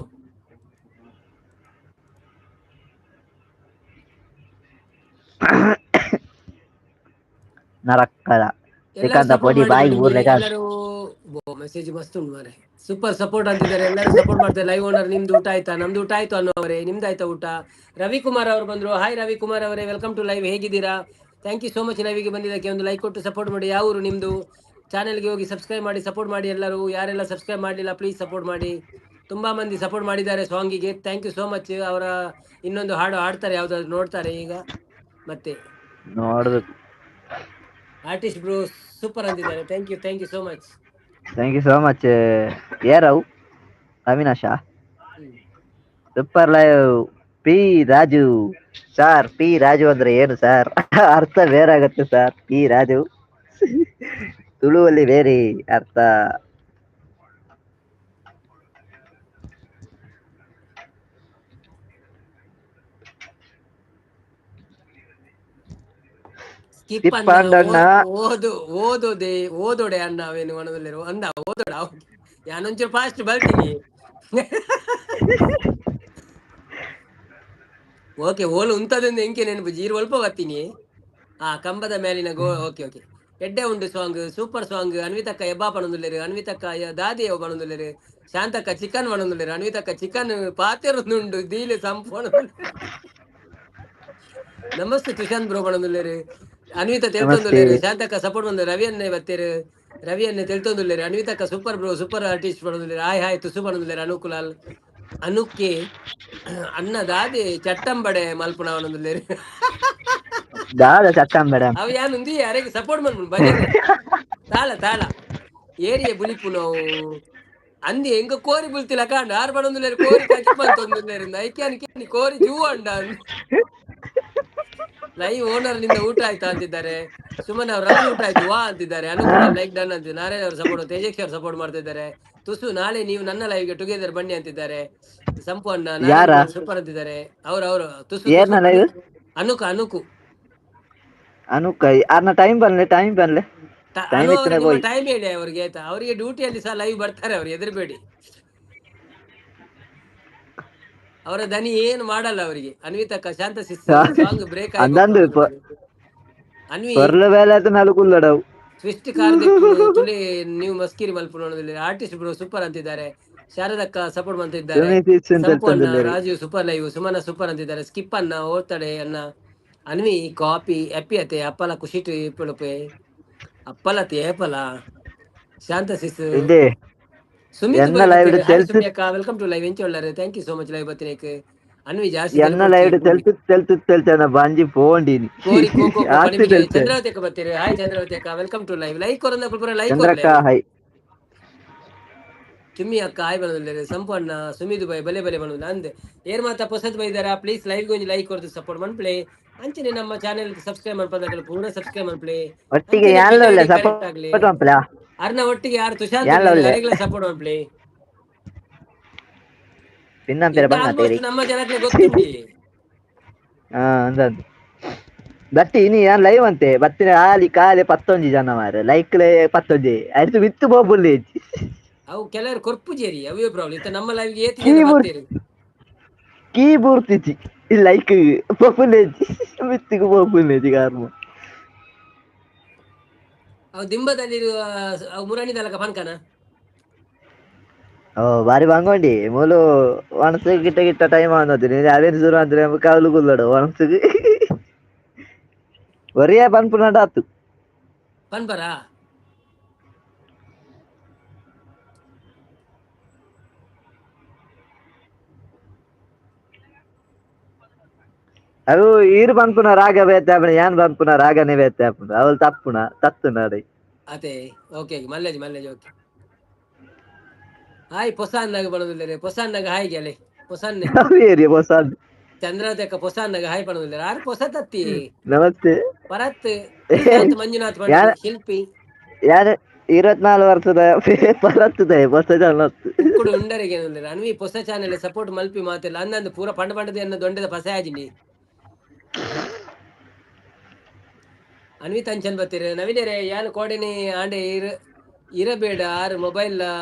ನರಕ್ಕದ ಎಲ್ಲರೂ ಶ್ರೀಕಾಂತ ಸಪೋರ್ಟ್ ಪೊಡಿ ಮಾಡಿ ಬಾಯಿಗೆ ನಿಮ್ಗೆ. ಊರ್ಲೆಗ. ಎಲ್ಲರೂ ಮೆಸೇಜ್ ಮಸ್ತ್ ಉಂಟು ಮಾರ್ರೆ. ಸೂಪರ್ ಸಪೋರ್ಟ್ ಅಂತಿದ್ದಾರೆ, ಎಲ್ಲರೂ ಸಪೋರ್ಟ್ ಮಾಡ್ತಾರೆ. ಲೈವ್ ಓನರ್, ನಿಮ್ದು ಊಟ ಆಯ್ತಾ? ನಮ್ದು ಊಟ ಆಯ್ತು ಅನ್ನೋವರೇ, ನಿಮ್ದು ಆಯ್ತಾ ಊಟ? ರವಿಕುಮಾರ್ ಅವರು ಬಂದ್ರು. ಹಾಯ್ ರವಿಕುಮಾರ್ ಅವರೇ, welcome to live. ಹೇಗಿದ್ದೀರಾ? Thank you so much. ಲೈವಿಗೆ ಬಂದಿದ್ದಕ್ಕೆ ಒಂದು ಲೈಕ್ ಕೊಟ್ಟು ಸಪೋರ್ಟ್ ಮಾಡಿ. ಯಾವ ಊರು ನಿಮ್ಮದು? ಚಾನೆಲ್ಗೆ ಹೋಗಿ ಸಬ್ಸ್ಕ್ರೈಬ್ ಮಾಡಿ, ಸಪೋರ್ಟ್ ಮಾಡಿ ಎಲ್ಲರೂ. ಯಾರೆಲ್ಲ ಸಬ್ಸ್ಕ್ರೈಬ್ ಮಾಡಲಿಲ್ಲ ಪ್ಲೀಸ್ ಸಪೋರ್ಟ್ ಮಾಡಿ. ತುಂಬ ಮಂದಿ ಸಪೋರ್ಟ್ ಮಾಡಿದ್ದಾರೆ ಸಾಂಗಿಗೆ. Thank you so much. ಅವರ ಇನ್ನೊಂದು ಹಾಡು ಹಾಡ್ತಾರೆ, ಯಾವುದಾದ್ರು ನೋಡ್ತಾರೆ ಈಗ ಮತ್ತೆ. ನೋಡ್ಬೇಕು. ಆರ್ಟಿಸ್ಟ್ ಬ್ರೋ ಸೂಪರ್ ಅಂತಿದ್ದಾರೆ. Thank you, thank you so much. Thank you so much. ಏರವ್ Avinash super live. P Raju sir, P Raju ಅಂದ್ರೆ ಏನು ಸರ್? ಅರ್ಥ ಬೇರೆ ಆಗತ್ತೆ ಸರ್. ಪಿ ರಾಜು ತುಳುವಲ್ಲಿ ಬೇರೆ ಅರ್ಥ. ಸ್ಕಿಪ್ ಸ್ಕಿಪ್ ಅನ್ನ ಅಣ್ಣ. ಓದು ಓದೋದೆ ಓದೋಡೆ ಅಣ್ಣ ಅವೇನು ಮನದಲ್ಲಿರುವ ಅಂದ ಓದೋಡ. ಯಾನೊಂಚೂರು ಫಾಸ್ಟ್ ಬರ್ತೀನಿ. ಓಕೆ, ಓಲು ಉಂತದೊಂದು ಎಂಕೆ ನೆನಪು ಜೀರು ಒಲ್ಪ ಬರ್ತೀನಿ. ಆ ಕಂಬದ ಮೇಲಿನ ಗೋ. ಓಕೆ ಓಕೆ, ಎಡ್ಡೆ ಉಂಡು ಸಾಂಗ್, ಸೂಪರ್ ಸಾಂಗ್. ಅನ್ವಿತಕ್ಕ ಎಬ್ಬಾ ಪಣೊಂದುಲ್ಲೆರು. ಅನ್ವಿತಕ್ಕ ದಾದಿ ಪಣೊಂದುಲ್ಲೆರು. ಶಾಂತಕ್ಕ ಚಿಕನ್ ಪಣೊಂದುಲ್ಲೆರು. ಅನ್ವಿತಕ್ಕ ಚಿಕನ್ ಪಾತೆರೊಂದುಂಡು ದೀಲೆ ಸಂಪೂರ್ಣ. ನಮಸ್ತೆ ತುಷಾಂತ್ ಬ್ರೋ ಪಣೊಂದುಲ್ಲೆರು. ಅನ್ವಿತ ತೆಲ್ತೊಂದುಲ್ಲೆರು. ಶಾಂತಕ್ಕ ಸಪೋರ್ಟ್ ಬಂದು ರವಿಯನ್ನೇ ಬತ್ತೇರು. ರವಿಯನ್ನೇ ತೆಲ್ತೊಂದುಲ್ಲೆರು. ಅನ್ವಿತಕ್ಕ ಸೂಪರ್ ಬ್ರೋ, ಸೂಪರ್ ಆರ್ಟಿಸ್ಟ್ ಪಣೊಂದುಲ್ಲೆರು. ಹಾಯ್ ಹಾಯ್ ತುಸು ಪಣೊಂದುಲ್ಲೆರು. ಅನುಕುಲಾಲ್ ಅನುಕ್ಕೆ ಅಣ್ಣ ದಾದಿ ಚಟ್ಟಂಬಡೆ ಮಲ್ಪುಣ ಪಣೊಂದುಲ್ಲೆರು. ದಾದ ಚಟ್ಟಂಬಡೆ? ಅವು ಯಾನುಂದಿ ಅರೆಗೆ ಸಪೋರ್ಟ್ ಮನ್ಪುನು ಭಜನೆ ತಾಳ ತಾಳ ಏರಿಯ ಬುಲಿಪುನವು ಅಂದಿ ಎಂಕ ಕೋರಿ ಬುಲ್ತಿಲ್ಲ ಕಾಂಡ ಆರ್ ಪಣೊಂದುಲ್ಲೆರು. ಕೋರಿ ಕಕ್ಕಿ ಬಂತೊಂದುಲ್ಲೆರು. ಐಕ್ಯಾನ್ ಕೇನಿ ಕೋರಿ ಜೂ ಅಂಡ. ಲೈವ್ ಓನರ್ ನಿಂದ ಊಟ ಆಯ್ತಾ ಅಂತಿದ್ದಾರೆ. ಸುಮನ್ ಅವ್ರ ರವಿ ಊಟ ಆಯ್ತು ವಾ ಅಂತಿದ್ದಾರೆ. ಅನುಕೂಲ ಲೈಕ್ ಡನ್ ಅಂತಿದ್ದಾರೆ. ನಾರಾಯಣ ಅವರು ಸಪೋರ್ಟ್, ತೇಜಸ್ವಿ ಅವರು ಸಪೋರ್ಟ್ ಮಾಡ್ತಿದ್ದಾರೆ. ತುಸು ನಾಳೆ ನೀವು ನನ್ನ ಲೈವ್ಗೆ ಟುಗೆದರ್ ಬನ್ನಿ ಅಂತಿದ್ದಾರೆ. ಸಂಪು ಅಣ್ಣ ಯಾರ? ಸೂಪರ್ ಅಂತಿದ್ದಾರೆ. ಅವ್ರು ಅವರು ತುಸು. ಏರ್ನ ಲೈವ್? ಅನುಕು ಅನುಕು. ಅನುಕ ಅರ್ನ ಟೈಮ್ ಬನ್ಲೆ, ಟೈಮ್ ಬನ್ಲೆ. Time ಇತ್ತನೆ ಹೋಯ್. ಟೈಮ್ ಹೇಳಿ ಅವರಿಗೆ ಆಯ್ತಾ? ಅವರಿಗೆ ಡ್ಯೂಟಿಯಲ್ಲಿ ಸಹ ಲೈವ್ ಬರ್ತಾರೆ ಅವ್ರು, ಹೆದರ್ಬೇಡಿ. ಅವರ ದನಿ ಏನು ಮಾಡಲ್ಲ ಅವರಿಗೆ. ಅನ್ವಿತಕ್ಕ ಶಾಂತ ಸಾಂಗ್ ಬ್ರೇಕ್. ಅಂದಂದು ಅನ್ವಿ ಪೊರ್ಲು ಬೇಲೆ ಆತು ನಲು ಕುಲ್ಲಡವು. ಟ್ವಿಸ್ಟ್ ಕಾರ್ ತುಳಿ ನೀವು ಮಸ್ಕಿರಿ ಮಲ್ಪುನ. ಆರ್ಟಿಸ್ಟ್ ಬ್ರೋ ಸೂಪರ್ ಅಂತಿದ್ದಾರೆ. ಶಾರದಕ್ಕ ಸಪೋರ್ಟ್ ಮಾಡ್ತಿದ್ದಾರೆ. ಸುಮಿ ಸಿಸ್ ಅಂತ ಸಂಪು ಅಣ್ಣ ಹೇಳ್ತಂದಿದ್ದಾರೆ. Raju super live. Sumana super ಅಂತಿದ್ದಾರೆ. ಸ್ಕಿಪ್ ಅನ್ನ ಓದ್ತಾಳೆ ಅಣ್ಣ. ಅನ್ವಿ ಕಾಪಿ ಅಪ್ಪಿ ಅತೆ ಅಪ್ಪಲ ಖುಷಿ ಇಪ್ಪಳುಪೆ ಅಪ್ಪಲ ತೇಪಲ ಶಾಂತ ಸಿಸ್. ಇದೆ. ಸುಮಿತ್. ಎನ್ನ live ಡ್ welcome to live. ಎಂಚ ಉಳ್ಳಾರೆ? Thank you so much live ಬತ್ತಿನೇಕ್. Anvi ಜಾಸ್ತಿ. ಎನ್ನ ಲೈವ್ ತೆಲ್ತು ತೆಲ್ತು ತೆಲ್ತನ ಬಾಂಜಿ ಪೋಂಡಿನಿ. ಕೋರಿ ಕೋಕೋ. ಆತು ತೆಲ್ತೆ. ಚಂದ್ರಾವತಿ ಅಕ್ಕ ಬರ್ತೀರಿ. ಹಾಯ್ ಚಂದ್ರಾವತಿ ಅಕ್ಕ, welcome to live. Like ಕೊರಂದ ಕುಲ್ಪುರ ಲೈಕ್. ಚಂದ್ರಕ್ಕ ಹೈ. ಚುಮ್ಮಿ ಅಕ್ಕ ಹಾಯ್ ಬಂದಿದ್ದಾರೆ. ಸಂಪು ಅಣ್ಣ ಸುಮಿದು ಬೈ ಬಲೆ ಬಲೆ ಬಂದು ಅಂದೆ. ಏರ್ ಮಾತಾ ಪೊಸತ್ ಬೈದಾರ? ಪ್ಲೀಸ್ ಲೈವ್ ಗೊಂಜಿ ಲೈಕ್ ಕೊಡ್ದು ಸಪೋರ್ಟ್ ಮನ್ಪ್ಲೆ. ಅಂಚನೆ ನಮ್ಮ ಚಾನೆಲ್ ಸಬ್ಸ್ಕ್ರೈಬ್ ಮನ್ಪದಾಗಲು ಪೂರ ಸಬ್ಸ್ಕ್ರೈಬ್ ಮನ್ಪ್ಲೆ. ಒಟ್ಟಿಗೆ ಯಾನ್ಲ ಉಲ್ಲೆ ಸಪೋರ್ಟ್ ಮನ್ಪಲ. ಅರ್ನ ಒಟ್ಟಿಗೆ ಯಾರು ತುಷಾಂತ್ ಯಾನ್ಲ ಉಲ್ಲೆ. ಯಾರಿಗೆಲ್ಲ ಸಪೋರ್ಟ್ ಮನ್ಪ್ಲೆ. ಪಿನ್ನಂಪೆರ ಬಣ್ಣ ತೇರಿ. ನಮ್ಮ ಜನಕ್ಕೆ ಗೊತ್ತುಂಡಿ. ಹಾ ಅಂದಂದು ಬತ್ತಿ ಇನಿ ಯಾನ್ ಲೈವ್ ಅಂತೆ ಬತ್ತಿನ ಆಲಿ ಕಾಲೆ ಪತ್ತೊಂಜಿ ಜನ ಮಾರೆ ಲೈಕ್ ಪತ್ತೊಂಜಿ ಅಡ್ತು ಬಿತ್ತು ಬೋಬುಲ್ಲಿ. ಅವು ಕೆಲವರು ಕೊರ್ಪು ಜೇರಿ, ಅವೇ ಪ್ರಾಬ್ಲಮ್ ಇತ್ತ. ನಮ್ಮ ಲೈವ್ಗೆ ಏತಿ ಜನ ಕೀಬೋರ್ಡ್ ಬರ್ತೀರಿ? ಕೀ ಬೂರ್ತಿಚಿ ಲೈಕ್ ಪೊಪುಲೇಜಿ ಮಿತ್ತಿಗೆ ಪೊಪುಲೇಜಿ ಕಾರ್ಮ. ಅವು ದಿಂಬದಲ್ಲಿರುವ ಅವು ಮುರಾಣಿ ದಲಕ ಪನ್ಕನ. ಓ ಬಾರಿ ಬಂಗೊಂಡಿ ಮೂಲು ಒಣಸು ಗಿಟ್ಟ ಗಿಟ್ಟ ಟೈಮ್ ಅನ್ನೋದು ಅವೇನು ಶುರು ಅಂದ್ರೆ ಕಾವಲು ಕುಲ್ಲಡು ಒಣಸುಗೆ ಒರಿಯ ಪನ್ಪುನಡ ಆತು. ಪನ್ಪರ. ಅವು ಈರು ಪನ್ಪುನ ರಾಗ ಬೇತೆ ಆಪುಣ, ಯಾನ್ ಪನ್ಪುನ ರಾಗನೇ ಬೇತೆ ಆಪುಂಡು. ಅವಳು ತಪ್ಪುನ ತತ್ತುನ ಅಡೆ. ಅದೇ ಓಕೆ, ಮಲ್ಲೇಜ್ ಮಲ್ಲೇಜ್. ಓಕೆ, ಹಾಯ್ ಪೊಸಾನ್ನಾಗ ಬಣದಿಲ್ಲರೆ. ಪೊಸಾನ್ನಾಗ ಹಾಯ್ ಗೆಲೆ ಪೊಸನ್ನೆ. ಏರಿಯ ಹೊಸ. ಚಂದ್ರಾವತಿ ಅಕ್ಕ ಪೊಸಾನ್ನಾಗ ಹಾಯ್ ಪಣದಿಲ್ಲರೆ. ಆರು ಪೊಸ ತತ್ತಿ. ನಮಸ್ತೆ. ಪರತ್ ಶ್ರೀಕಾಂತ್ ಮಂಜುನಾಥ್ ಯಾರ- ಶಿಲ್ಪಿ. ಯಾರು 24 ವರ್ಷದ ಪರತ್ತುದೆ ಹೊಸ ಜನ. ಕುಕ್ಕುಡು ಉಂಡರಿಗೆ ಏನುಲ್ಲೆರ್. ಅನ್ವಿ ಪೊಸ ಚಾನೆಲ್ ಸಪೋರ್ಟ್ ಮಲ್ಪಿ ಮಾತೆಲ್ಲ ಅಂದಂದು ಪೂರ ಪಂಡ ಪಂಡದ ಎನ್ನ ದೊಂಡೆದ ಪಸೆ ಆಜಿನಿ. ಅನ್ವಿ ತಂಚನ್ ಬತ್ತೀರಿ. ನವೀನರೇ ಯಾನ್ ಕೋಡೆನಿ ಆಂಡೆ ಇರ ಇರಬೇಡ ಆರು ಮೊಬೈಲ್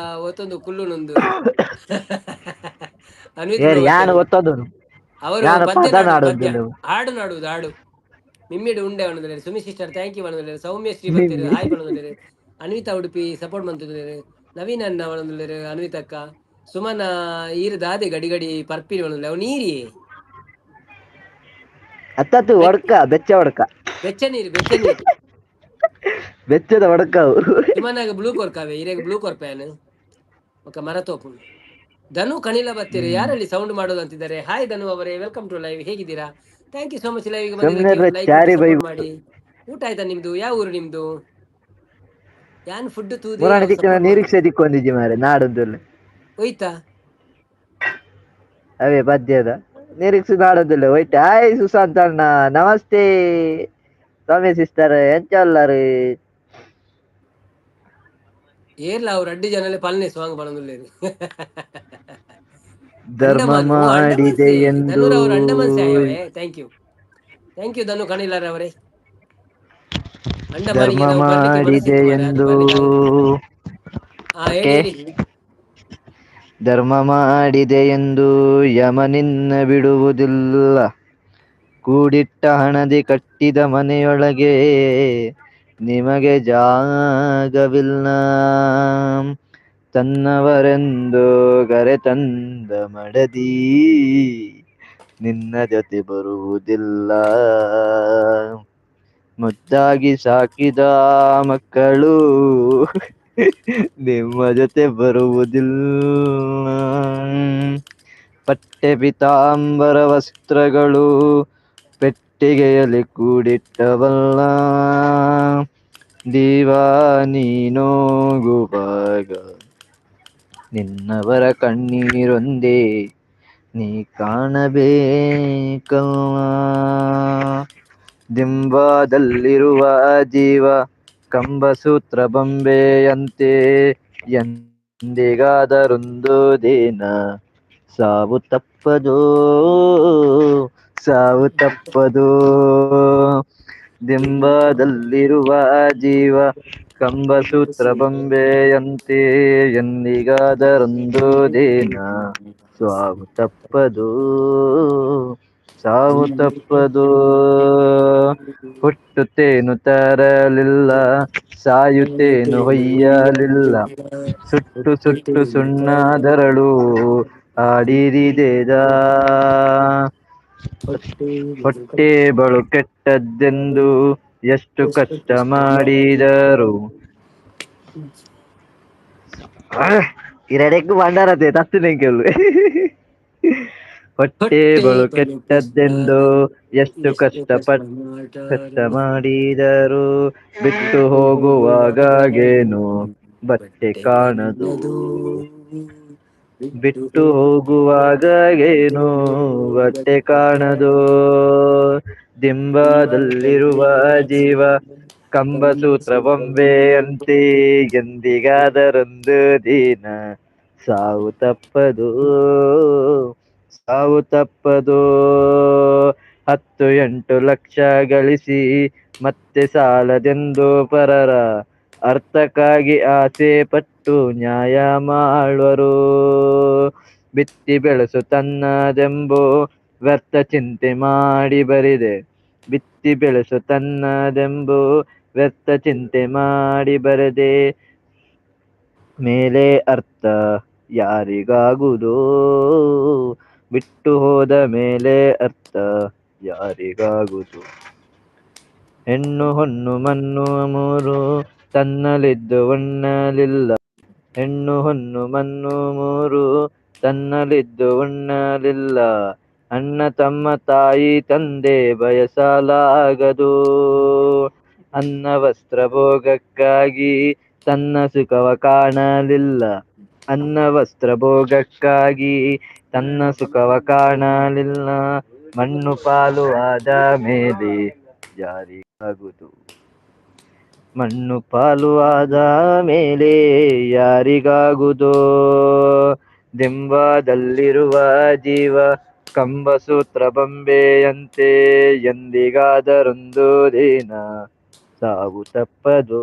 ಒತ್ತೊಂದು ಕುಲ್ಲುನೊಂದು ಅನ್ವಿತ್. ಏರ್ ಯಾನ್ ಒತ್ತೊಂದು ಅವರು ಯಾನ್ ಪದ್ಯ ಪದ ನಾಡು, ಪದ್ಯ. ನಾಡೊಂದು. ಹಾಡು ನಾಡುವುದು ಹಾಡು. ಮಿಮ್ಮಿಡು ಉಂಡೆ ಅವನದಲ್ಲಿ. ಸುಮಿ ಸಿಸ್ಟರ್ thank you ಅವನದಲ್ಲಿ. ಸೌಮ್ಯ ಶ್ರೀ ಬರ್ತೀರಿ ಹಾಯ್ ಬಣದಲ್ಲಿ. ಅನ್ವಿತಾ ಉಡುಪಿ ಸಪೋರ್ಟ್ ಮಂತಿದ್ದಾರೆ. ನವೀನ್ ಅಣ್ಣ ಅವನದಲ್ಲಿ. ಅನ್ವಿತಕ್ಕ ಸುಮನ ಈರು ದಾದೆ ಗಡಿ ಗಡಿ ಪರ್ಪಿರಿ ಅವನದಲ್ಲಿ ಅವು ನೀರಿ. ಅತ್ತತ್ತು ಒಡ್ಕ ಬೆಚ್ಚ ಒಡ್ಕ. ಬೆಚ್ಚ ನೀರು, ಬೆಚ್ಚ ನೀರು. ಬೆಚ್ಚದ ಒಡಕಾವು. ಸುಮನಾಗ ಬ್ಲೂ ಕೊರ್ಕಾವೆ, ಇರೆಗ್ ಬ್ಲೂ ಕೊರ್ಪೇನು ఒక ಮರತೋಪು. ಧನು ಕಣಿಲ ಬರ್ತೀರಿ, ಯಾರಲ್ಲಿ ಸೌಂಡ್ ಮಾಡೋದು ಅಂತಿದ್ದಾರೆ. ಹಾಯ್ ಧನು ಅವರೇ, welcome to live. ಹೇಗಿದ್ದೀರಾ? Thank you so much live ಸುಮ್ನೆ ಲೈಕ್ ಚಾರಿ ಬೈ. ಮಾಡಿ. ಊಟ ಆಯ್ತಾ ನಿಮ್ದು? ಯಾವ ಊರು ನಿಮ್ದು? ಯಾನ್ ಫುಡ್ ತೂದೆ. ಮುರಾಣಿ ದಿಕ್ಕಿನ ನಿರೀಕ್ಷೆ ದಿಕ್ಕು ಒಂದಿಜ್ಜಿ ಮಾರೆ ನಾಡೊಂದುಲ್ಲೆ. ಹೋಯ್ತಾ? ಅವೇ ಪದ್ಯದ ನಿರೀಕ್ಷೆ ನಾಡೊಂದುಲ್ಲೆ ಹೋಯ್ತೆ. ಹಾಯ್ ಸುಶಾಂತ್ ಅಣ್ಣ, ನಮಸ್ತೆ. ಸ್ವಾಮಿ ಸಿಸ್ಟರ್ ಎಂಚ ಉಲ್ಲರು? ಏರ್ಲ ಅವ್ರು ಅಡ್ಡಿ ಜನಲೆ ಪಲ್ನೆ ಸ್ವಾಂಗ್ ಪಣೊಂದುಲ್ಲೆರ್. ಧರ್ಮ ಅಂಡಮಾನ್, ಓ ಅಂಡಮಾನ್ ಮಾಡಿದೆ ಸೇ. ಎಂದು ಧನುರ್ ಅವರು ಅಂಡಮಾನ್ ಸೇ ಆಯವೆ. Thank you, thank you ಧನು ಕಣಿಲಾರ್ ಅವರೇ. ಧರ್ಮ ಅಂಡಮಾನಿಗೆ ನಾವು ಬರ್ಲಿಕ್ಕೆ ಮಾಡಿದೆ ಮನಸ್ಸಿತ್ತು ಮಾರ್ರೆ, ಆದ್ರೆ ಎಂದು ಬರ್ಲಿಕ್ಕೆ ಹಾ ಹೇಳಿ ಓಕೆ. ಹೇಳಿ. ಧರ್ಮ ಮಾಡಿದೆ ಎಂದು ಯಮ ನಿನ್ನ ಬಿಡುವುದಿಲ್ಲ. ಕೂಡಿಟ್ಟ ಹಣದಿ ಕಟ್ಟಿದ ಮನೆಯೊಳಗೆ ನಿಮಗೆ ಜಾಗವಿಲ್ಲ. ತನ್ನವರೆಂದು ಕರೆ ತಂದ ಮಡದಿ ನಿನ್ನ ಜೊತೆ ಬರುವುದಿಲ್ಲ. ಮುದ್ದಾಗಿ ಸಾಕಿದ ಮಕ್ಕಳು ನಿಮ್ಮ ಜೊತೆ ಬರುವುದಿಲ್ಲ. ಪಟ್ಟೆ ಪಿತಾಂಬರ ವಸ್ತ್ರಗಳು ಪೆಟ್ಟಿಗೆಯಲ್ಲಿ ಕೂಡಿಟ್ಟವಲ್ಲ. ದೀವ ನೀನೋಗುವಾಗ ನಿನ್ನವರ ಕಣ್ಣೀರೊಂದೇ ನೀ ಕಾಣಬೇಕಲ್ಲ. ದಿಂಬದಲ್ಲಿರುವ ಜೀವ ಕಂಬಸೂತ್ರ ಬೊಂಬೆಯಂತೆ ಎಂದಿಗಾದರೊಂದು ದಿನ ಸಾವು ತಪ್ಪದು, ಸಾವು ತಪ್ಪದು. ದಿಂಬದಲ್ಲಿರುವ ಜೀವ ಕಂಬಸೂತ್ರ ಬೊಂಬೆಯಂತೆ ಎಂದಿಗಾದರೊಂದು ದಿನ ಸಾವು ತಪ್ಪದು, ಸಾವು ತಪ್ಪದು. ಹುಟ್ಟುತ್ತೇನು ತರಲಿಲ್ಲ, ಸಾಯುತ್ತೇನು ಹೊಯ್ಯಲಿಲ್ಲ. ಸುಟ್ಟು ಸುಟ್ಟು ಸುಣ್ಣದರಳು ಆಡಿರಿದೆದ. ಹೊಟ್ಟೆ ಬಳು ಕೆಟ್ಟದ್ದೆಂದು ಎಷ್ಟು ಕಷ್ಟ ಮಾಡಿದರು. ಇರಡೆಕ್ಕೂ ಭಂಡಾರತೆ ತತ್ತಿನ ಕೇಳು. ಹೊಟ್ಟೆ ಹೊಟ್ಟೆ ಬಳು ಬಲು ಕೆಟ್ಟದ್ದೆಂದು ಎಷ್ಟು ಎಷ್ಟು ಕಷ್ಟಪಟ್ಟ ಕಷ್ಟ ಕಷ್ಟ ಮಾಡಿದರು. ಬಿಟ್ಟು ಹೋಗುವಾಗೇನು ಬಟ್ಟೆ ಬಟ್ಟೆ ಕಾಣದು. ಕಾಣದು. ಬಿಟ್ಟು ಹೋಗುವಾಗ ಏನು ಬಟ್ಟೆ ಕಾಣದು. ದಿಂಬದಲ್ಲಿರುವ ಜೀವ ಕಂಬಸೂತ್ರ ಬೊಂಬೆಯಂತೆ ಎಂದಿಗಾದರೊಂದು ದಿನ ಸಾವು ತಪ್ಪದು, ಸಾವು ತಪ್ಪದು. 10-8 ಲಕ್ಷ ಗಳಿಸಿ ಮತ್ತೆ ಸಾಲದೆಂದು ಪರರ ಅರ್ಥಕ್ಕಾಗಿ ಆಸೆ ಪಟ್ಟು ನ್ಯಾಯ ಮಾಡುವರು. ಬಿತ್ತಿ ಬೆಳೆಸು ತನ್ನದೆಂಬೋ ವ್ಯರ್ಥ ಚಿಂತೆ ಮಾಡಿ ಬರಿದೆ. ಬಿತ್ತಿ ಬೆಳೆಸು ತನ್ನದೆಂಬೋ ವ್ಯರ್ಥ ಚಿಂತೆ ಮಾಡಿ ಬರದೆ ಮೇಲೆ ಅರ್ಥ ಯಾರಿಗಾಗುವುದೋ? ಬಿಟ್ಟು ಹೋದ ಮೇಲೆ ಅರ್ಥ ಯಾರಿಗಾಗುವುದು? ಹೆಣ್ಣು ಹೊನ್ನು ಮಣ್ಣು ಮೂರು ತನ್ನಲಿದ್ದು ಉಣ್ಣಲಿಲ್ಲ. ಹೆಣ್ಣು ಹೊನ್ನು ಮಣ್ಣು ಮೂರು ತನ್ನಲಿದ್ದು ಉಣ್ಣಲಿಲ್ಲ. ಅಣ್ಣ ತಮ್ಮ ತಾಯಿ ತಂದೆ ಬಯಸಲಾಗದು. ಅನ್ನ ವಸ್ತ್ರ ಭೋಗಕ್ಕಾಗಿ ತನ್ನ ಸುಖವ ಕಾಣಲಿಲ್ಲ. ಅನ್ನ ವಸ್ತ್ರ ಭೋಗಕ್ಕಾಗಿ ತನ್ನ ಸುಖವ ಕಾಣಲಿಲ್ಲ. ಮಣ್ಣು ಪಾಲು ಆದ ಮೇಲೆ ಯಾರಿಗಾಗುವುದು? ಮಣ್ಣು ಪಾಲು ಆದ ಮೇಲೆ ಯಾರಿಗಾಗುವುದೋ? ದಿಂಬದಲ್ಲಿರುವ ಜೀವ ಕಂಬಸೂತ್ರ ಬೊಂಬೆಯಂತೆ ಎಂದಿಗಾದರೊಂದು ದಿನ ಸಾವು ತಪ್ಪದು,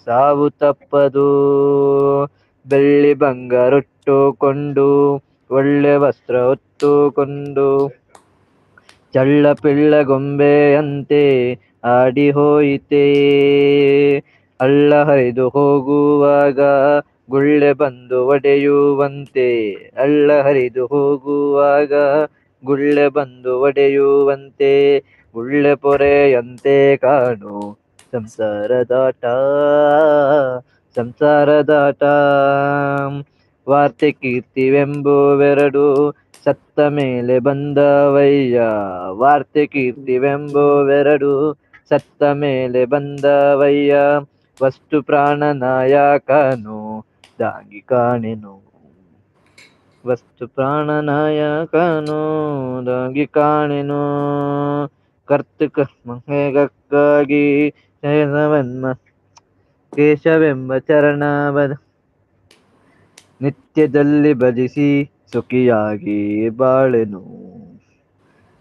ಸಾವು ತಪ್ಪದು. ಬೆಳ್ಳಿ ಬಂಗಾರೊಟ್ಟುಕೊಂಡು ಒಳ್ಳೆ ವಸ್ತ್ರ ಹೊತ್ತುಕೊಂಡು ಚಳ್ಳ ಪಿಳ್ಳ ಗೊಂಬೆಯಂತೆ ಆಡಿ ಹೋಯಿತೇ. ಹಳ್ಳ ಹರಿದು ಹೋಗುವಾಗ ಗುಳ್ಳೆ ಬಂದು ಒಡೆಯುವಂತೆ, ಹಳ್ಳ ಹರಿದು ಹೋಗುವಾಗ ಗುಳ್ಳೆ ಬಂದು ಒಡೆಯುವಂತೆ ಗುಳ್ಳೆ ಪೊರೆಯಂತೆ ಕಾಣು ಸಂಸಾರದಾಟ, ಸಂಸಾರದಾಟ. ವಾರ್ತೆ ಕೀರ್ತಿವೆಂಬುವೆರಡು ಸತ್ತ ಮೇಲೆ ಬಂದವಯ್ಯ, ವಾರ್ತೆ ಕೀರ್ತಿವೆಂಬುವೆರಡು ಸತ್ತ ಮೇಲೆ ಬಂದವಯ್ಯ, ವಸ್ತು ಪ್ರಾಣನಾಯಕನು ದಾಗಿ ಕಾಣೆನು, ವಸ್ತು ಪ್ರಾಣನಾಯಕನು ದಾಗಿ ಕಾಣೆನು. ಕರ್ತೃಕ ಮಂಗಕ್ಕಾಗಿ ಶಯನವನ್ಮ ಕೇಶವೆಂಬ ಚರಣವನ ನಿತ್ಯದಲ್ಲಿ ಭಜಿಸಿ ಸುಖಿಯಾಗಿ ಬಾಳೆನು,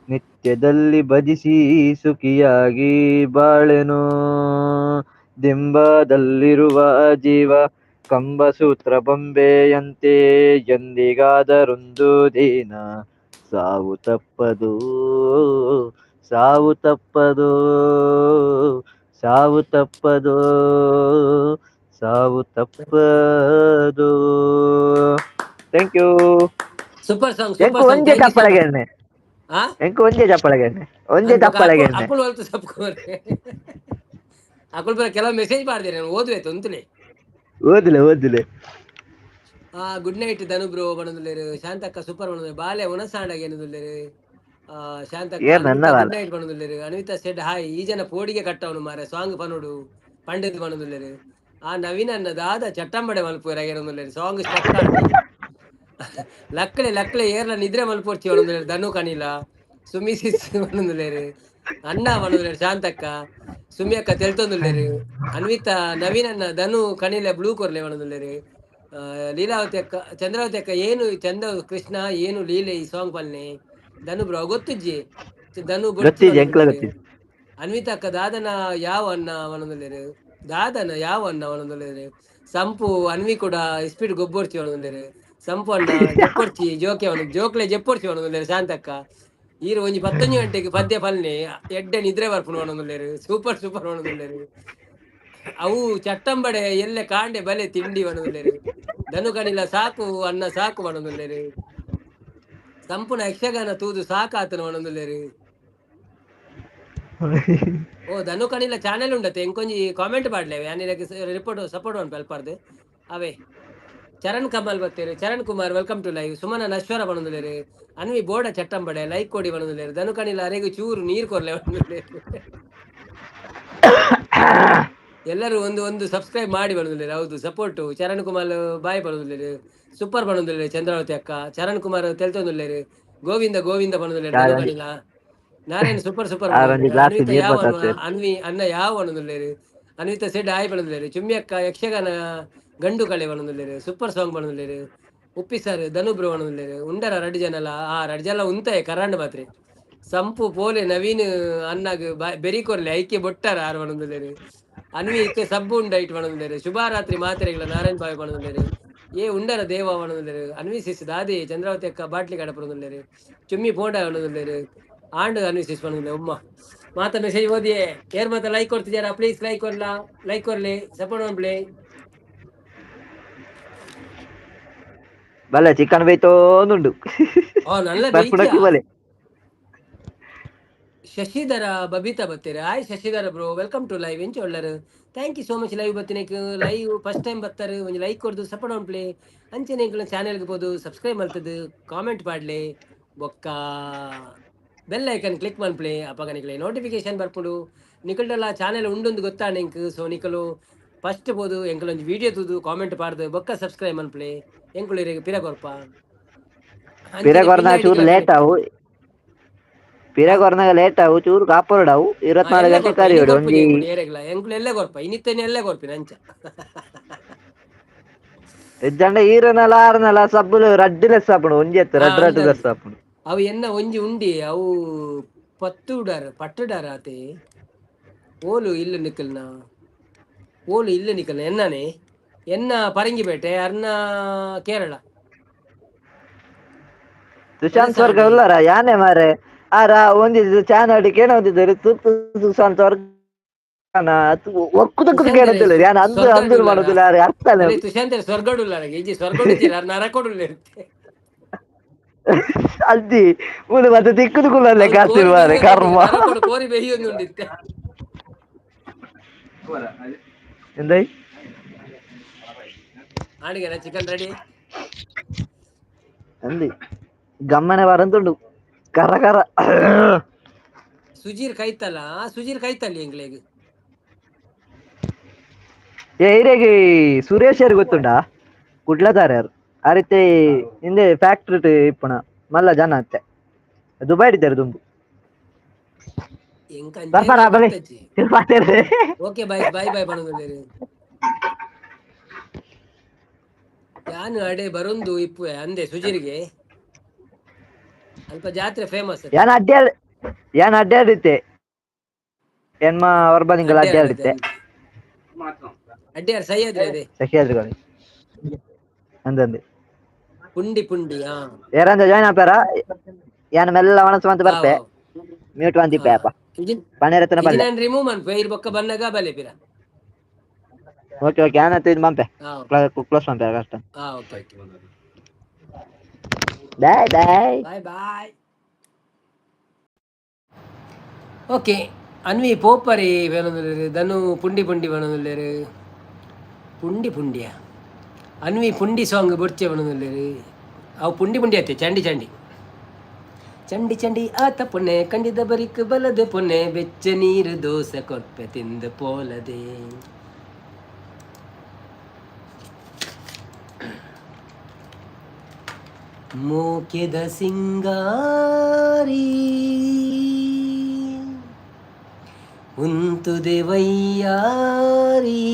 ನಿತ್ಯದಲ್ಲಿ ಭಜಿಸಿ ಸುಖಿಯಾಗಿ ಬಾಳೆನು. ದಿಂಬದಲ್ಲಿರುವ ಜೀವ ಕಂಬಸೂತ್ರ ಬೊಂಬೆಯಂತೆ ಎಂದಿಗಾದರೊಂದು ದಿನ ಸಾವು ತಪ್ಪದು, ಸಾವು ತಪ್ಪದು, ಸಾವು ತಪ್ಪದು, ಸಾವು ತಪ್ಪದು. Thank you. Super song. ಎಂಕು ಸೂಪರ್ ಸಾಂಗ್. ಒಂಜೆ thank you so ಚಪ್ಪಳಗೆ ಮಚ್. ಎಣ್ಣೆ. ಆ ಎಂಕು ಒಂಜೆ ಚಪ್ಪಳಗೆ ಎಣ್ಣೆ, ಒಂಜೆ ಅಂದ್ ಬೊಕ ಚಪ್ಪಳಗೆ ಎಣ್ಣೆ. ಅಕುಲು ಅಲ್ತು ಸಪ್ಕೋರೆ ಅಕುಲು ಪೂರ ಕೆಲವು ಮೆಸೇಜ್ ಮಾಡ್ದೆ ನಾನು ಓದುವೆ ತೊಂತಲೆ. ಓದಿಲೆ ಓದಿಲೆ. ಆ ಗುಡ್ ನೈಟ್ ಧನು ಬ್ರೋ ಬಣದುಲ್ಲೇರು, ಶಾಂತಕ್ಕ ಸೂಪರ್ ಬಣದುಲ್ಲೇರು, ಬಾಲೆ ಉಣಸಾಂಡಗ ಏನದುಲ್ಲೇರು, ಆ ಶಾಂತಕ್ಕ ಏರ್ ಅನ್ವಿತಾ ನನ್ನವಾಲ. ಗುಡ್ ನೈಟ್ ಬಣದುಲ್ಲೇರು, ಅನ್ವಿತಾ ಸೆಡ್ ಹಾಯ್ ಈ ಜನ ಪೋಡಿಗೆ ಕಟ್ಟವನು ಮಾರೆ ಸಾಂಗ್ ಪನೋಡು ಪಂಡಿತ್ ಬಣದುಲ್ಲೇರು, ಆ ನವೀನ ಅನ್ನ ದಾದ ಚಟ್ಟಂಬಡೆ ಮಲ್ಪುವೆರ್ ಏನೊಂದುಲ್ಲೇರು ಸಾಂಗ್ ಸ್ಟಕ್ ಆಂಡ್ ಲಕ್ಕಲೆ ಲಕ್ಕಲೆ ಏರ್ಲ ನಿದ್ರೆ ಮಲ್ಪೊರ್ಚಿ ಬಣದುಲ್ಲೇರು, ಧನು ಕನಿಲ ಸುಮಿ ಸಿಸ್ ಬಣದುಲ್ಲೇರು, ಅಣ್ಣ ಬಣದುಲ್ಲೇರು, ಶಾಂತಕ್ಕ ಸುಮಿ ಅಕ್ಕ ತೆಲ್ತೊಂದುಲ್ಲೇರು, ಅನ್ವಿತಾ ನವೀನನ್ನ ಧನು ಕನಿಲೆ ಬ್ಲೂ ಕೊರ್ಲೆ ಬಣದುಲ್ಲೇರು, ಲೀಲಾವತಿ ಅಕ್ಕ ಚಂದ್ರಾವತಿ ಅಕ್ಕ ಏನು ಚಂದ ಕೃಷ್ಣ ಏನು ಲೀಲೆ ಈ ಸಾಂಗ್ ಪಲ್ನೆ ಧನು ಬ್ರೋ ಗೊತ್ತುಜ್ಜಿ ಧನು ಬೊಡ್ಚಿ ಗೊತ್ತಿಜ್ಜಿ ಎಂಕ್ಲ ಬಣದುಲ್ಲೇರು, ಗೊತ್ತಿಜ್ಜಿ. ಅನ್ವಿತಾ ಅಕ್ಕ ದಾದನ ಯಾವ ಅನ್ನ ವನದುಲ್ಲೇರು, ದಾದನ ಯಾವ ಅನ್ನ ವನದುಲ್ಲೇರು, ಸಂಪು ಅನ್ವಿ ಕೂಡ ಸ್ಪೀಡ್ ಗೊಬ್ಬೊರ್ಚಿ ವನದುಲ್ಲೇರು, ಸಂಪು ಅಣ್ಣ ಜಪ್ಪೊರ್ಚಿ ಜೋಕೆ ಅವನು ಜೋಕ್ಲೆ ಜಪ್ಪೊರ್ಚಿ ವನದುಲ್ಲೇರು, ಶಾಂತಕ್ಕ ಈರು ಒಂಜಿ 10 ಗಂಟೆಗೆ ಪದ್ಯ ಪಲ್ನೆ ಎಡ್ಡೆ ನಿದ್ರೆ ಬರ್ಪುನು ವನದುಲ್ಲೇರು, ಸೂಪರ್ ಸೂಪರ್ ವನದುಲ್ಲೇರು, ಅವು ಚಟ್ಟಂಬಡೆ ಎಲ್ಲೆ ಕಾಂಡೆ ಬಲೆ ತಿಂಡಿ ವನದುಲ್ಲೇರು, ಧನು ಕಣಿಲ ಸಾಕು ಅನ್ನ ಸಾಕು ವನದುಲ್ಲೇರು, ಸಂಪೂರ್ಣ ಯಕ್ಷಗಾನ ತೂದು ಸಾಕಾತನ ವನದುಲ್ಲೇರು. ಓ ಧನು ಕಣಿಲ ಚಾನೆಲ್ ಉಂಡತೆ ಎಂಕೊಂಜಿ ಕಾಮೆಂಟ್ ಪಾಡ್ಲೇವೆ ಯಾನಿರಕ್ಕೆ ರಿಪೋರ್ಟ್ ಸಪೋರ್ಟ್ ಉಂಟು ಅಲ್ಪಾರ್ದು ಅವೇ. ಚರಣ್ ಕಮಲ್ ಬತ್ತೇರು, Charan Kumar welcome to live, Sumana Nashwara ಬಣದುಲ್ಲೇರು, ಅನ್ವಿ ಬೋಡ ಚಟ್ಟಂಬಡೆ ಲೈಕ್ ಕೊಡಿ ಬಣದುಲ್ಲೇರು, ಧನು ಕಣಿಲ ಅರೆಗು ಚೂರು ನೀರು ಕೊರ್ಲೆ ಬಣದುಲ್ಲೇರು, ಎಲ್ಲರೂ ಒಂದು ಒಂದು ಸಬ್ಸ್ಕ್ರೈಬ್ ಮಾಡಿ ಬಣದುಲ್ಲೇರು. ಹೌದು ಸಪೋರ್ಟು ಚರಣ್ ಕುಮಾರ್ ಬಾಯ್ ಬಣದುಲ್ಲೇರು, ಸೂಪರ್ ಬಣದುಲ್ಲೇರು ಚಂದ್ರಾವತಿ ಅಕ್ಕ, ಚರಣ್ ಕುಮಾರ್ ತೆಲ್ತೊಂದುಲ್ಲೇರು, ಗೋವಿಂದ ಗೋವಿಂದ ಬಣದುಲ್ಲೇರು, ಧನು ಕಣಿಲ ನಾರಾಯಣ್ ಸೂಪರ್ ಸೂಪರ್ ಆರೊಂಜಿ ಬಣದುಲ್ಲೇರು, ಗ್ಲಾಸ್ ಅನ್ವಿತಾ ನೀರ್ ಯಾವ ಬತ್ತಾತೆ. ಅನ್ವಿ ಅನ್ನ ಯಾವ ಬಣದುಲ್ಲೇರು, ಅನ್ವಿತಾ ಸೆಡ್ ಆಯ್ ಬಣದುಲ್ಲೇರು, ಚುಮ್ಮಿ ಅಕ್ಕ ಯಕ್ಷಗಾನ ಗಂಡು ಕಳೆ ಬಣದುಲ್ಲೇರು, ಸೂಪರ್ ಸಾಂಗ್ ಬಣದುಲ್ಲೇರು, ಉಪ್ಪಿ ಸರ್ ಧನು ಬ್ರೋ ಬಣದುಲ್ಲೇರು, ಉಂಡರ ರಡ್ಡು ಜನಲ ಆ ರಡ್ಡು ಜನ ಉಂತಾಯ ಕರಾಂಡ್ ಮಾತ್ರೆ, ಸಂಪು ಪೋಲೆ ನವೀನ್ ಅನ್ನಾಗ ಬೆರಿ ಕೊರ್ಲೆ ಐಕೆ ಬೊಟ್ಟಾರ ಆರು ಬಣದುಲ್ಲೇರು, ಅನ್ವಿ ಇತ್ತೆ ಸಬ್ಬು ಉಂಡ ಇಟ್ಟು ಬಣದುಲ್ಲೇರು, ಶುಭರಾತ್ರಿ ಮಾತ್ರೆಗಳ ನಾರಾಯಣ್ ಬಾಯಿ ಬಣದುಲ್ಲೇರು, ಏ ಉಂಡರ ದೇವ ಬಣದುಲ್ಲೇರು, ಅನ್ವಿ ಸಿಸ್ ದಾದಿ ಚಂದ್ರಾವತಿ ಅಕ್ಕ ಬಾಟ್ಲಿ ಕಡಪುರದುಲ್ಲೇರು, ಚುಮ್ಮಿ ಪೋಂಡ ಬಣದುಲ್ಲೇರು, ಆಂಡ್ ಅನ್ವಿ ಸಿಸ್ ಬಣದುಲ್ಲೆ. ಉಮ್ಮ ಮಾತ ಮೆಸೇಜ್ ಓದಿಯೇ ಏರ್ ಮಾತ ಲೈಕ್ ಕೊಡ್ತಿದ್ದಾರಾ ಪ್ಲೀಸ್ ಲೈಕ್ ಕೊರ್ಲಾ, ಲೈಕ್ ಕೊರ್ಲಿ ಸಪೋರ್ಟ್ ಮಾಡ್ಲಿ. ಬಲೆ ಚಿಕನ್ ಬೇಯ್ತೋಂದುಂಡು. ಓ ನಲ್ಲ ಬರ್ಪುಣಕ್ಕಿ ಬೇಯ್ತಿಯಾ. ಬಲೆ. Shashidhara Babita ಬತ್ತೀರ, hi Shashidhara bro welcome to live ಎಂಚ ಒಳ್ಳರು, thank you so much live ಬತ್ತಿನಕ್ live first time ಬತ್ತಾರೆ ಒಂಜಿ ಲೈಕ್ ಕೊರ್ದು ಸಪೋರ್ಟ್ ಮನ್ಪುಲೆ, ಅಂಚನೆ ಎಂಕಲ್ನ ಚಾನೆಲ್ಗೆ ಪೋದು ಸಬ್ಸ್ಕ್ರೈಬ್ ಮಲ್ತದು ಕಾಮೆಂಟ್ ಪಾಡ್ಲೆ ಬೊಕ್ಕ ಬೆಲ್ ಐಕನ್ ಕ್ಲಿಕ್ ಮನ್ಪುಲೆ, ಅಪಗ ನಿಕ್ಲೆ ನೋಟಿಫಿಕೇಶನ್ ಬರ್ಪುಂಡು, ನಿಕಲ್ಡಲ ಚಾನೆಲ್ ಉಂಡೊಂದು ಗೊತ್ತಾಂಡ ಎಂಕ್, ಸೊ ನಿಕಲು ಫಸ್ಟ್ ಪೋದು ಎಂಕಲ್ ಒಂಜಿ ವಿಡಿಯೋ ತೂದು ಕಾಮೆಂಟ್ ಪಾಡ್ದು ಬೊಕ್ಕ ಸಬ್ಸ್ಕ್ರೈಬ್ ಮನ್ಪುಲೆ, ಎಂಕುಲು ಇರೆಗ್ ಪಿರ ಕೊರ್ಪ. ಪಿರ ಅಂಚನೆ ಕೊರ್ನ ಪಿನ್ ಚೂರು ಐಡಿ ಲೇಟ್ ಆವು, ಪಿರ ಕೊರ್ನಾಗ ಲೇಟ್ ಆವು, ಚೂರು ಕಾಪೊರಡಾವು 24 ಎಲ್ಲ ಗಂಟೆ ಕೊರ್ಪ ಇನಿ ಕರಿಯೊಡು ಕೊರ್ಪುಜಿ ಒಂಜಿ. ಎಂಕುಲು ಏರೆಗ್ಲ ಎಂಕುಲು ಎಲ್ಲೆ ಕೊರ್ಪ ಇನಿತ್ತನೆ ಎಲ್ಲೆ ಕೊರ್ಪಿನ ಅಂಚ. ಇಜ್ಜಂಡ ಈರನಲ ಆರನಲ ಸಬ್ಬುಲು ರಡ್ಡ್ ಲೆಸ್ ಆಪುಂಡು, ಒಂಜಿ ಅತ್ತ್ ಆ ರಡ್ಡ್ ರಡ್ಡ್ ಅಂದಂದು ಲೆಸ್ ಆಪುಂಡು. ಅವು ಎನ್ನ ಒಂಜಿ ಉಂಡಿ ಅವು ಪತ್ತುಡಾರ ಪಟ್ಟುಡಾರ ಆತೆ ಓಲು ಇಲ್ಲ ನಿಕಲ್ನ ಓಲು ಇಲ್ಲ ನಿಕಲ್ನ ಎನ್ನನೆ ಎನ್ನ ಪರಂಗಿಪೇಟೆ ಅರ್ನ ಕೇರಳ ಸುಶಾಂತ್ ಸ್ವರ್ಗ ಒಣಸಾಂಡಿ ಉಲ್ಲಾರ ಯಾನೆ ಮಾರೆ ಆರ ಒಂಜಿ ಚಾನಲ್ ಕೇಣ ಒಂದಿದ್ದರು ಸುಶಾಂತ್ ಸ್ವರ್ಗ ಒಕ್ಕುದಕ್ಕುದು ತುಷಾಂತರೆ ಕೇಣತಿಲ್ಲ ಯಾನ್ ಅಂದು ಅಂದು ಸ್ವರ್ಗಡುಲ್ಲಾರ ಮಾಡೋದಿಲ್ಲ ಅರ್ಥನೇ. ಅರೆ ತುಷಾಂತರೆ ಸ್ವರ್ಗಡುಲ್ಲಾರ ಇಜ್ಜಿ ಸ್ವರ್ಗಡು ಇಜ್ಜಿ ನರಕೊಡುಲ್ಲ ಇರುತ್ತೆ. ಅಜ್ಜಿ ಮೂಲು ಮತ್ತೆ ತಿಕ್ಕುದು ಕುಲ್ಲಲ್ಲೇ ಅವ್ನು ಕಾಸ್ತಿರು ಕೋರಿ ಮಾರ್ರೆ ಬೇಯ್ಯೊಂದುಂಡು ಕರ್ಮ. ಕರಕೊಡು ಕೋರಿ ಬೇಯ್ಯೊಂದುಂಡು ಇತ್ತೆ. ಎಂದೈ? ಆಂಡಿಗೆನ ಚಿಕನ್ ರೆಡಿ? ಅಂದಿ ಗಮ್ಮನೆ ಬರಂತುಂಡು ಕರ ಕರ. ಸುಜೀರ್ ಕೈತಲ್ಲ, ಸುಜೀರ್ ಕೈತಲ್ಲಿ ಎಂಗ್ಲೇಗ್. ಏ ಇರೆಗ್ ಸುರೇಶ್ ಗೊತ್ತುಂಡಾ? ಕುಡ್ಲದಾರೆ ಯಾರು ಆ ರೀತಿ ಹಿಂದೆ ಫ್ಯಾಕ್ಟ್ರಿ ಇಪ್ಪುನ ಮಲ್ಲ ಜನ ಅತ್ತೆ ದುಬೈ ಇದ್ದಾರೆ ದುಂಬು. ಎಂಕ್ ಬರ್ಪಾರ ಅಂಚೆನೆ ಬಲೆ ಗೊತ್ತಜ್ಜಿ. ಓಕೆ ಬಾಯ್ ಬಾಯ್ ಬಾಯ್ ಪನೊಂದುಲ್ಲೆರ್. ಯಾನ್ ಅಡೆ ಬರೊಂದು ಇಪ್ಪುವೆ ಅಂದೆ ಸುಜಿರ್ಗೆ. ಅಲ್ಪ ಜಾತ್ರೆ ಫೇಮಸ್ ಅತ್ತೆ. ಯಾನ್ ಅಡ್ಡಾಡ್ ಯಾನ್ ಅಡ್ಡಾಡಿತ್ತೆ ಎನ್ಮ ಹೊರಬ ತಿಂಗಳ ಅಡ್ಯಾರ್ ಅಡ್ಡಾಡಿತ್ತೆ. ಅಡ್ಯಾರ್ ಸಹ್ಯಾದ್ರಿ ಅದೇ. ಸಹ್ಯಾದ್ರಿ ಅಂದಂದೆ. ಪುಂಡಿ ಪುಂಡಿ ಹಾ. ಏರಂದ ಜಾಯ್ನ್ ಆಪಾರ ಯಾನ್ ಮೆಲ್ಲ ಮನಸ್ಸು ಮಂತ್ ಬರ್ಪೆ. ಮ್ಯೂಟ್ ಬಂದಿಪ್ಪೆ ಅಪ್ಪ ಪನೇರತನ ಬಲ್ಲೆ. ನಾನು ರಿಮೂವ್ ಮನ್ಪೆ ಇರ್ ಬೊಕ್ಕ ಬನ್ನಗ ಬಲೆ ಪಿರ. ಓಕೆ ಓಕೆ ಯಾನ್ ಇದು ಮಂಪೆ ಕ್ಲೋಸ್ ಮಂಪೆ ಕಷ್ಟ. ಹಾ okay okay. Bye bye. Bye bye. Okay Anvi ಪೋಪರಿ ಬೇನೊಂದುಲ್ಲೆರ್ ಧನು ಪುಂಡಿ ಪುಂಡಿ ಪನೊಂದುಲ್ಲೆರ್ ಪುಂಡಿ ಪುಂಡಿಯ ಅನ್ವಿ ಪುಂಡಿ ಸಾಂಗ್ ಬೊಡ್ಚೆ ಪನೊಂದುಲ್ಲೆರ್ ಅವು ಪುಂಡಿ ಪುಂಡಿ ಅತ್ತೆ ಚಂಡಿ ಚಂಡಿ ಚಂಡಿ ಚಂಡಿ ಆತ ಪೊನ್ನೆ ಕಂಡಿದ ಬರಿಕ್ ಬಲದೆ ಪೊನ್ನೆ ಬೆಚ್ಚ ನೀರು ದೋಸೆ ಕೊರ್ಪೆ ತಿಂದು ಪೋಲದೆ. ಮೋಕೆದ ಸಿಂಗಾರಿ ಉಂತುದೆ ವೈಯಾರಿ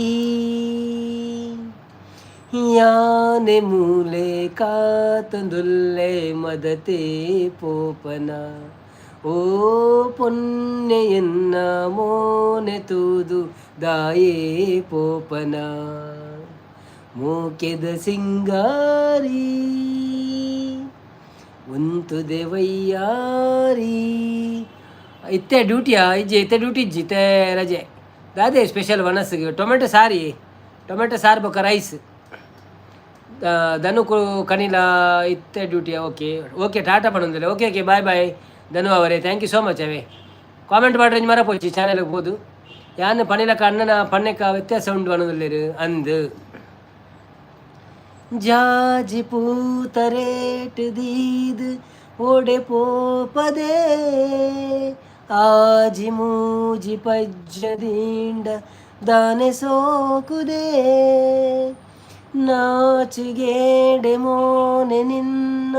ಯಾನೆ ಮೂಲೆ ಕಾತಂದುಲ್ಲೆ ಮದತೆ ಪೋಪನ ಓ ಪೊನ್ನೆಯನ್ನ ಮೋನೆ ತೂದು ದಾಯೇ ಪೋಪನ ಮೋಕೆದ ಸಿಂಗಾರಿ ಉಂತುದೆ ವೈಯಾರಿ. ಇತ್ತೆ ಡ್ಯೂಟಿಯಾ ಇಜ್ಜಿ ಇತ್ತೆ ಡ್ಯೂಟಿ ಇಜ್ಜಿ ಇತ್ತೆ ರಜೆ. ದಾದೆ ಸ್ಪೆಷಲ್ ವನಸ್ಸಿಗೆ ಟೊಮೆಟೊ ಸಾರಿ ಟೊಮೆಟೊ ಸಾರು ಬೊಕ್ಕ ರೈಸ್. ಧನು ಕನಿಲ ಇತ್ತೆ ಡ್ಯೂಟಿಯಾ? ಓಕೆ ಓಕೆ ಟಾಟಾ ಪನೊಂದುಲ್ಲೆ. Okay okay bye bye Dhanu ಅವರೇ, thank you so much. ಅವೇ ಕಾಮೆಂಟ್ ಮಾಡ್ರೆ ಮರಪೋಚಿ ಚಾನೆಲ್ಗೆ ಪೋದು. ಯಾನ್ ಪನಿಲಕ ಅಣ್ಣನ ಪಣ್ಣೆಕ ವ್ಯತ್ಯಾಸ ಉಂಡು ಪನೊಂದುಲ್ಲೆರ್ ಅಂದ್. ಜಾಜಿ ಪೂತ ರೇಟ್ ದೀದ್ ಓಡೆ ಪೋಪದೆ ಆಜಿ ಮೂಜಿ ಪಜ್ಜ ದಿಂಡ ದಾನೆ ಸೋಕುದೆ ನಾಚಿಗೇಡೆ ಮೋನೆ ನಿನ್ನ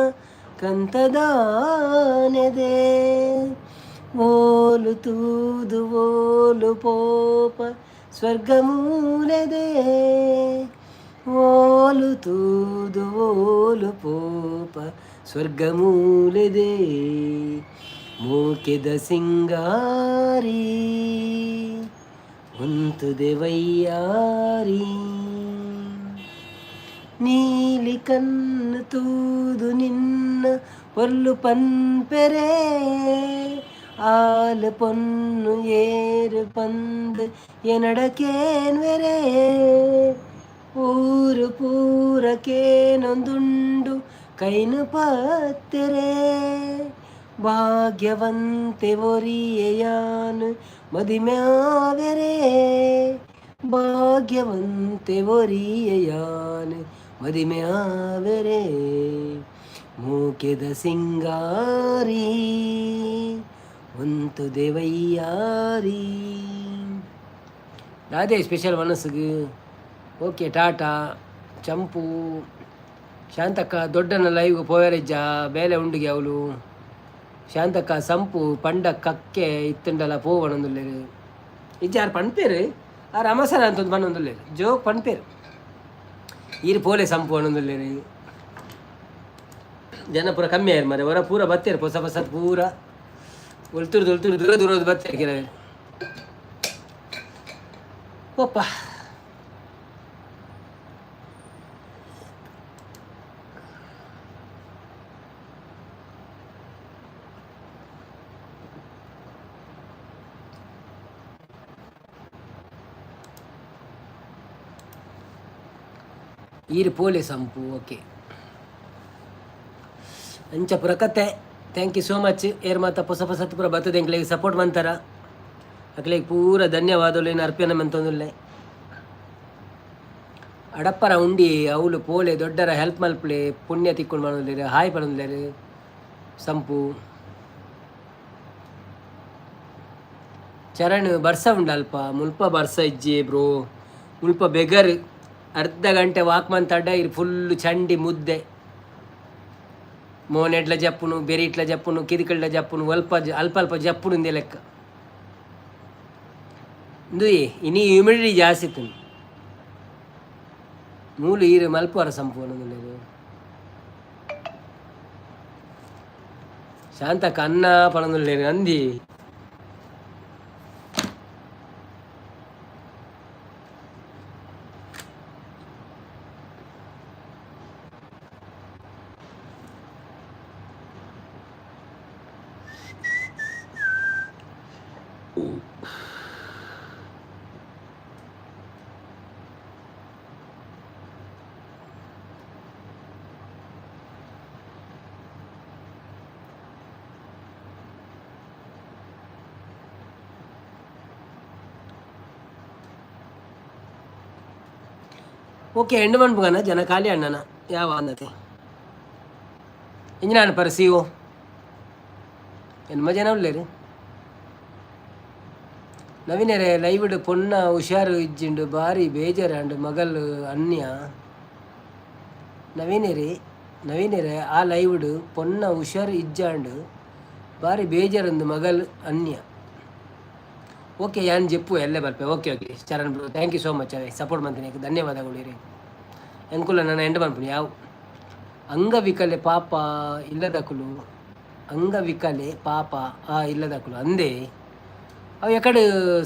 ಕಂತದಾನೆದೆ ಓಲು ತೂದು ಓಲು ಪೋಪ ಸ್ವರ್ಗಮೂಲೆದೆ ಓಲು ತೂದು ಓಲು ಪೋಪ ಸ್ವರ್ಗಮೂಲೆದೆ ಮೋಕೆದ ಸಿಂಗಾರಿ ಉಂತುದೆ ವೈಯಾರಿ ನೀಲಿ ಕಣ್ಣು ತೂದು ನಿನ್ನ ಪೊರ್ಲು ಪನ್ಪೆರೆ ಆಲ್ ಪೊನ್ನು ಏರು ಪಂದ್ ಎನಡಕೇನ್ವೆರೆ ಊರು ಪೂರಕೇನೊಂದುಂಡು ಕೈನು ಪತ್ತೆರೆ ಭಾಗ್ಯವಂತೆ ಒರಿಯೆಯಾನು ಮದಿಮ್ಯಾವೆರೆ ಭಾಗ್ಯವಂತೆ ಒರಿಯೆಯಾನು ಮದಿಮ್ಯಾವೆರೆ ಮೂಕೆದ ಸಿಂಗಾರಿ ಉಂತು ದೇವಯ್ಯಾರಿ. ದಾದೆ ಸ್ಪೆಷಲ್ ಮನಸ್ಸಿಗೆ? ಓಕೆ ಟಾಟಾ ಚಂಪು ಶಾಂತಕ್ಕ ದೊಡ್ಡನ ಲೈವ್ಗೆ ಪೋಯರಿಜ್ಜ ಬೇಲೆ ಉಂಡುಗೆ ಅವಳು. ಶಾಂತಕ್ಕ ಸಂಪು ಪಂಡ ಕಕ್ಕೆ ಇತ್ತುಂಡಲ ಪೋವಣಂದುಲ್ಲೆರ್ ಇಜ್ಜ ಆರ್ ಪನ್ಪೇರು ಆರ್ ಅಮಸರ ಅಂತಂದು ಪನ್ನೊಂದುಲ್ಲೆರ್ ಜೋಕ್ ಪನ್ಪೇರು ಈರ್ ಪೋಲೆ ಸಂಪು ಅನ್ನೊಂದುಲ್ಲೆರ್. ಜನ ಪೂರ ಕಮ್ಮಿ ಆಯ್ರು ಮರೆ ಹೊರ ಪೂರ ಬತ್ತೇರು ಹೊಸ ಹೊಸ ಪೂರ ಒಲ್ತುರ್ದು ಒಲ್ತುರ್ದು ದೂರ ದೂರದ ಬತ್ತೇರು ಕೆಲವರು. ಒಪ್ಪ ಈರ್ ಪೋಲೆ ಸಂಪು. ಓಕೆ ಅಂಚ ಪುರ ಕತೆ. Thank you so much. ಏರ್ ಮಾತ ಪೊಸ ಪೊಸತ್ ಪೂರ ಬತ್ತದ ಎಂಕ್ಲೆಗ್ ಸಪೋರ್ಟ್ ಮಂತಾರ, ಅಕ್ಲೆಗ್ ಪೂರ ಧನ್ಯವಾದಗಳು ಅರ್ಪಣೆ ಮಂತೊಂದುಲ್ಲೆ. ಅಡಪ್ಪರ ಉಂಡಿ ಅವ್ಲು ಪೋಲೆ, ದೊಡ್ಡರ ಹೆಲ್ಪ್ ಮಲ್ಪಲೆ, ಪುಣ್ಯ ತಿಕ್ಕೊಂಡು ಪನೊಂದುಲ್ಲೆರ್. ಹಾಯ್ ಪನೊಂದುಲ್ಲೆರ್ ಸಂಪು. ಚರಣ್, ಬರ್ಸ ಉಂಡು ಅಲ್ಪ? ಮುಲ್ಪ ಬರ್ಸ ಇಜ್ಜಿ ಬ್ರೋ. ಮುಲ್ಪ ಬೆಗರ್. ಅರ್ಧ ಗಂಟೆ ವಾಕ್ ಮಂತಡ್ಡ ಇರ್ ಫುಲ್ ಚಂಡಿ ಮುದ್ದೆ. ಮೋನೆಡ್ಲ ಜಪ್ಪುನು, ಬೆರಿಟ್ಲ ಜಪ್ಪುನು, ಕಿರಿಕಳ್ಳ ಜಪ್ಪುನು, ಅಲ್ಪ ಅಲ್ಪ ಅಲ್ಪ ಜಪ್ಪುನು ಇಂದೆ ಲೆಕ್ಕ. ಇಂದು ಇನಿ ಹ್ಯೂಮಿಡಿಟಿ ಜಾಸ್ತಿ ಇತ್ತು. ಮೂಲು ಈರು ಮಲ್ಪುವರ ಸಂಪೂರ್ಣ. ಶಾಂತ ಕನ್ನ ಪಣನುಲ್ಲೇರು ಅಂದಿ. ಓಕೆ, ಎಂಡ್ ಮನ್ಪುಗನ ಜನ ಖಾಲಿ ಅಣ್ಣನ ಯಾವ ಅನ್ನತೆ ಇಂಜಿನ ಪರ ಸಿ ಓ ಎನ್ಮ ಜನ ಉಲ್ಲೇರು. ನವೀನರೇ, ಲೈವ್ಡ್ ಪೊನ್ನ ಹುಷಾರು ಇಜ್ಜಿಂಡು, ಬಾರಿ ಬೇಜಾರಾಂಡು, ಮಗಲ್ ಅನ್ಯ. ನವೀನರೇ, ನವೀನರೇ, ಆ ಲೈವ್ಡ್ ಪೊನ್ನ ಹುಷಾರು ಇಜ್ಜಾಂಡು, ಬಾರಿ ಬೇಜಾರಂದು, ಮಗಲ್ ಅನ್ಯ. ಓಕೆ, ಯಾನ್ ಜೆಪ್ಪು ಎಲ್ಲೇ ಬರ್ಪೆ. Okay okay Charan bro, thank you so much. ಅವೇ ಸಪೋರ್ಟ್ ಮಾಡ್ತೀನಿ, ಧನ್ಯವಾದಗಳು ರೀ. ಎಂಕುಲ ನನ್ನ ಎಂಡ್ ಪನ್ಪುನಿ ಯಾವ. ಅಂಗವಿಕಲೆ ಪಾಪ ಇಲ್ಲದಕುಲು, ಅಂಗವಿಕಲೆ ಪಾಪ ಆ ಇಲ್ಲದಕುಲು ಅಂದೇ. ಅವು ಎಕಡೆ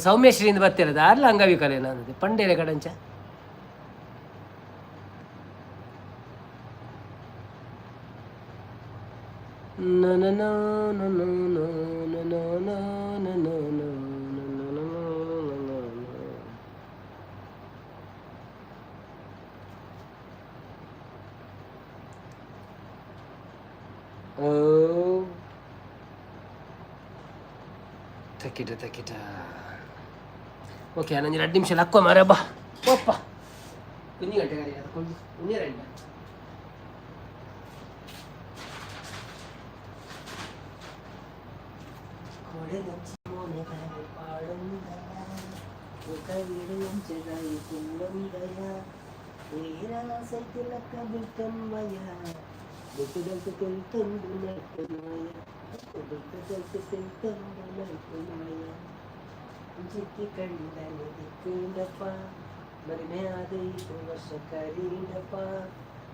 ಸೌಮ್ಯಶ್ರೀಯಿಂದ ಬರ್ತಿರೋದು ಅರ್ಲ ಅಂಗವಿಕಲೆ ನಾನು ಪಂಡೇರೆ ಕಡಂಚ. ನನ ನನ. Oh. ತಕಿಟ ತಕಿಟ. ಓಕೆ, ನಂಜಿ 2 ನಿಮಿಷ ಲಕ್ಕೋ ಮಾರ ಬಾ. ಒಪ್ಪ ಒಂಜಿ ಗಂಟೆ ಒಂಜಿ ರಂಡ. ಜಿಕ್ಕಿ ಕಂಡನೆ ದಿಕ್ಕುಂಡಪ್ಪ, ಮರಿಮೆಯಾದೈದು ವರ್ಷ ಕರೀಂಡಪ್ಪ,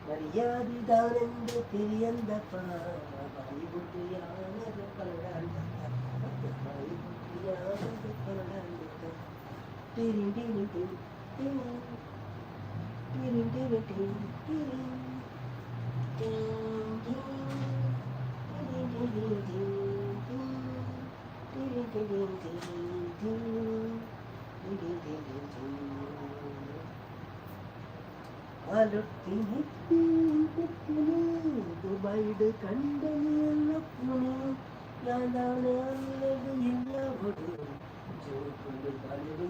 ಮರ್ಯಾದಿದಾನೆಂದು ತಿಳಿಯಂದಪ್ಪ, ಬಾಯಿ ಬುಟ್ಟು ಯಾನದ ಪರಡಾಂಡಪ್ಪ, ಬಾಯಿ ಬುಟ್ಟು ಯಾನದ ಪರಡಾಂಡಪ್ಪ. ಟಿರಿ ಟಿರಿ ಟಿರಿ ಟಿರಿ ಟಿರಿ ಟಿರಿ ಟಿರಿ ಟಿರಿ ಟಿರಿ ಟಿರಿ ಟಿರಿ ದುಬೈಡ್ ಕಂಡನಿ ಯಾದಾನೆ ಅಲ್ಲದು ಇಲ್ಲ ಜೋಕುಲು ಬಲರು.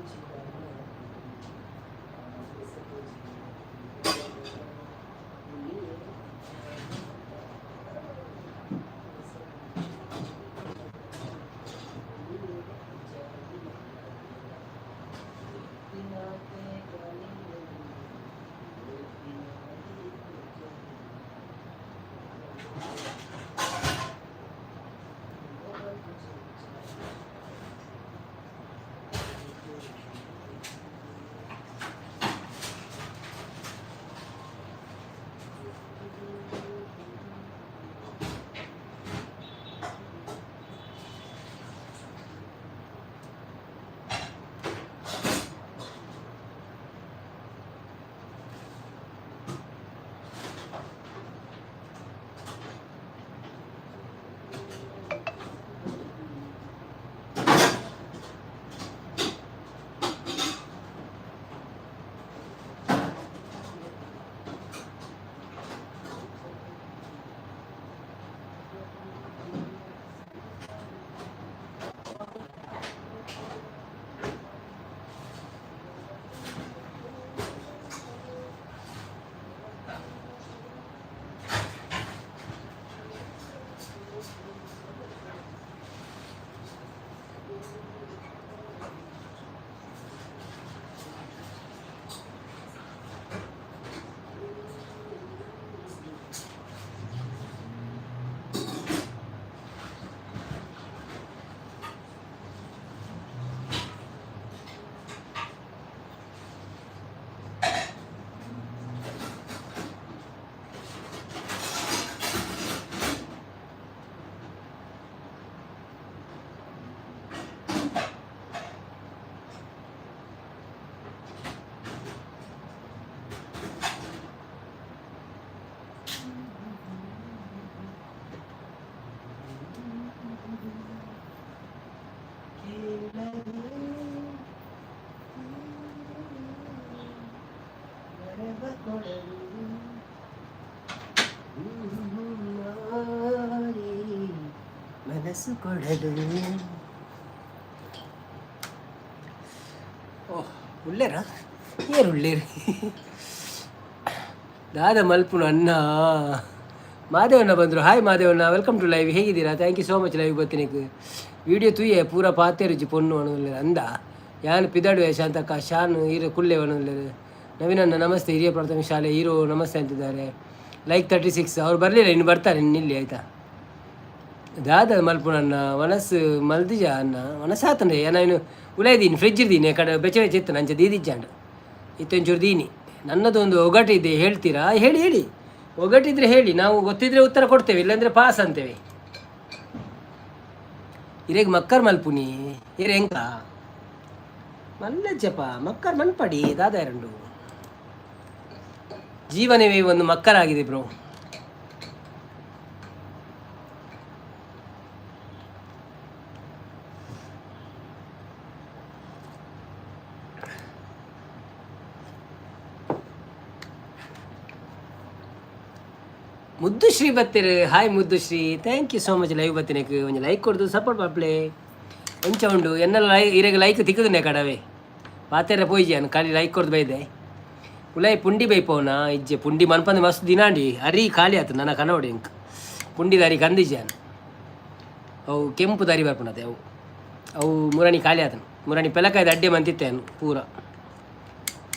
ವರವ ಕೊಡಲು ಮನಸ್ಸು ಕೊಡಲು. ಓಹ್, ಉಳ್ಳೇರಾ? ಏರು ಉಳ್ಳೇರು? ದಾದ ಮಲ್ಪುನು ಅಣ್ಣ. ಮಾದೇವಣ್ಣ ಬಂದರು. ಹಾಯ್ ಮಾದೇವಣ್ಣ, welcome to live. ಹೇಗಿದ್ದೀರಾ? Thank you so much live ಬತ್ತಿನಕ್ಕೆ. Video ತೂಯೆ ಪೂರ ಪಾತೇರುಜಿ ಪೊಣ್ಣು ಅಣುಲ್ಲೇರು ಅಂದ. ಯಾನ್ ಪಿದಾಡುವೆ ಶಾಂತಕ್ಕ ಶಾನ್ ಈರು ಕುಲ್ಲೆ ಅಣುಲ್ಲೇರು. ನವೀನಣ್ಣ ನಮಸ್ತೆ. ಹಿರಿಯ ಪ್ರಾಥಮಿಕ ಶಾಲೆ ಹೀರೋ ನಮಸ್ತೆ ಅಂತಿದ್ದಾರೆ. ಲೈಕ್ 36. ಅವ್ರು ಬರಲಿಲ್ಲ, ಇನ್ನು ಬರ್ತಾರೆ, ಇನ್ನು ನಿಲ್ಲಿ ಆಯಿತಾ. ದಾದ ಮಲ್ಪುನಣ್ಣ, ವನಸ್ಸು ಮಲ್ದಿಜ ಅನ್ನ? ವನಸಾತಂಡೆ ನಾನು ಉಲೈದೀನಿ, ಫ್ರಿಜ್ ಇದ್ದೀನಿ ಕಡೆ ಬೆಚ್ಚ ಬೆಚ್ಚ ಇತ್ತು ನಂಚ ದೀದಿಜ್ಜಾಂಡ್ ಇತ್ತೊಂಚೂರು ದೀನಿ. ನನ್ನದು ಒಂದು ಒಗಟಿದೆ, ಹೇಳ್ತೀರಾ? ಹೇಳಿ ಹೇಳಿ, ಒಗಟಿದ್ರೆ ಹೇಳಿ. ನಾವು ಗೊತ್ತಿದ್ರೆ ಉತ್ತರ ಕೊಡ್ತೇವೆ, ಇಲ್ಲಾಂದ್ರೆ ಪಾಸ್ ಅಂತೇವೆ. ಇರೇಗ್ ಮಕ್ಕರ್ ಮಲ್ಪುನಿ ಇರೆ ಎಂಕ ಮಲ್ಲಜ್ಜಪ್ಪ ಮಕ್ಕರ್ ಮನ್ಪಡಿ ದಾದ ಎರಡು. ಜೀವನವೇ ಒಂದು ಮಕ್ಕರಾಗಿದೆ ಬ್ರೋ. ಮುದ್ದು ಶ್ರೀ ಬತ್ತೀರಿ. ಹಾಯ್ ಮುದ್ದು Shri, thank you so much live ಬತ್ತಿನಕ್ಕೆ. ಒಂಜಿ ಲೈಕ್ ಕೊಡ್ದು ಸಪೋರ್ಟ್ ಪಾಪ್ಲೆ. ಒಂಚ ಉಂಡು ಎನ್ನೆಲ್ಲ ಲೈ ಇರೆಗ್ ಲೈಕ್ ತಿಕ್ಕುದುನೆ ಕಡವೆ ಪಾತೆರ ಪೋಯಿಜಿ ಖಾಲಿ ಲೈಕ್ ಕೊಡ್ದು ಬೈದೆ. ಉಲೈ ಪುಂಡಿ ಬೈಪೋನ ಇಜ್ಜೆ? ಪುಂಡಿ ಮನ್ಪಂದೆ ಮಸ್ತ್ ದಿನಾಂಡಿ. ಅರಿ ಖಾಲಿ ಆತು ನನ್ನ ಕನವಡಿ ಇಂಕ್. ಪುಂಡಿ ದಾರಿ ಕಂದಿಜೆ ಅವು ಕೆಂಪು ದಾರಿ ಬರ್ಪುಣತೆ ಅವು. ಅವು ಮುರಣಿ ಖಾಲಿ ಆತನು. ಮುರಣಿ ಪೆಲಕಾಯ್ದ ಅಡ್ಡೆ ಮಂತಿತ್ತೆ ಪೂರ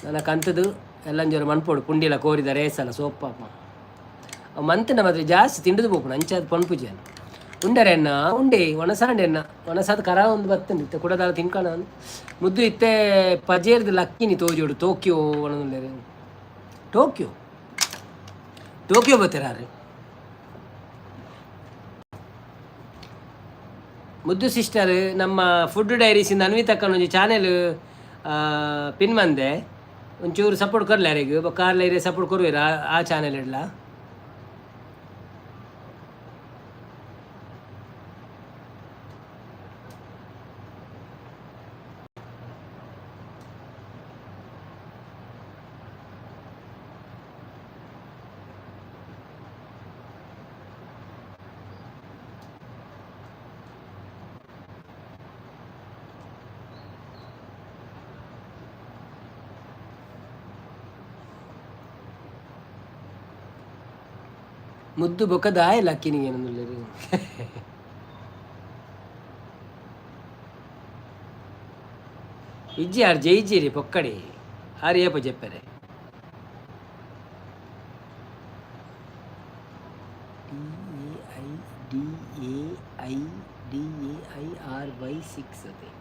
ನನ್ನ ಕಂತದು ಎಲ್ಲಂಜೋರು ಮನ್ಪೋಡು. ಪುಂಡಿಲ ಕೋರಿದ ರೇಸಲ ಸೋಪ್ಪಾಪ ಮಂತಿನ ಮಾತ್ರ ಜಾಸ್ತಿ ತಿಂಡಿದು ಪೋಪುಂಡು. ಅಂಚಾದ ಪನ್ಪುಜಿ ಉಂಡರೆ ಅನ್ನ ಉಂಡೆ ಒಣಸಾಂಡೆ ಅನ್ನ ಒಣಸಾದ ಕರ ಒಂದು ಬತ್ತಂಡು ಇತ್ತೆ ಕುಡದಾಲ ತಿನ್ಕಣ. ಮುದ್ದು ಇತ್ತೆ ಪಜೇರ್ದ ಲಕ್ಕಿನಿ ತೋಜೋಡು. ಟೋಕಿಯೋ ಒಣದುಲ್ಲೇರು. ಟೋಕಿಯೋ ಟೋಕಿಯೋ ಬತ್ತೆರಾರು ಮುದ್ದು ಸಿಸ್ಟರ್. ನಮ್ಮ ಫುಡ್ ಡೈರೀಸಿಂದ ಅನ್ವಿತಕ್ಕನ ಒಂಜಿ ಚಾನೆಲ್ ಪಿನ್ ಮಂದೆ. ಒಂಚೂರು ಸಪೋರ್ಟ್ ಕೊರ್ಲೆ ಯಾರಿಗೆ ಕಾರ್ಲ ಇರೆ ಸಪೋರ್ಟ್ ಕೊರುವೆರ್ ಆ ಚಾನೆಲ್ ಇಡ್ಲ. ಮುದ್ದು ಬೊಕ್ಕ ದಾಯ ಲಕ್ಕಿನಿಗೆ ಏನಂದುಲ್ಲೆರ್? ಇಜ್ಜಿ ಆರ್ ಜೈಜಿರಿ ಪೊಕ್ಕಡಿ ಆರ್ ಏಪ ಜೆಪ್ಪರೆ. T A I D A I D A I R Y 6 ಅದೇ.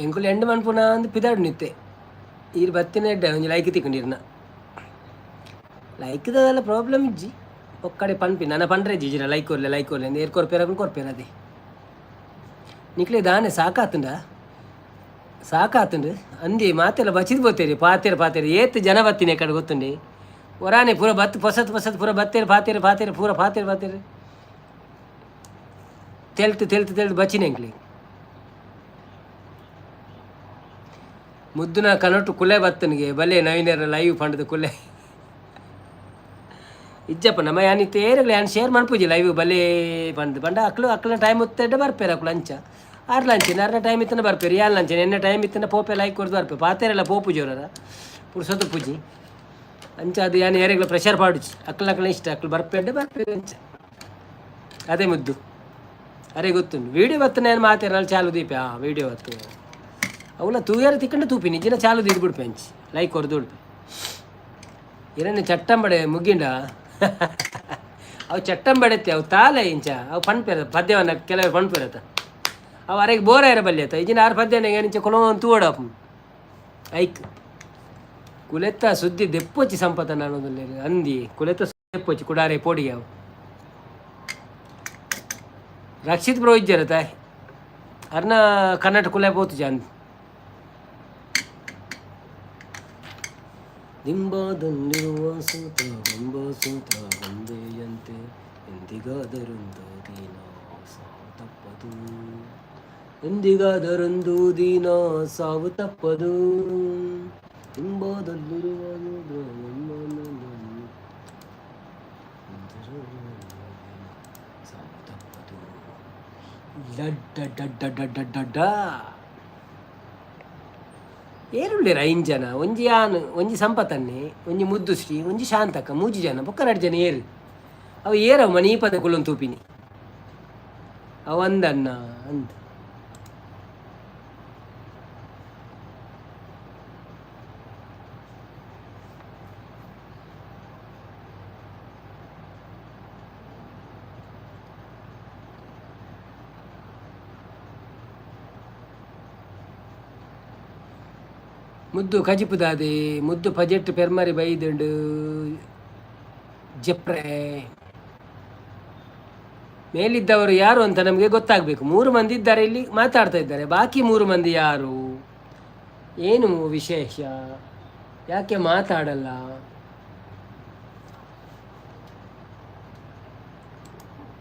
ಎಂಕುಲು ಎಂಡ್ ಮನ್ಪುನ ಅಂದ್ ಪಿದಾಡು ನಿತ್ತೆ. ಈರ್ ಬತ್ತಿನ ಎಡ್ಡೆ ಒಂಜಿ ಲೈಕ್ ತಿಕ್ಕೊಂಡಿರ್ನ. ಲೈಕ್ ದಾಲ ಪ್ರಾಬ್ಲಮ್ ಇಜ್ಜಿ. ಒಕ್ಕಡೆ ಪನ್ಪಿ ನನ ಪಂಡ್ರೆ ಜಿಜಿರ ಲೈಕ್ ಕೊರ್ಲೆ ಲೈಕ್ ಕೊರ್ಲೆ ಅಂದ್ ಏರ್ ಕೊರ್ಪೇರ ಕೊರ್ಪೇರ. ಅದೇ ನಿಕ್ಲೆ ದಾನೆ ಸಾಕಾತುಂಡ ಸಾಕಾತುಂಡು ಅಂದಿ ಮಾತೆಲ್ಲ ಬಚಿದ್ ಬೋತೇರಿ. ಪಾತೇರು ಪಾತೇರು ಏತ್ ಜನ ಬತ್ತಿನ ಕಡೆ ಗೊತ್ತುಂಡಿ. ಒರಾನೆ ಪೂರ ಬತ್ತು ಪೊಸತ್ ಪೊಸತ್ ಪೂರ ಬತ್ತೇರು ಪಾತೇರು ಪಾತೇರು ಪೂರ ಪಾತೇರು ಪಾತೇರು ತೆಲ್ತು ತೆಲ್ತು ತೆಲ್ತು ಬಚ್ಚಿನ ಎಂಕ್ಲೆ. ಮುದ್ದುನ ಕನಟು ಕುಲೆ ಬತ್ತನಿಗೆ ಬಲೆ ನವೀನರ ಲೈವ್ ಪಂಡದ ಕುಲೆ ಇಜ್ಜಪ್ಪ. ನಮ್ಮ ಯಾನ್ ಇತ್ತೆ ಏರೆಗ್ಲ ಯಾನ್ ಶೇರ್ ಮನ್ಪುಜಿ ಲೈವ್ ಬಲೆ ಪಂದ್ ಪಂಡ. ಅಕ್ಲು ಅಕ್ಲ ಟೈಮ್ ಉತ್ತೆಡ್ಡ ಬರ್ಪೇರು ಅಕ್ಲು. ಅಂಚ ಆರ್ಲ ಅಂಚೆನೆ ಅರ್ನ ಟೈಮ್ ಇತ್ತನ ಬರ್ಪೇರು. ಯಾನ್ ಅಂಚೆನೆ ಎನ್ನ ಟೈಮ್ ಇತ್ತನ ಪೋಪೆ ಲೈಕ್ ಕೊರ್ದು ಬರ್ಪೆ. ಪಾತೆರೆಲ್ಲ ಪೋಪುಜಿ ಅವರ ಪುರ್ಸೊತ್ತು ಪೂಜಿ. ಅಂಚ ಅದು ಯಾನ್ ಏರೆಗ್ಲ ಪ್ರೆಷರ್ ಪಾಡುಜಿ. ಅಕ್ಲ ಅಕ್ಲ ಇಷ್ಟ, ಅಕ್ಲು ಬರ್ಪೆಡ್ಡೆ ಬರ್ಪೇರು ಅಂಚ. ಅದೇ ಮುದ್ದು ಅರೆ ಗೊತ್ತುಂಟು. ವೀಡಿಯೋ ಬತ್ತನ ಏನು ಮಾತೇರಲ್ಲ ಚಾಲು ದೀಪ. ಹಾಂ, ವೀಡಿಯೋ ಬತ್ತು. ಅವಲ ತೂಯರ ತಿಕ್ಕಂಡು ತೂಪಿನಿ ಜಿನ ಚಾಲು ದಿದ್ದು ಬಿಡ್ಪೆ ಅಂಚಿ ಲೈಕ್ ಕೊರ್ದು ಉಡ್ಪೆ. ಇರನೆ ಚಟ್ಟಂಬಡೆ ಮುಗಿಂಡ ಅವು ಚಟ್ಟಂಬಡೆತ್ತೆ ಅವು ತಾಲೆ ಇಂಚ ಅವು ಪನ್ಪೆರ ಪದ್ಯವನ್ನ ಕೆಲವು ಪನ್ಪೆರತ ಅವು ಅರೆಗೆ ಬೋರಾಯರ ಬಲ್ಯತ ಇಜಿನ ಆರು ಪದ್ಯನ ಇಂಚ ಕೊಲೊಂದು ತೂವಡಪ್ಪ ಐಕ್ ಕುಲೆತ್ತ ಸುದ್ದಿ ದೆಪ್ಪೊಚ್ಚಿ ಸಂಪತ ನಾನು ಅಂದಿ ಕುಲೆತ್ತ ದೆಪ್ಪೊಚ್ಚಿ ಕುಡಾರೆ ಪೋಡಿಗೆ ಅವು. ರಕ್ಷಿತ್ ಬ್ರೋ ಇಜ್ಜರ ತಾಯ್ ಅರ್ನ ಕರ್ನಾಟಕ ಕುಲೆ ಪೋತು ಜಾನ್. ದಿಂಬಾದಲ್ಲಿರುವ ಸೂತ್ರ ಬಂಬ ಸೂತ್ರ ಒಂದೇಯಂತೆ, ಎಂದಿಗಾದರೊಂದು ದಿನ ಸಾವು ತಪ್ಪದು, ಎಂದಿಗಾದರೊಂದು ದಿನ ಸಾವು ತಪ್ಪದು. ದಿಂಬಾದಲ್ಲಿರುವ ಸೂತ್ರ ಸಾವು ತಪ್ಪದು. ಲಡ್ಡ ಡಡ್ಡ ಡಡ್ಡ ಡಡ್ಡ. ಏರುಳ್ಳೇರು ಐನ್ ಜನ. ಒಂಜಿ ಆನ್, ಒಂಜಿ ಸಂಪತನ್ನೆ, ಒಂಜಿ ಮುದ್ದುಶ್ರೀ, ಒಂಜಿ ಶಾಂತಕ್ಕ, ಮೂಜಿ ಜನ. ಬೊಕ್ಕ ರಡ್ಡ್ ಜನ ಏರು ಅವು? ಏರವು ಮನೀಪದ ಕುಲ್ಲೊಂದು ತೂಪಿನಿ ಅವು ಅಂದನ್ನ ಅಂದ್. ಮುದ್ದು ಕಜಿಪುದಾದೆ. ಮುದ್ದು ಪಜೆಟ್ ಪೆರ್ಮರಿ ಬೈದುಂಡು ಜೆಪ್ರೆ. ಮೇಲಿದ್ದವರು ಯಾರು ಅಂತ ನಮಗೆ ಗೊತ್ತಾಗಬೇಕು. ಮೂರು ಮಂದಿ ಇದ್ದಾರೆ ಇಲ್ಲಿ, ಮಾತಾಡ್ತಾ ಇದ್ದಾರೆ. ಬಾಕಿ ಮೂರು ಮಂದಿ ಯಾರು? ಏನು ವಿಶೇಷ? ಯಾಕೆ ಮಾತಾಡಲ್ಲ?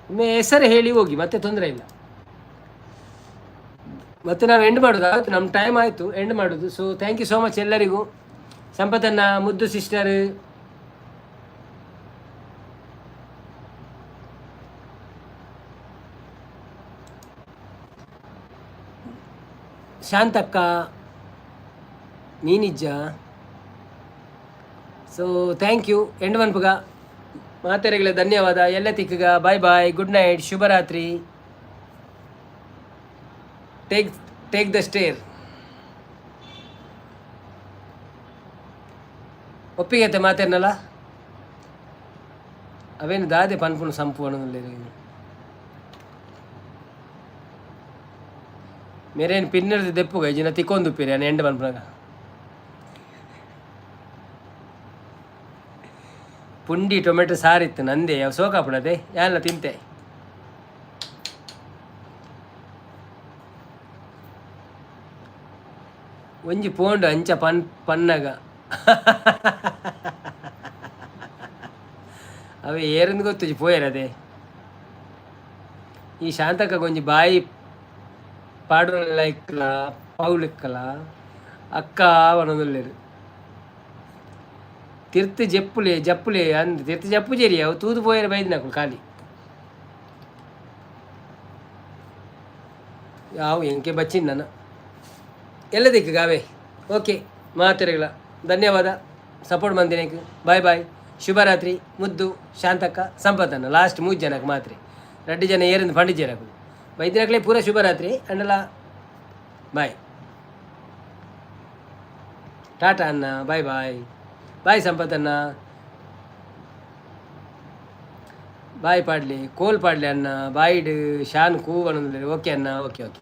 ಒಮ್ಮೆ ಹೆಸರು ಹೇಳಿ ಹೋಗಿ, ಮತ್ತೆ ತೊಂದರೆ ಇಲ್ಲ. ಮತ್ತೆ ನಾವು ಎಂಡ್ ಮಾಡೋದು ಆಯ್ತು, ನಮ್ಮ ಟೈಮ್ ಆಯಿತು ಎಂಡ್ ಮಾಡೋದು. So thank you so much ಎಲ್ಲರಿಗೂ. ಸಂಪತನ್ನ, ಮುದ್ದು ಸಿಸ್ಟರ್, ಶಾಂತಕ್ಕ, ನೀನಿಜ್ಜ. ಸೊ thank you. End ಮನ್ಪುಗ. ಮಾತೆರೆಗಳ ಧನ್ಯವಾದ ಎಲ್ಲ ತಿಕ್ಕಗ. ಬಾಯ್ ಬಾಯ್, ಗುಡ್ ನೈಟ್, ಶುಭರಾತ್ರಿ. Take take the stair. ಒಪ್ಪಿಗೆ ಮಾತೇನಲ್ಲ ಅವೇನು ದಾದೆ ಪನ್ಪುನು ಸಂಪು ಅನ್ನೋದಿಲ್ಲ. ಮೇರೇನು ಪಿನ್ನರ್ದು ದೆಪ್ಪುಗ ಇಜಿನ ತಿಕ್ಕೊಂದು ಪಿರಿ ಎಂಡ್ ಪನ್ಪುನಾಗ. ಪುಂಡಿ ಟೊಮೆಟೊ ಸಾರಿತ್ತು ನಂದೆ. ಅವು ಸೋಕಾಪುಣದೆ ಯಾಲ್ಲ ತಿಂತೆ. ಒಂಜಿ ಪೋಂಡು ಅಂಚ ಪನ್ ಪನ್ನಗ ಅವೆ ಏರಂದು ಗೊತ್ತುಜಿ, ಪೋಯರದೆ. ಈ ಶಾಂತಕ್ಕ ಒಂಜಿ ಬಾಯಿ ಪಾಡುನ ಪೌಲಿಕ್ಕಲ ಅಕ್ಕ ಪನೊಂದುಲ್ಲೆರ್. ತಿರ್ತ್ ಜಪ್ಪುಲೆ ಜಪ್ಪುಲೆ ಅಂದ್ ತಿರ್ತ್ ಜಪ್ಪುಜೆರಿ ಅವು. ತೂದು ಪೋಯೆರೆ ಬೈದಿನಕುಲು ಖಾಲಿ. ಯಾವು ಎಂಕೆ ಬಚ್ಚಿನ ನನ ಎಲ್ಲ ದಿಕ್ಕು ಗಾವೆ. ಓಕೆ, ಮಾತೆರೆಗಳ ಧನ್ಯವಾದ ಸಪೋರ್ಟ್ ಮಂದಿನಕ್ಕೆ. ಬಾಯ್ ಬಾಯ್, ಶುಭರಾತ್ರಿ. ಮುದ್ದು, ಶಾಂತಕ್ಕ, ಸಂಪತ್ತನ್ನ, ಲಾಸ್ಟ್ ಮೂರು ಜನಕ್ಕೆ ಮಾತ್ರೆ. ರಡ್ಡು ಜನ ಏರಿಂದ ಪಂಡಿಜರಕು ಬೈದಿನಕ್ಲೆ ಪೂರ ಶುಭರಾತ್ರಿ ಅಂಡಲ. ಬಾಯ್, ಟಾಟಾ ಅಣ್ಣ, ಬಾಯ್ ಬಾಯ್ ಬಾಯ್ ಸಂಪತ್ತಣ್ಣ. ಬಾಯ್ ಪಾಡ್ಲಿ, ಕೋಲ್ ಪಾಡ್ಲಿ ಅಣ್ಣ. ಬಾಯ್ಡ್ ಶಾನ್ ಕೂ. ಓಕೆ ಅಣ್ಣ, ಓಕೆ ಓಕೆ.